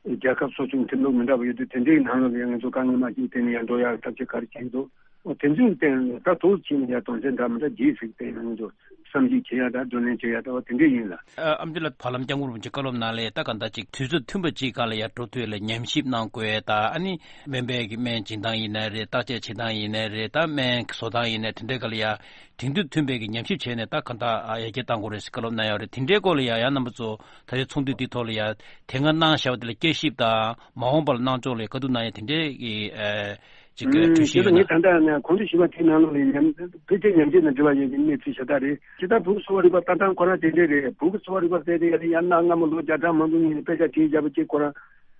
རྒྱལ་ཁབ་སོ་སོའི་ཁྲིམས་ལུགས་མི་འདྲ་བ་ཡོད་དུས་དེ་འདྲའི་ནང་ལ་ཡང་ང་ཚོ་དཀའ་ངལ་མ་སྐྱེས་དེ་ནས་ཡང་འགྲོ་ཡག་ཐབས་ཤེས་ག་རེ་བྱེད་འདུག་འོ་དེ་ཚོའི་སྟེང་ད་དུས་ཕྱིན་ནས་ཡང་དོན་ཚན་འདྲ་མི་འདྲ་བརྗེས་ཟིག་སྟེང་ང་ཚོ་བསམ་གཞིག་བྱེད་ཡག་དང་བགྲོ་གླེང་བྱེད་ཡག་འདྲ་བ་དེ་འདྲ་ཡིན་ལ། ཨ་ཨམ་ཆི་ལགས། བར་ལམ་སྐྱབས་མགོན་རིན་པོ་ཆེ་བཀའ་སློབ་ནང་ལས་ད་ག་འདྲ་ཅིག་དུས་ཚོད་མཐུན་པ་ཅིག་སྒང་ལ་ཡང་འགྲོ་ཐུབ་ལ་ཉམས་ཞིབ་གནང་དགོས་ད་ཨ་ནི་སྨན་པའི་གི་སྨན་སྦྱིན་སྟངས་ཡིན་ནའི་རེད། བརྟག་དཔྱད་བྱེད་སྟངས་ཡིན་ནའི་རེད། ད་སྨན་བཟོ་སྟངས་ཡིན་ནའི་དེ་འདྲའི་སྒང་ལ་ཡང་དེང་དུས་མཐུན་པའི་གི་ཉམས་ཞིབ་བྱས་ནས་ད་ག་འདྲ་ཡར་རྒྱས་གཏང་དགོས་རེད་ཟེར་བཀའ་སློབ་གནང་ཡོད་རེད། དེ་འདྲའི་སྐོར་ལ་ཡང་ཡང་རྣམ་པ་ཚོ་ད་རེས་ཚོགས་འདུ་འདི་ཐོག་ལ་ཡང་། དེ་སྔ་གནང་བཞག་པ་དེ་ལ་དཔྱད་ཞིབ་དང་མ་འོངས་པ་ལ་གནང་ཕྱོགས་ལ་བཀའ་བསྡུར་གནང་ཡ་དེ་འདྲའི་གི་ཨ་ཅིག་ཨུམ། གྲོས་གཞི་ཡོད་ན། ངས་ད་ལྟ་ནས་གོང་དུ་ཞུས་པ་དེའི་ནང་ལོགས་ལ་ཉམས་ཕལ་ཆེར་ཉམས་ཞིབ་དང་འབྲེལ་བ་ཡོད་པའི་གནས་ཚུལ་ཞེ་དྲག་རེད། ཇི་ལྟར་བོད་གསོ་བ་རིག་པ་ལྟ་སྟངས་ཁོ་རང་དེ་འདྲའི་རེད། བོད་ཀྱི་གསོ་བ་རིག་པ་ཟེར་དེ་ཡ་ལ་ཡང་གནའ་སྔ་མོ་ལོ་བརྒྱ་ཕྲག་མང་པོའི་སྔོན་ནས་དཔེ་ཆ་བྲིས་བཞག་པ་ཅིག་ཁོ་རང་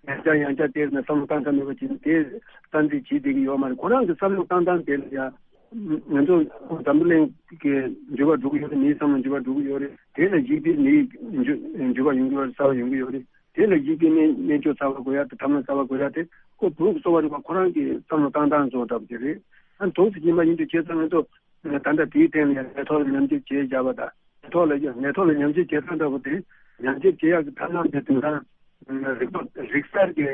ཡང་བསྐྱར་ཡང་བསྐྱར་དེ་ནས་བསམ་བློ་བཏང་ཐབས་མེད་པ་ཅིག་དེ་ལྟ་འདི་བྱེད་བསྡད་ཀྱི་ཡོད་མ་རེད། ཁོ་རང་གི་བསམ་བློ་བཏང་སྟངས་དེ་ལ་ཡང་ང་ཚོ་འཛམ་བུ་གླིང་གི་འགྱུར་བ་འགྲོ་གི་ཡོད་རེད། མིའི་བསམ་བློ་འགྱུར་བ་འགྲོ་གི་ཡོད་རེད། དེ་ལ་གཞིགས་ཏེ་མིའི་འགྱུར་འགྱུར་བ་ཡོང་གི་ཡོད་རེད། གསར་བ་ཡོང་གི་ཡོད་རེད། དེ་ལ་གཞིགས་ཏེ་ནས་གནས་སྐབས་གསར་བ་དགོས་ཡ་དེ་ཐབས་ལམ་གསར་བ་དགོས་ཡ་དེ་ཁོ་བོད་ཀྱི་གསོ་བ་རིག་པ་ཁོ་རང་གི་བསམ་བློ་བཏང་སྟངས་བཟོ་འདྲ་པོ་ཅིག་རེད། ཨ་ནི་དུས་སུ་ཡིན་པ་ཡིན་དུས་བྱས་ཙང་ང་ཚོ་ད་ལྟ་དེའི་སྟེང་ལ་ཡང་ནད་ཐོག་ལ་ཉམས་ཞིབ་བྱས་བཞག་པ་དང་། ནད་ཐོག་ལ་ཡང་ནད་ཐོག་ལ་ཉམས་ཞིབ་བྱེད་སྟངས་འདྲ་པོ་དེ་ཉམས་ཞིབ་བྱེད་ཡག་གི་ཐབས་ལམ་དེ་དེང་སང་རིག་པ་རིག་གསར་གྱི་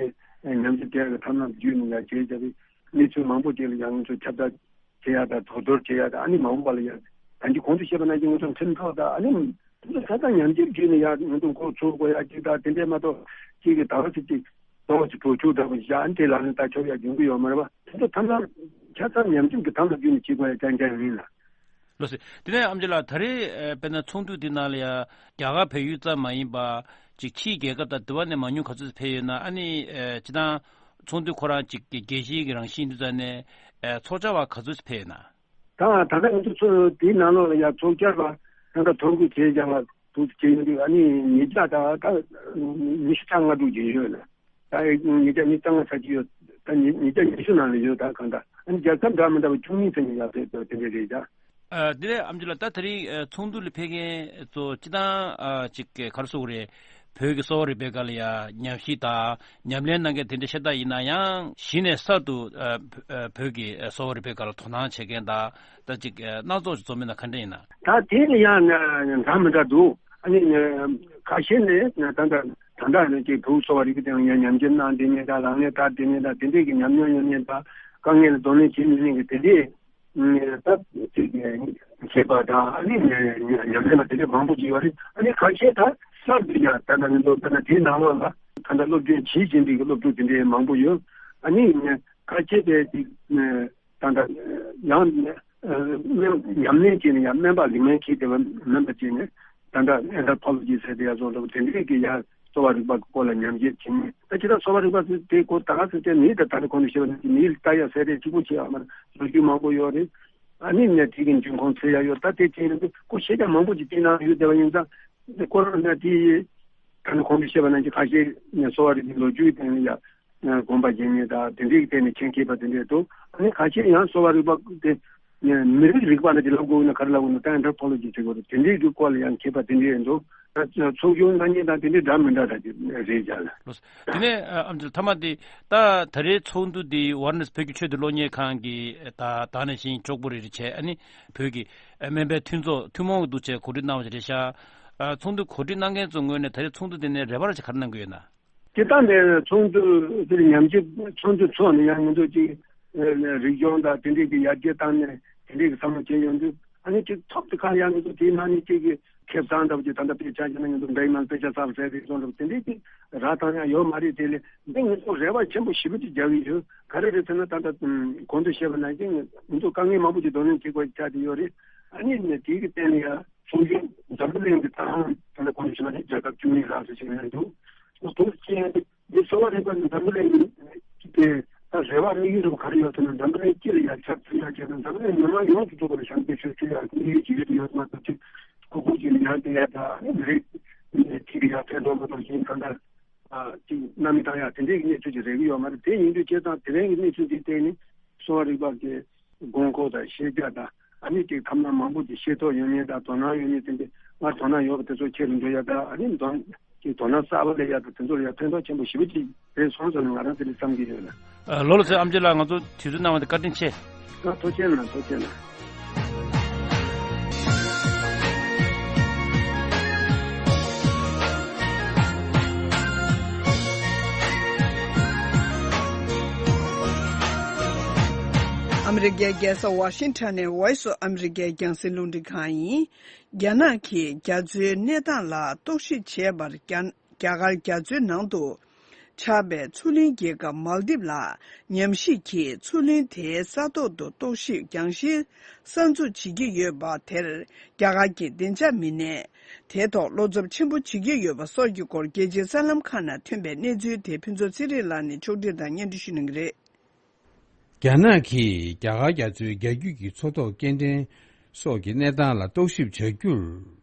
ཉམས་ཞིབ་བྱེད་ཡག་གི་ཐབས་ལམ་བརྒྱུད་ནས་ཡང་བྱས་བཞག་པའི་གནས་ཚུལ་མང་པོ་ཅིག་ལ་ཡང་ང་ཚོ་ཁྱབ་བསྒྲགས་བྱེད་ཡག་དང་དོ་སྣང་བྱེད་ཡག་དང་། ཨ་ནི་མ་འོངས་པ་ལ་ཡང་ད་གིན་གོང་དུ་བཤད་པ་ནང་བཞིན་ང་ཚོ་མཐུན་ཕྱོགས་དང་། ཨ་ནི་དེ་ཚོ་ཆ་ཚང་ཉམས་ཞིབ་བྱས་ནས་ཡང་ང་ཚོ་འགོ་ཚུགས་དགོས་ཡག་ཅིག་དང་། དེ་འདྲས་མ་གཏོགས་གཅིག་གིས་ད་བ་ཚིག་གཅིག་ཏོག་ཙམ་བྲོ་བཅུག་འདྲ་པོ་ཞིག་བཞག་ཨ་ནི་དེ་ལག་ལེན་བསྟར་ཆོག་ཡག་ཡོང་གི་ཡོད་མ་རེད་པ། དེ་ཚོ་ཐབས་ལམ་ཆ་ཚང་ཉམས་ཞིབ་ཀྱི་ཐབས་ལ་བརྒྱུད་ནས་བྱེད་དགོས་ཡག་རྐྱང་རྐྱང་ཡིན་ལ། ལགས་སོ། དེ་ནས་ཨམ་ཆི་ལགས། ད་རེས་ཨ་དཔེར་ན་ཚོགས་འདུ་འདི་ནང་ལ་ཡང་རྒྱ་གར་བལ་ཡུལ་ཙམ་མ་ཡིན་པ་ཅིག་ཕྱིའི་རྒྱལ་ཁབ་དང་དེ་བ་ནས་མང་ཉུང་ག་ཚོད་ཕེབས་ཡོད་ན། ཨ་ནི་ཨ་སྤྱིར་བཏང་ཚོགས་འདུ་ཁོ་རང་ཅིག་གི་རྒྱལ་སྤྱིའི་གི་རང་བཞིན་འདུག་ཙང་ནས་ཨ་ཚོགས་བཅར་བ་ག་ཚོད་ཕེབས་ཡོད་ན། ད་ད་ལྟ་ང་ཚོ་ཚོ་དེའི་ནང་ལོགས་ལ་ཡང་ཚོགས་བཅར་བ་ད་ལྟ་ཐོ་འགོད་བྱས་བཞག་པ་འདུག་བྱས་ཡོད་འདུག་ཨ་ནི་ཉིས་བརྒྱ་དང་ད་ཉི་ཤུ་རྩ་ལྔ་འདུག་བྱས་ཡོད་ལ། ད་ཉིས་བརྒྱ་ཉི་ཤུ་རྩ་ལྔ་ཚར་གྱི་ཡོད། ད་ཉིས་ཉིས་བརྒྱ་ཉི་ཤུ་ནང་ལ་ཡོད། ད་གང་ལྟར་ཨ་ནི་རྒྱལ་ཁབ་འདྲ་མི་འདྲ་བ་བཅུ་གཉིས་ཙམ་ཡར་ཕེབས་འདུག་དེ་འདྲ་རེད་ད། ཨ་དེ་ནས་ཨམ་ཆི་ལགས། ད་ད་རིང་ཨ་ཚོགས་འདུ་ལ་ཕེབས་མཁན་ཚོ་སྤྱིར་བཏང་ཨ་ཅིག་ག་རེ་ཟེར་དགོས་རེད། བོད་ཀྱི་གསོ་བ་རིག་པའི་སྒང་ལ་ཡང་ཉམས་ཞིབ་དང་ཉམས་ལེན་གནང་མཁན་དེ་འདྲ་ཤ་སྟག་ཡིན་ན་ཡང་། གཞི་ནས་གསར་དུ་ཨ་བོད་ཀྱི་གསོ་བ་རིག་པའི་སྒང་ལ་དོ་སྣང་བྱེད་མཁན་དང་། ད་ཅིག་སྣ་ཚོགས་ཤིག་འཛོམས་ཡོད་ན་ག་འདྲ་ཡིན་ན། ད་དེ་ནི་ཡང་འདྲ་མི་འདྲ་འདུག་ཨ་ནི་ཁ་ཤས་ནས་ད་ལྟ་ད་ལྟ་ནས་ཀྱི་བོད་གསོ་བ་རིག་པའི་སྟེང་ཡང་ཉམས་ཞིབ་གནང་བསྡད་མཁན་དང་། ལག་ལེན་བསྟར་བསྡད་མཁན་དང་། དེ་འདྲས་ཀྱི་ཉམས་མྱོང་ཡོད་མཁན་དང་། དཀའ་ངལ་ལ་གདོང་ལེན་བྱེད་མི་ཉན་མཁན་གྱི་དེ་འདྲས་ད་ཅིག་མཁས་པ་དང་། ཨ་ནི་ཉམས་ལེན་པ་དེ་འདྲས་མང་པོ་ཅིག་ཡོད་རེད། ཨ་ནི་ཁ་ཤས་ད་གསར་དུ་ཡང་ད་ལྟ་ང་ཚོ་ད་ལྟ་དེའི་ནང་ལོགས་ལ་ད་ལྟ་སློབ་སྦྱོང་བྱེད་བཞིན་པའི་སློབ་ཕྲུག་དེ་འདྲས་མང་པོ་ཡོད། ཨ་ནི་ཁ་ཤས་དེ་ཅིག་ད་ལྟ་ཡང་སྨན་ཉམས་ལེན་བྱས་ནས་ཡང་སྨན་པ་ལིག་སྨན་འཁྱེར་བསྡད་པ་མིན་པ་བྱས་ནས། ད་ལྟ་ཨེན་ཐར་པོ་ལོ་ཇི་ཟེར་དེ་ཡང་བཟོ་འདྲ་པོ་དེ་འདྲས་ཀྱི་ཡང་གསོ་བ་རིག་པ་གི་སྐོར་ལ་ཉམས་ཞིབ་བྱེད་མཁན། ད་ཅི་ལྟར་གསོ་བ་རིག་པ་དེ་སྐོར་ད་ག་ཟེར་ཏེ་མིའི་ད་ད་ལྟ་གོང་དུ་བཤད་པ་ནང་བཞིན་མིའི་ལྟ་ཡག་ཟེར་དེ་གཅིག་པོ་བྱེད་ཡག་མ་རེད། ལོ་རྒྱུས་མང་པོ་ཡོད་རེད། ཨ་ནི་ནས་དེ་གི་འབྱུང་ཁུངས་འཚོལ་ཡག་ཡོད། ད་དེ་བྱས་ཡོང་དུས་ཁོ་ཤེས་བྱ་མང་པོ་ཅིག་དེའི་ནང་ཡོད་བསྡད་པ་ཡིན་ཙང་། དེ་ཁོ་རང་ནས་དེ་ད་ནི་གོང་དུ་བཤད་པ་ནང་བཞིན་ཁ་ཤས་ནས་གསོ་བ་རིག་པའི་ལོ་རྒྱུས་སྟེང་ནས་ཡང་དགོངས་པ་བཞེས་མཁན་དང་། དེ་འདྲའི་སྟེང་ནས་མཁྱེན་མཁས་པ་དེ་འདྲས་འདུག་ཨ་ནི་ཁ་ཤས་ཡང་གསོ་བ་རིག་པ་དེ་མི་རིགས་རིག་པ་འདྲ་ཅིག་ལབ་དགོས་ན་ག་རེ་ལབ་དགོས་ན། ད་ཨེན་ཐར་པོ་ལོ་ཇི་ཟེར་དགོས་རེད། དེ་འདྲའི་གི་སྐོར་ལ་ཡང་མཁས་པ་དེ་འདྲས་འདུག་ད་ཚོགས་ཞུགས་གནང་མཁན་དང་དེ་འདྲའི་འདྲ་མི་འདྲ་འདྲ་ཅིག་རེད་ཀྱང་ལ། ལགས་སོ། དེ་ནས་ཨ་ཨམ་ཆི་ལགས། མཐའ་མ་དེ་ད་ད་རེས་ཚོགས་འདུ་འདི་ཝཱ་ར་ཎ་སི་བོད་ཀྱི་ཆོས་དང་སློབ་གཉེར་ཁང་གིས་ད་ད་ནང་བཞིན་ལྕོགས་པོ་རེ་རེ་བྱས། ཨ་ནི་བོད་ཀྱི་སྨན་པའི་མཐུན་ཚོགས་ཐུན་མོང་གི་འདུག་བྱས་གོ་སྒྲིག་གནང་བ་ཞིག་རེད་ཤག་ཨ་ཚོགས་འདུ་གོ་སྒྲིག་གནང་མཁན་ཚོའི་ངོས་ནས་ད་རེས་ཚོགས་འདུ་དེ་ནས་རེ་བ་ར་ཅིག་ག་རེ་གནང་གི་ཡོད་ན། སྤྱིར་བཏང་ནས་ཚོགས་འདུ་དེར་ཉམས་ཞིབ་ཚོགས་འདུ་ཚོགས་ནས་ཡང་ང་ཚོ་ཅིག་རིག་གཞུང་དང་དེ་འདྲས་ཀྱི་ཡར་རྒྱས་བཏང་ནས་དེ་འདྲས་ཀྱི་བསམ་བློ་བྱས་ཡོང་དུས། ཨ་ནི་ཅིག་ཐོབ་དེ་ག་ཡང་ང་ཚོ་དེའི་ནང་ནས་ཅིག་གི་ཁེ་བཟང་འདྲ་པོ་ཅིག་ད་ལྟ་དཔེ་ཆ་བཞག་ན་ང་ཚོ་འབྲེག་ནང་དཔེ་ཆ་གསར་བཟོས་རེད་སོང་འདྲ་པོ་དེ་འདྲས་ཅིག་རག་ཐང་ཡང་ཡོད་མ་རེད། དེ་ལས་འདི་ང་ཚོ་རེ་བ་ཆེན་པོ་ཞེ་པོ་ཅིག་རྒྱག་གི་ཡོད། ག་རེ་རེད་ཟེར་ན། ད་ལྟ་གོང་དུ་བཤད་པ་ནང་བཞིན་ང་ཚོ་དཀའ་ངལ་མང་པོ་ཅིག་གདོང་ལེན་བྱེད་དགོས་ཆགས་བསྡད་ཡོད་རེད། ཨ་ནི་ནས་དེའི་གི་སྟེང་ལ་ཡང་ཚོགས་ཆུང་འཛམ་བུ་གླིང་གི་ཐང་ད་ལྟ་གོང་དུ་བཤད་པ་ནི་རྒྱལ་ཁབ་བཅུ་གཉིས་ལྷག་ཙམ་ཞིག་ཡོད་འདུག་དུས་ཚོད་ཅན་འདི་གསོ་བ་རིག་པ་ནི་འཛམ་བུ་གླིང་གི་དེ་ད་རེ་བ་དམིགས་ཡུལ་རུ་ག་རེ་ཡོད་ཟེར་ན། འཛམ་བུ་གླིང་སྤྱི་ལ་ཡང་ཁྱབ་ཚུལ་ཡང་བྱས་ན། འཛམ་བུ་གླིང་མི་མང་ཡོངས་སུ་ཐུག་པར་ཞབས་འདེགས་ཞུ་ཚུལ་ཡང་དམིགས་ཡུལ་གྱི་ཡོད་ཡོད་མ་གཏོགས་ཅིག་ཁུ་ཁུ་ཅིག་ལ་ཡང་དེ་ཡང་ད་མི་རིགས་ཅིག་ལ་ཡང་ཕན་ཐོགས་མ་གཏོགས་གཞན་གང་ལྟར་ཅིག་གནའ་མི་བཏང་ཡག་དེ་འདྲའི་གི་གནས་ཚུལ་ཅིག་རེག་གི་ཡོད་མ་རེད། དེ་ཡིན་དུས་བྱས་ཙང་དེ་རིང་གི་གནས་ཚུལ་འདི་བལྟས་ནས་གསོ་བ་རིག་པ་གི་དགོས་མཁོ་དང་ཤེས་རྒྱ་དང་། ཨ་ནི་ཅིག་ཐབས་ལམ་མང་པོ་ཅིག་ཤེས་རྟོགས་ཡོད་མཁན་དང་དོ་སྣང་ཡོད་མཁན་དེ་འདྲ་སྔར་དོ་སྣང་ཡོད་པ་དེ་ཚོ་ཆེ་རུ་འགྲོ་ཡ་དང་། ཨ་ནི་དོ་ཅིག་དོ་སྣང་གསར་པ་སླེབས་ཡ་དང་དེ་ཚོ་ལ་ཡང་ཕན་ཐོགས་ཆེན་པོ་ཞེ་པོ་ཅིག་རེད་སོང་ཟེར་ནས་ང་རང་དེ་འདྲ་བསམ་གྱི་ཡོད་ལ། ཨ་ལགས་སོ། ཨམ་ཆི་ལགས། ང་ཚོ་དུས་ཚོད་གནང་བ་དེ་བཀའ་དྲིན་ཆེ། ཨ་ཐུགས་རྗེ་གནང་། ཐུགས་རྗེ་གནང་། ཨ་མི་རི་ཀའི་རྒྱལ་ས་ཝ་ཤིང་ཊོན་ནས་Voice of America རྒྱང་སྲིང་རླུང་འཕྲིན་ཁང་ཡིན། རྒྱ་ནག་གིས་རྒྱ་མཚོའི་གནས་སྟངས་ལ་རྟོག་ཞིབ་བྱེད་པར་རྒྱ་རྒྱ་གར་རྒྱ་མཚོའི་ནང་དུ་ཆགས་པའི་མཚོ་གླིང་རྒྱལ་ཁབ་མལ་དིབ་ལ་ཉམས་ཞིབ་ཀྱིས་མཚོ་གླིང་དེའི་ས་ཐོག་ཏུ་རྟོག་ཞིབ་རྒྱང་ཤེལ་གསར་འཛུགས་བྱེད་ཀྱི་ཡོད་པ་དེར་རྒྱ་གར་གྱི་བདེ་འཇགས་མི་སྣས་དེ་ཐོག་བློ་འཚབ་ཆེན་པོ་བྱེད་ཀྱི་ཡོད་པ་སོགས་ཀྱི་སྐོར་རྒྱལ་སྤྱིའི་གསར་ལམ་ཁག་ནང་ཐོན་པའི་གནས་ཚུལ་དེ་ཕུན་ཚོགས་ཚེ་རིང་ལགས་ནས་ཕྱོགས་སྒྲིག་དང་སྙན་སྒྲོན་ཞུ་གནང་གི་རེད། རྒྱ་ནག་གིས་རྒྱ་གར་རྒྱ་མཚོའི་རྒྱ་རྒྱུད་ཀྱི་མཚོ་ཐོག་སྐྱེལ་འདྲེན་སོགས་ཀྱི་གནས་སྟངས་ལ་རྟོག་ཞིབ་བྱ་རྒྱུར།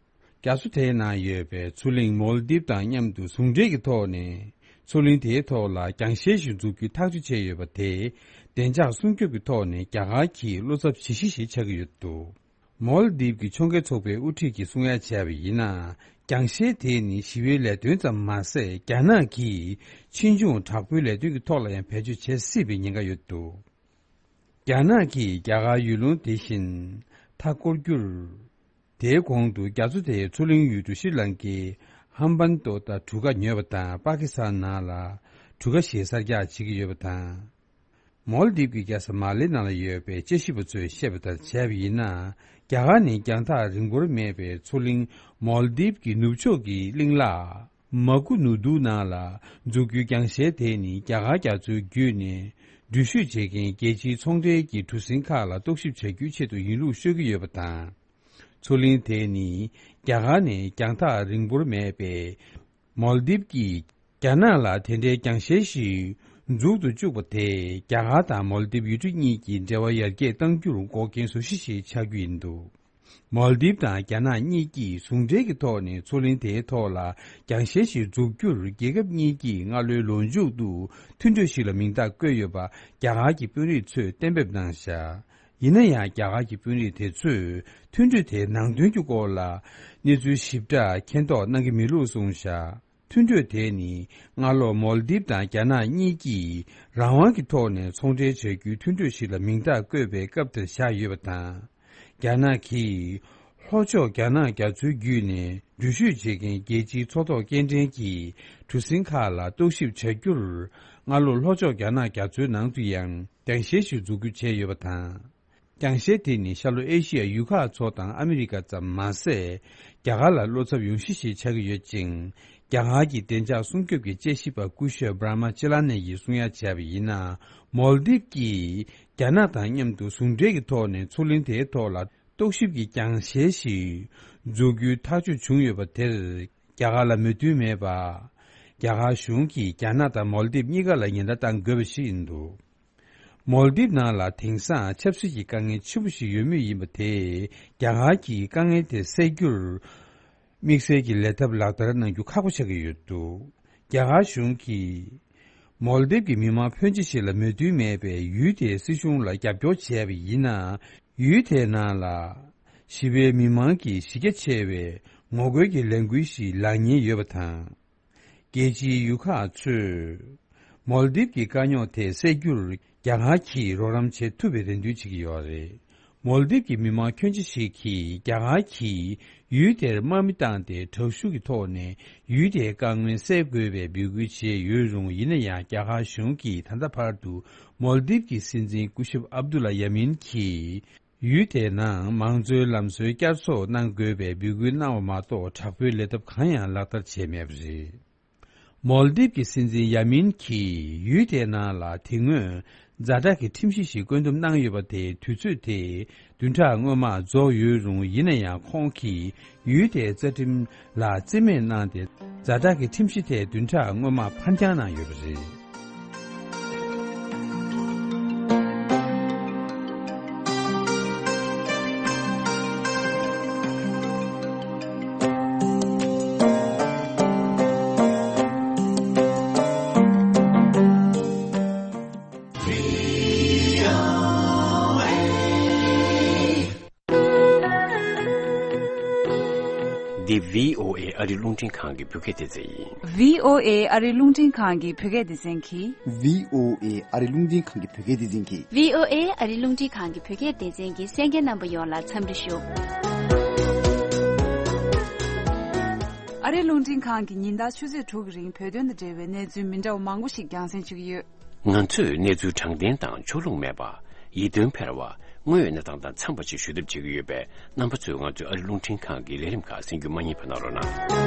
རྒྱ་མཚོ་དེའི་ནང་ཡོད་པའི་མཚོ་གླིང་མོལ་དིབ་དང་མཉམ་དུ་ཟུང་འབྲེལ་གྱི་ཐོག་ནས་ མཚོ་གླིང་དེའི་ཐོག་ལ་རྒྱང་ཤེལ་ཞིག་འཛུགས་རྒྱུའི་ཐག་གཅོད་བྱས་ཡོད་པ་དེ། བདེ་འཇགས་སྲུང་སྐྱོབ་ཀྱི་ཐོག་ནས་རྒྱ་གར་གྱི་བློ་འཚབ་ཇི་ཞིག་ཞིག་ཆགས་ཀྱི་ཡོད་འདུག་མོལ་དིབ་ཀྱི་ཕྱོགས་འགལ་ཚོགས་པའི་དབུ་ཁྲིད་ཀྱིས་གསུང་ཡ་བྱས་པ་ཡིན་ན། རྒྱང་ཤེལ་དེ་ནི་ཞི་བའི་ལས་དོན་ཙམ་མ་ཟད། རྒྱ་ནག་གིས་ཕྱིས་འབྱུང་དྲག་པོའི་ལས་དོན་གྱི་ཐོག་ལ་ཡང་བེད་སྤྱོད་བྱེད་སྲིད་པའི་ཉེན་ཁ་ཡོད་འདུག་རྒྱ་ནག་གིས་རྒྱ་གར་ཡུལ་ལུང་དེ་བཞིན་མཐའ་བསྐོར་རྒྱུར། དེའི་གོང་དུ་རྒྱ་མཚོ་དེའི་མཚོ་གླིང་ཡུལ་གྲུ་ཤྲི་ལང་ཀའི་ཧམ་བན་ཏོ་དང་གྲུ་ཁ་ཉོས་པ་དང་། པ་ཀི་སི་ཐན་ནང་ལ་གྲུ་ཁ་ཞིག་གསར་རྒྱག་བྱེད་ཀྱི་ཡོད་པ་དང་། མོལ་དིབ་ཀྱི་རྒྱལ་ས་མ་ལེ་ནང་ལ་ཡོད་པའི་དཔྱད་ཞིབ་པ་ཚོས་བཤད་པ་ལྟར་བྱས་པ་ཡིན་ན། རྒྱ་གར་ནི་རྒྱང་ཐག་རིང་པོར་མེད་པའི་མཚོ་གླིང་མོལ་དིབ་ཀྱི་ནུབ་ཕྱོགས་ཀྱི་གླིང་ལ། མ་ཀུ་ནུ་དུ་ནང་ལ་འཛུགས་རྒྱུའི་རྒྱང་ཤེལ་དེ་ནི་རྒྱ་གར་རྒྱ་མཚོའི་བརྒྱུད་ནས་འགྲུལ་བཞུད་བྱེད་མཁན་རྒྱལ་སྤྱིའི་ཚོང་འབྲེལ་གྱི་གྲུ་གཟིངས་ཁག་ལ་རྟོག་ཞིབ་བྱ་རྒྱུའི་ཆེད་དུ་ཡིན་ལུགས་ཤོད་ཀྱི་ཡོད་པ་དང་། མཚོ་གླིང་དེ་ནི་རྒྱ་གར་ནས་རྒྱང་ཐག་རིང་པོར་མེད་པའི་མོལ་དིབ་ཀྱིས་རྒྱ་ནག་ལ་དེ་འདྲའི་རྒྱང་ཤེལ་ཞིག་འཛུགས་སུ་བཅུག་པ་དེས་རྒྱ་གར་དང་མོལ་དིབ་ཡུལ་གྲུ་གཉིས་ཀྱི་འབྲེལ་བ་ཡར་རྒྱས་གཏང་རྒྱུར་འགོག་རྐྱེན་བཟོ་གཞི་ཞིག་ཆགས་རྒྱུ་ཡིན་འདུག་མོལ་དིབ་དང་རྒྱ་ནག་གཉིས་ཀྱིས་ཟུང་འབྲེལ་གྱི་ཐོག་ནས་མཚོ་གླིང་དེའི་ཐོག་ལ་རྒྱང་ཤེལ་ཞིག་འཛུགས་རྒྱུར་རྒྱལ་ཁབ་གཉིས་ཀྱིས་སྔ་ལོའི་ལོ་མཇུག་ཏུ་མཐུན་གྲོས་ཤིག་ལ་མིང་རྟགས་བཀོད་ཡོད་པ་རྒྱ་གར་གྱི་དཔོན་རིགས་ཚོས་གཏན་འབེབས་གནང་བཞག་ཡིན་ན་ཡང་རྒྱ་གར་གྱི་དཔོན་རིགས་དེ་ཚོས་མཐུན་གྲོས་དེའི་ནང་དོན་གྱི་སྐོར་ལ་གནས་ཚུལ་ཞིབ་ཕྲ་མཁྱེན་རྟོགས་གནང་གི་མེད་ལུགས་གསུངས་བཞག་མཐུན་གྲོས་དེ་ནི་སྔ་ལོ་མོལ་དིབ་དང་རྒྱ་ནག་གཉིས་ཀྱིས་རང་དབང་གི་ཐོག་ནས་ཚོང་འབྲེལ་བྱ་རྒྱུའི་མཐུན་གྲོས་ཤིག་ལ་མིང་རྟགས་བཀོད་པའི་སྐབས་དེར་བཞག་ཡོད་པ་དང་། རྒྱ་ནག་གིས་ལྷོ་ཕྱོགས་རྒྱ་ནག་རྒྱ་མཚོའི་བརྒྱུད་ནས་འགྲུལ་བཞུད་བྱེད་མཁན་རྒྱལ་སྤྱིའི་མཚོ་ཐོག་སྐྱེལ་འདྲེན་གྱི་གྲུ་གཟིངས་ཁག་ལ་རྟོག་ཞིབ་བྱ་རྒྱུར། སྔ་ལོ་ལྷོ་ཕྱོགས་རྒྱ་ནག་རྒྱ་མཚོའི་ནང་དུ་ཡང་རྒྱང་ཤེལ་ཞིག་འཛུགས་རྒྱུ་བྱས་ཡོད་པ་དང་། རྒྱང་ཤེལ་དེ་ནི་ཤར་ལྷོ་ཨེ་ཤི་ཡ་ཡུལ་ཁག་ཚོ་དང་ཨ་མི་རི་ཀ་ཙམ་མ་ཟད། རྒྱ་གར་ལ་བློ་འཚབ་ཡོང་གཞི་ཞིག་ཆགས་ཀྱི་ཡོད་ཅིང་། རྒྱ་གར་གྱི་བདེ་འཇགས་སྲུང་སྐྱོབ་ཀྱི་དཔྱད་ཞིབ་པ་སྐུ་ཞབས་བྷྲ་མ་ཅི་ལ་ནེ་ཡིས་གསུང་ཡ་བྱས་པ་ཡིན་ན། མོལ་དིབ་ཀྱིས་རྒྱ་ནག་དང་མཉམ་དུ་ཟུང་འབྲེལ་གྱི་ཐོག་ནས་མཚོ་གླིང་དེའི་ཐོག་ལ་རྟོག་ཞིབ་ཀྱི་རྒྱང་ཤེལ་ཞིག་འཛུགས་རྒྱུའི་ཐག་གཅོད་བྱུང་ཡོད་པ་དེར། རྒྱ་གར་ལ་མོས་མཐུན་མེད་པ། རྒྱ་གར་གཞུང་གིས་རྒྱ་ནག་དང་མོལ་དིབ་གཉིས་ཀ་ལ་ཉེན་བརྡ་བཏང་དགོས་པ་ཞིག་ཡིན་འདུག་མོལ་དིབ་ནང་ལ་དེང་སང་ཆབ་སྲིད་ཀྱི་དཀའ་ངལ་ཆེན་པོ་ཞིག་ཡོད་མུས་ཡིན་པ་དེས་རྒྱ་གར་གྱིས་དཀའ་ངལ་དེ་སེལ་རྒྱུར་དམིགས་བསལ་གྱི་ལས་ཐབས་ལག་བསྟར་གནང་རྒྱུ་ཁག་པོ་ཆགས་ཀྱི་ཡོད་འདུག་རྒྱ་གར་གཞུང་གིས་མོལ་དིབ་ཀྱི་མི་མང་ཕོན་ཆེ་ཞིག་ལ་མོས་མཐུན་མེད་པས་ཡུལ་དེའི་སྲིད་གཞུང་ལ་རྒྱབ་སྐྱོར་བྱས་པ་ཡིན་ན། ཡུལ་དེའི་ནང་ལ་ཞི་བའི་མི་མང་གི་གཞི་རྒྱ་ཆེ་བའི་ངོ་རྒོལ་གྱི་ལས་འགུལ་ཞིག་ལངས་ཉེན་ཡོད་པ་དང་། རྒྱལ་སྤྱིའི་ཡུལ་ཁག་ཚོས་མོལ་དིབ་ཀྱི་དཀའ་རྙོག་དེ་སེལ་རྒྱུར་རྒྱ་གར་གྱིས་རོགས་རམ་བྱེད་ཐུབ་པའི་རེ་འདུན་བྱེད་ཀྱི་ཡོད་རེད། མོལ་དིབ་ཀྱི་མི་མང་ཁྱོན་ཆེ་ཞིག་གིས་རྒྱ་གར་གྱིས་ཡུལ་དེར་དམག་མི་བཏང་སྟེ་དྲག་ཤུགས་ཀྱི་ཐོག་ནས་ཡུལ་དེའི་དཀའ་ངལ་སེལ་དགོས་པའི་འབོད་སྐུལ་བྱས་ཡོད་རུང་། ཡིན་ན་ཡང་རྒྱ་གར་གཞུང་གིས་ད་ལྟ་བར་དུ་མོལ་དིབ་ཀྱི་སྲིད་འཛིན་སྐུ་ཞབས་ཨབ་དུ་ལ་ཡ་མིན་གྱིས། ཡུལ་དེའི་ནང་མང་གཙོའི་ལམ་སྲོལ་བསྐྱར་གསོ་གནང་དགོས་པའི་འབོད་སྐུལ་གནང་བ་མ་གཏོགས། དྲག་པོའི་ལས་ཐབས་གང་ཡང་ལག་བསྟར་བྱས་མེད་པ་རེད། མོལ་དིབ་ཀྱི་སྲིད་འཛིན་ཡ་མིན་གྱིས་ཡུལ་དེའི་ནང་ལ་དེ་སྔོན་ཛ་དྲག་གི་ཁྲིམས་གཞི་ཞིག་བཀོད་འདོམས་གནང་ཡོད་པ་དེ་དུས་ཚོད་དེ་བདུན་ཕྲག་སྔོན་མ་རྫོགས་ཡོད་རུང་། ཡིན་ན་ཡང་ཁོང་གིས་ཡུལ་དེའི་རྩ་ཁྲིམས་ལ་རྩིས་མེད་གནང་སྟེ། ཛ་དྲག་གི་ཁྲིམས་གཞི་དེ་བདུན་ཕྲག་སྔོན་མ་ཕར་འགྱངས་གནང་ཡོད་པ་རེད། འདི་བྷི་ཨོ་ཨེ་ཨ་རི་རླུང་འཕྲིན་ཁང་གི་བོད་སྐད་སྡེ་ཚན་ཡིན། བྷི་ཨོ་ཨེ་ཨ་རི་རླུང་འཕྲིན་ཁང་གི་བོད་སྐད་སྡེ་ཚན་གྱིས། བྷི་ཨོ་ཨེ་ཨ་རི་རླུང་འཕྲིན་ཁང་གི་བོད་སྐད་སྡེ་ཚན་གྱིས། བྷི་ཨོ་ཨེ་ཨ་རི་རླུང་འཕྲིན་ཁང་གི་བོད་སྐད་སྡེ་ཚན་གྱི་གསན་མཁན་རྣམ་པ་ཡོངས་ལ་འཚམས་འདྲི་ཞུ། ཨ་རི་རླུང་འཕྲིན་ཁང་གིས་ཉིན་ལྟར་ཆུ་ཚོད་དྲུག་གི་རིང་བོད་དོན་དང་འབྲེལ་བའི་གནས་ཚུལ་མི་འདྲ་བ་མང་པོ་ཞིག་རྒྱང་སྲིང་བྱེད་ཀྱི་ཡོད། ང་ཚོས་གནས་ཚུལ་དྲང་བདེན་དང་ཕྱོགས་ལྷུང་མེད་པ། ཡིད་རྟོན་འཕེར་བ། དངོས་ཡོད་གནས་སྟངས་དང་འཚམས་པ་ཞིག་ཞུ་ཐབས་བྱེད་ཀྱི་ཡོད་པས། རྣམ་པ་ཚོས་ང་ཚོའི་ཨ་རི་རླུང་འཕྲིན་ཁང་གི་ལས་རིམ་ཁག་གསན་རྒྱུ་མ་བསྙེལ་བ་གནང་རོགས་གནང་།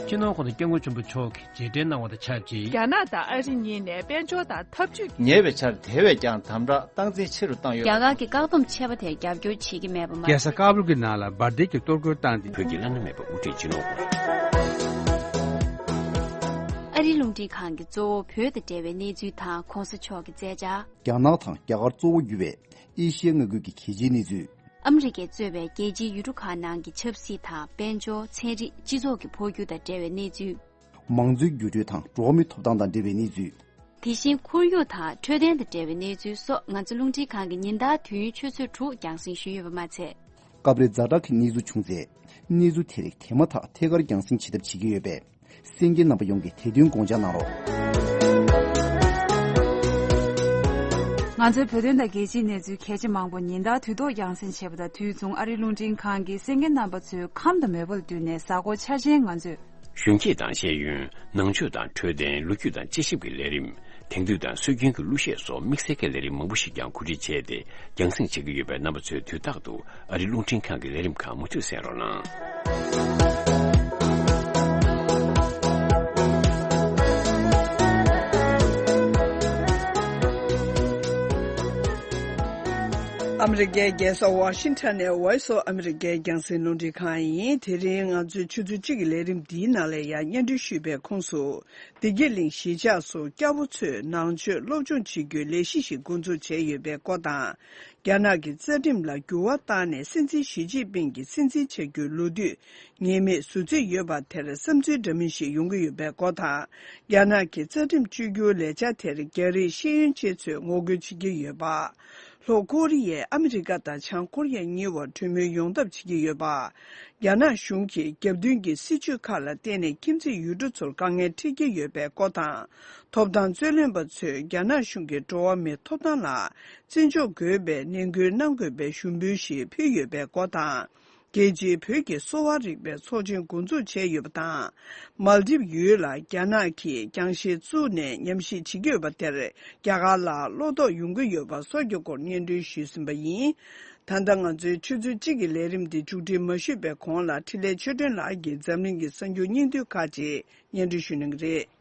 སྤྱི་ནོར་༸གོང་ས་༸སྐྱབས་མགོན་ཆེན་པོ་མཆོག་གིས་རྗེས་དྲན་གནང་བ་དང་ཆབས་ཅིག་རྒྱ་ནག་དང་ཨ་རི་གཉིས་ནས་དཔལ་འབྱོར་དང་འཐབ་ཇུས། ཉེ་བའི་ཆར་དེ་བས་ཀྱང་དམ་དྲག་སྟངས་འཛིན་ཆེ་རུ་བཏང་ཡོད། རྒྱ་གར་གྱི་བཀག་སྡོམ་ཆད་པ་དེར་རྒྱབ་སྐྱོར་བྱེད་ཀྱི་མེད་པ་མ་ཟད། རྒྱལ་ས་ཀ་བུལ་གྱི་ནང་ལ་འབར་མདེལ་གྱིས་གཏོར་རྒོལ་བཏང་སྟེ། བོད་ཀྱི་བླ་ན་མེད་པའི་དབུ་ཁྲིད་སྤྱི་ནོར་༸གོང་ས། ཨ་རིའི་རླུང་འཕྲིན་ཁང་གིས་གཙོ་བོ་བོད་དང་འབྲེལ་བའི་གནས་ཚུལ་དང་༸གོང་ས་མཆོག་གི་མཛད་འཆར། རྒྱ་ནག་དང་རྒྱ་གར་གཙོ་བོ་གྱུར་བའི་ཨེ་ཤི་ཡའི་མངའ་ཁུལ་གྱི་གལ་ཆེའི་གནས་ཚུལ། ཨ་མི་རི་ཀས་གཙོས་པའི་རྒྱལ་སྤྱིའི་ཡུལ་གྲུ་ཁག་ནང་གི་ཆབ་སྲིད་དང་། དཔལ་འབྱོར། ཚན་རིག་སྤྱི་ཚོགས་ཀྱི་འཕོ་འགྱུར་དང་འབྲེལ་བའི་གནས་ཚུལ། མང་གཙོའི་འགྱུར་འགྲོས་དང་འགྲོ་བ་མིའི་ཐོབ་ཐང་དང་འབྲེལ་བའི་གནས་ཚུལ། དེ་བཞིན་ཁོར་ཡུག་དང་འཕྲོད་བསྟེན་དང་འབྲེལ་བའི་གནས་ཚུལ་སོགས། ང་ཚོའི་རླུང་འཕྲིན་ཁང་གིས་ཉིན་ལྟར་དུས་ཡུན་ཆུ་ཚོད་དྲུག་རྒྱང་སྲིང་ཞུས་ཡོད་པ་མ་ཚད། སྐབས་རེ་ཛ་དྲག་གི་གནས་ཚུལ་བྱུང་ཚེ། གནས་ཚུལ་དེ་རིགས་དེ་མ་ཐག་ཐད་ཀར་རྒྱང་སྲིང་བྱེད་ཐབས་བྱེད་ཀྱི་ཡོད་པས། གསན་མཁན་རྣམ་པ་ཡོངས་ཀྱིས་དེ་དོན་དགོངས་འཇགས་གནང་རོགས། ང་ཚོའི་བོད་དོན་དང་རྒྱལ་སྤྱིའི་གནས་ཚུལ་གལ་ཆེ་མང་པོ་ཉིན་ལྟར་དུས་ཐོག་རྒྱང་སྲིང་བྱེད་པ་དང་དུས་མཚུངས། ཨ་རིའི་རླུང་འཕྲིན་ཁང་གིས་གསན་མཁན་རྣམ་པ་ཚོའི་ཁམས་དང་མོས་པ་ལ་བསྟུན་ནས་གཟའ་འཁོར་འཆར་ཅན་ང་ཚོས། གཞོན་སྐྱེས་དང་ཤེས་ཡོན། ནང་ཆོས་དང་འཕྲོད་བསྟེན། ལོ་རྒྱུས་དང་དཔྱད་ཞིབ་ཀྱི་ལས་རིམ། དེང་དུས་དང་སྲོལ་རྒྱུན་གྱི་གླུ་གཞས་སོགས་དམིགས་བསལ་གྱི་ལས་རིམ་མང་པོ་ཞིག་ཀྱང་གོ་སྒྲིག་བྱས་ཏེ། རྒྱང་སྲིང་བྱེད་ཀྱི་ཡོད་པས། རྣམ་པ་ཚོས་དུས་རྟག་ཏུ་ཨ་རིའི་རླུང་འཕྲིན་ཁང་གི་ལས་རིམ་ཁག་མུ་མཐུད་གསན་རོགས་གནང་། ཨ་མི་རི་ཀའི་རྒྱལ་ས་ཝ་ཤིང་ཊོན་ནས་Voice of America རྒྱང་སྲིང་རླུང་འཕྲིན་ཁང་ཡིན། དེ་རིང་ང་ཚོའི་ཆུ་ཚོད་གཅིག་གི་ལས་རིམ་འདིའི་ནང་ལ་ཡང་སྙན་སྒྲོན་ཞུས་པའི་ཁོངས་སུ། བདེ་སྐྱིད་གླིང་གཞིས་ཆགས་སུ་སྐྱ་བོ་ཚོས་ནང་ཆོས་སློབ་སྦྱོང་བྱེད་རྒྱུའི་ལས་གཞི་ཞིག་འགོ་འཛུགས་བྱས་ཡོད་པའི་སྐོར་དང་། རྒྱ་ནག་གི་རྩ་ཁྲིམས་ལ་འགྱུར་བ་བཏང་ནས་སྲིད་འཛིན་ཞི་ཅིན་ཕིང་གི་སྲིད་འཛིན་བྱ་རྒྱུའི་ལོ་དུས་ངེས་མེད་ཟུར་འཛུལ་ཡོད་པ་དེར་བསམ་ཚུལ་འདྲ་མིན་ཞིག་ཡོང་གི་ཡོད་པའི་སྐོར་དང་། རྒྱ་ནག་གི་རྩ་ཁྲིམས་བཅོས་བསྒྱུར་ལས་འཆར་དེར་རྒྱ་རིགས་ཤེས་ཡོན་ཅན་ཚོས་ངོ་རྒོལ་བྱེད་ཀྱི་ཡོད་པ། ལྷོ་ཀོ་རི་ཡས་ཨ་མི་རི་ཀ་དང་བྱང་ཀོ་རི་ཡ་གཉིས་བར་གྲོས་མོལ་ཡོང་ཐབས་བྱེད་ཀྱི་ཡོད་པ། རྒྱ་ནག་གཞུང་གིས་རྒྱབ་མདུན་གྱི་སྲིད་བྱུས་ཁག་ལ་བརྟེན་ནས་ཁྱིམ་མཚེས་ཡུལ་གྲུ་ཚོར་དཀའ་ངལ་འཕྲད་ཀྱི་ཡོད་པའི་སྐོར་དང་། ཐོབ་ཐང་རྩོད་ལེན་པ་ཚོས་རྒྱ་ནག་གཞུང་གིས་འགྲོ་བ་མིའི་ཐོབ་ཐང་ལ་བརྩི་འཇོག་དགོས་པའི་ནན་སྐུལ་གནང་དགོས་པའི་ཞུ་འབོད་ཞིག་ཕུལ་ཡོད་པའི་སྐོར་དང་། རྒྱལ་སྤྱིའི་བོད་ཀྱི་གསོ་བ་རིག་པའི་ཚོགས་ཆེན་འགོ་འཛུགས་བྱས་ཡོད་པ་དང་། མལ་དིབ་ཡུལ་ལ་རྒྱ་ནག་གིས་རྒྱང་ཤེལ་བཙུགས་ནས་ཉམས་ཞིབ་བྱེད་ཀྱི་ཡོད་པ་དེར་རྒྱ་གར་ལ་བློ་དོགས་ཡོང་གི་ཡོད་པ་སོགས་ཀྱི་སྐོར་སྙན་སྒྲོན་ཞུས་ཟིན་པ་ཡིན། ད་ལྟ་ང་ཚོའི་ཆུ་ཚོད་གཅིག་གི་ལས་རིམ་འདི་མཇུག་སྒྲིལ་མ་ཞུས་པའི་གོང་ལ་འཕྲིན་ལས་ཆོས་སྒྲོན་ལགས་ཀྱིས་འཛམ་གླིང་གི་གསར་འགྱུར་སྙིང་བསྡུས་ཁག་ཅིག་སྙན་སྒྲོན་ཞུ་གནང་གི་རེད།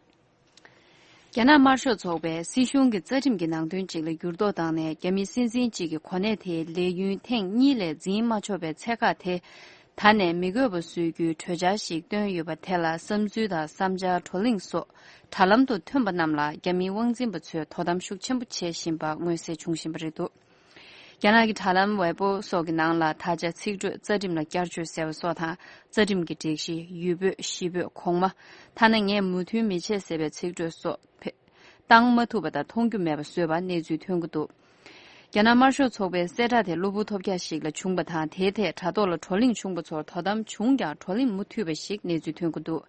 རྒྱ་ནག་དམར་ཤོག་ཚོགས་པས་སྲིད་གཞུང་གི་རྩ་ཁྲིམས་ཀྱི་ནང་དོན་ཅིག་ལ་འགྱུར་ལྡོག་བཏང་ནས། རྒྱ་མིའི་སྲིད་འཛིན་གཅིག་གི་གོ་གནས་དེའི་ལས་ཡུན་ཐེངས་གཉིས་ལས་འཛིན་མ་ཆོག་པའི་ཚད་བཀག་དེ་ད་ནས་མི་དགོས་པ་བཟོ་རྒྱུའི་གྲོས་འཆར་ཞིག་བཏོན་ཡོད་པ་དེ་ལ་བསམ་ཚུལ་དང་བསམ་འཆར། བགྲོ་གླེང་སོགས་དྲ་ལམ་དུ་ཐོན་པ་རྣམས་ལ་རྒྱ་མིའི་དབང་འཛིན་པ་ཚོས་དོ་དམ་ཤུགས་ཆེན་པོ་བྱེད་བཞིན་པ་མངོན་གསལ་བྱུང་བཞིན་པ་རེད་འདུག་རྒྱ་ནག་གི་དྲ་ལམ་ཝེ་པོ་སོགས་ཀྱི་ནང་ལ་ད་ཆ་ཚིག་འགྲོས་རྩ་ཁྲིམས་ལ་བསྐྱར་བཅོས་ཟེར་བ་སོགས་དང་། རྩ་ཁྲིམས་ཀྱི་སྒྲིག་གཞི། ཡུལ་བོད། གཞིས་བོད། གོང་མ། ཐ་ན་ངས་མོས་མཐུན་མི་བྱེད་ཟེར་བའི་ཚིག་འགྲོས་སོགས་བེད་བཏང་མ་ཐུབ་པ་དང་མཐོང་རྒྱུ་མེད་པ་བཟོས་པ་གནས་ཚུལ་ཐོན་གྱི་འདུག་རྒྱ་ནག་དམར་ཤོག་ཚོགས་པའི་གསལ་བསྒྲགས་དེ་གློ་བུར་ཐོལ་རྒྱག་ཞིག་ལ་བྱུང་བ་དང་། དེའི་ཐད་དྲ་ཐོག་ལ་བགྲོ་གླེང་བྱུང་བ་ཚོར་དོ་དམ་བྱུང་ཀྱང་བགྲོ་གླེང་མུ་མཐུད་པ་ཞིག་གནས་ཚུལ་ཐོན་གྱི་འདུག་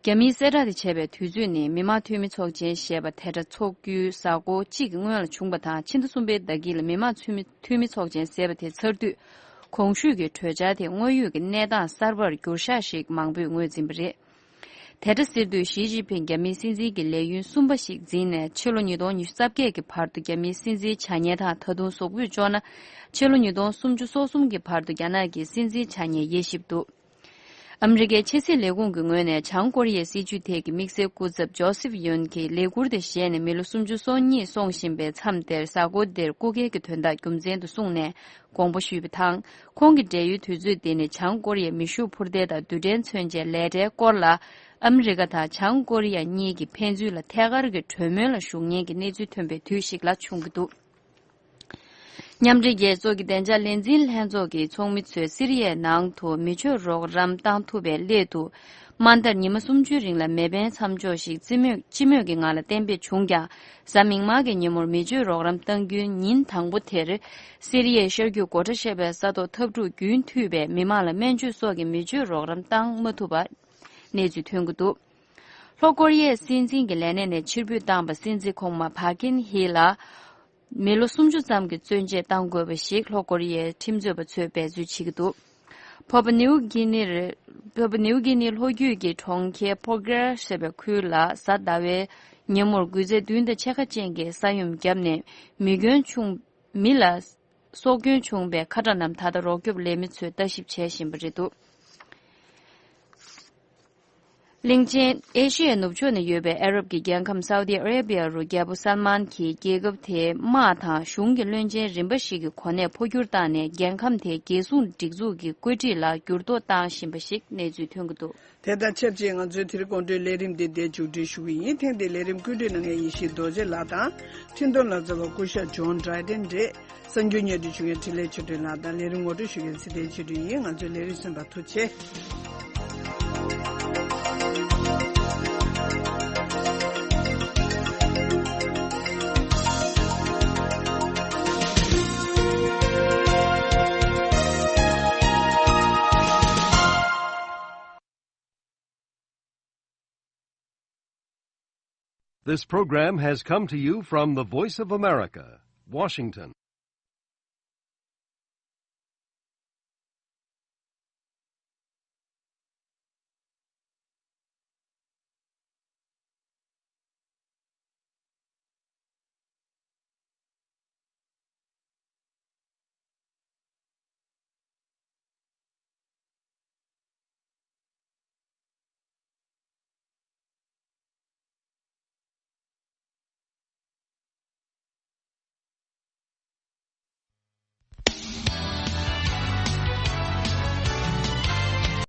རྒྱ་མིའི་གསལ་བསྒྲགས་དེ་བྱས་པའི་དུས་ཚོད་ནི་མི་དམངས་འཐུས་མི་ཚོགས་ཆེན་ཞེས་པ་དེ་འདྲ་འཚོགས་རྒྱུའི་གཟའ་འཁོར་གཅིག་གི་སྔོན་ལ་བྱུང་བ་དང་། ཕྱི་ཟླ་གསུམ་པའི་ཟླ་དཀྱིལ་ལ་མི་དམངས་འཐུས་མི་འཐུས་མི་ཚོགས་ཆེན་ཟེར་བ་དེ་ཚར་དུས། གོང་ཞུས་ཀྱི་གྲོས་འཆར་དེ་དངོས་ཡོད་ཀྱི་གནས་སྟངས་གསར་པར་འགྱུར་ཤག་ཞིག་མང་པོས་ངོས་འཛིན་པ་རེད། དེ་འདྲ་ཟེར་དུས་ཞི་ཅིན་ཕིང་རྒྱ་མིའི་སྲིད་འཛིན་གྱི་ལས་ཡུན་གསུམ་པ་ཞིག་འཛིན་ནས་ཕྱི་ལོ་ཉིས་སྟོང་ཉི་ཤུ་རྩ་བརྒྱད་ཀྱི་བར་དུ་རྒྱ་མིའི་སྲིད་འཛིན་བྱ་ཉེན་དང་། ད་དུང་གཟུགས་པོས་ལྕོགས་ན་ཕྱི་ལོ་ཉིས་སྟོང་སུམ་ཅུ་སོ་གསུམ་གྱི་བར་དུ་རྒྱ་ནག་གི་སྲིད་འཛིན་བྱ་ཉེན་དབྱེ་ཞིབ་འདུག་ཨ་མི་རི་ཀའི་ཕྱི་སྲིད་ལས་ཁུངས་ཀྱི་ངོས་ནས་བྱང་ཀོ་རི་ཡའི་སྲིད་བྱུས་ཐད་ཀྱི་དམིགས་བསལ་སྐུ་ཚབ་ཇོ་སེབ་ཡོན་གྱིས་ལས་འཁུར་དེ་བཞེས་ནས་མི་ལོ་སུམ་ཅུ་སོ་གཉིས་སོང་བཞིན་པའི་མཚམས་དེར། གཟའ་འཁོར་འདིར་སྐུ་སྒེར་གྱི་དོན་དག་རྒྱུ་མཚན་དུ་བཟུང་ནས་དགོངས་པ་ཞུས་པ་དང་། ཁོང་གི་བགྲེས་ཡོལ་དུས་ཚོད་འདི་ནི་བྱང་ཀོ་རི་ཡའི་མེ་ཤུགས་འཕུར་མདེལ་དང་རྡུལ་ཕྲན་མཚོན་ཆའི་ལས་གྲྭའི་སྐོར་ལ་ཨ་མི་རི་ཀ་དང་བྱང་ཀོ་རི་ཡ་གཉིས་ཀྱི་ཕན་ཚུན་ལ་ཐད་ཀར་གྱི་གྲོས་མོལ་ལ་ཞུགས་མཁན་གྱི་གནས་ཚུལ་ཐོན་པའི་དུས་ཤིག་ལ་བྱུང་གི་འདུག་མཉམ་འབྲེལ་རྒྱལ་ཚོགས་ཀྱི་བདེ་འཇགས་ལས་འཛིན་ལྷན་ཚོགས་ཀྱི་ཚོགས་མི་ཚོས་སི་རི་ཡའི་ནང་དུ་མི་སྤྱོད་རོགས་རམ་བཏང་ཐུབ་པའི་སླད་དུ། དམའ་མཐར་ཉི་མ་སུམ་ཅུའི་རིང་ལ་མེ་འཕེན་མཚམས་འཇོག་ཞིག་སྤྱི་མོས་སྤྱི་མོས་ཀྱི་ངང་ལ་གཏན་འབེབས་བྱུང་ཀྱང་། གཟའ་མིག་དམར་གྱི་ཉིན་མོར་མི་སྤྱོད་རོགས་རམ་གཏང་རྒྱུའི་ཉིན་དང་པོ་དེར། སི་རི་ཡའི་ཤར་རྒྱུད་གོ་ཁྲ་ཞེས་པའི་ས་ཐོག་འཐབ་འཁྲུག་རྒྱུན་མཐུད་པས་མི་མང་ལ་སྨན་བཅོས་སོགས་ཀྱི་མི་སྤྱོད་རོགས་རམ་བཏང་མ་ཐུབ་པ་གནས་ཚུལ་ཐོན་གྱི་འདུག་ལྷོ་ཀོ་རི་ཡའི་སྲིད་འཛིན་གྱི་ལས་གནས་ནས་ཕྱིར་འབུད་བཏང་པ་སྲིད་འཛིན་གོང་མ་ཕཱ་ཀིན་ཧི་ལ། མི་ལོ་སུམ་ཅུ་ཙམ་གྱི་བཙོན་འཇལ་བཏང་དགོས་པ་ཞིག་ལྷོ་ཀོ་རི་ཡའི་ཁྲིམས་རྩོད་པ་ཚོས་འབད་རྩོལ་བྱེད་ཀྱི་འདུག་ཕོ་པ་ནིའུ་གི་ནིར། ཕོ་པ་ནིའུ་གི་ནི་ལྷོ་རྒྱུད་ཀྱི་གྲོང་ཁྱེར་ཕོ་གྷེར་ཞེས་པའི་ཁུལ་ལ་གཟའ་ཟླ་བའི་ཉིན་མོར་འགུལ་རྫས་བདུན་དང་ཕྱེད་ཀ་ཅན་གྱི་ས་ཡོམ་བརྒྱབ་ནས། མི་རྒན་ཆུང་མི་ལ་སྲོག་སྐྱོན་བྱུང་བའི་ཁ་གྲངས་རྣམས་ད་ལྟ་རོགས་སྐྱོབ་ལས་མི་ཚོས་ལྟ་ཞིབ་བྱེད་བཞིན་པ་རེད་འདུག་གླིང་ཆེན་ཨེ་ཤི་ཡའི་ནུབ་ཕྱོགས་ན་ཡོད་པའི་ཨ་རབ་ཀྱི་རྒྱལ་ཁམས་སའུ་ཏི་ཨ་རེ་བྷི་ཡ་རུ་རྒྱལ་པོ་སལ་མཱན་གྱིས་རྒྱལ་ཁབ་དེའི་དམག་དང་གཞུང་གི་བློན་ཆེན་རིམ་པ་ཞིག་གི་གོ་གནས་འཕོ་འགྱུར་བཏང་ནས་རྒྱལ་ཁམས་དེའི་རྒྱལ་སྲུང་སྒྲིག་འཛུགས་ཀྱི་བཀོད་སྒྲིག་ལ་འགྱུར་ལྡོག་བཏང་བཞིན་པ་ཞིག་གནས་ཚུལ་ཐོན་གྱི་འདུག་དེ་དང་ཆབས་ཅིག་ང་ཚོའི་དེ་རིང་དགོང་དྲོའི་ལས་རིམ་འདི་འདིར་མཇུག་སྒྲིལ་ཞུ་གི་ཡིན། ཐེངས་འདིའི་ལས་རིམ་བཀོད་སྒྲིག་གནང་མཁན་ཡེ་ཤེས་རྡོ་རྗེ་ལགས་དང་། འཕྲིན་གཏོང་ལག་རྩལ་བ་སྐུ་ཞབས་ཇོན་ཌི་རའི་ཌེན་རེད། གསར་འགྱུར་སྙན་སྒྲོན་ཞུ་མཁན་འཕྲིན་ལས་ཆོས་སྒྲོན་ལགས་དང་། ལས་རིམ་ངོ་སྤྲོད་ཞུ་མཁན་ཚེ་བརྟན་ཆོས་སྒྲོན་ཡིན། ང་ཚོའི་ལས་རིམ་གསན་པར་ཐུགས་རྗེ་ཆེ། This program has come to you from the Voice of America, Washington.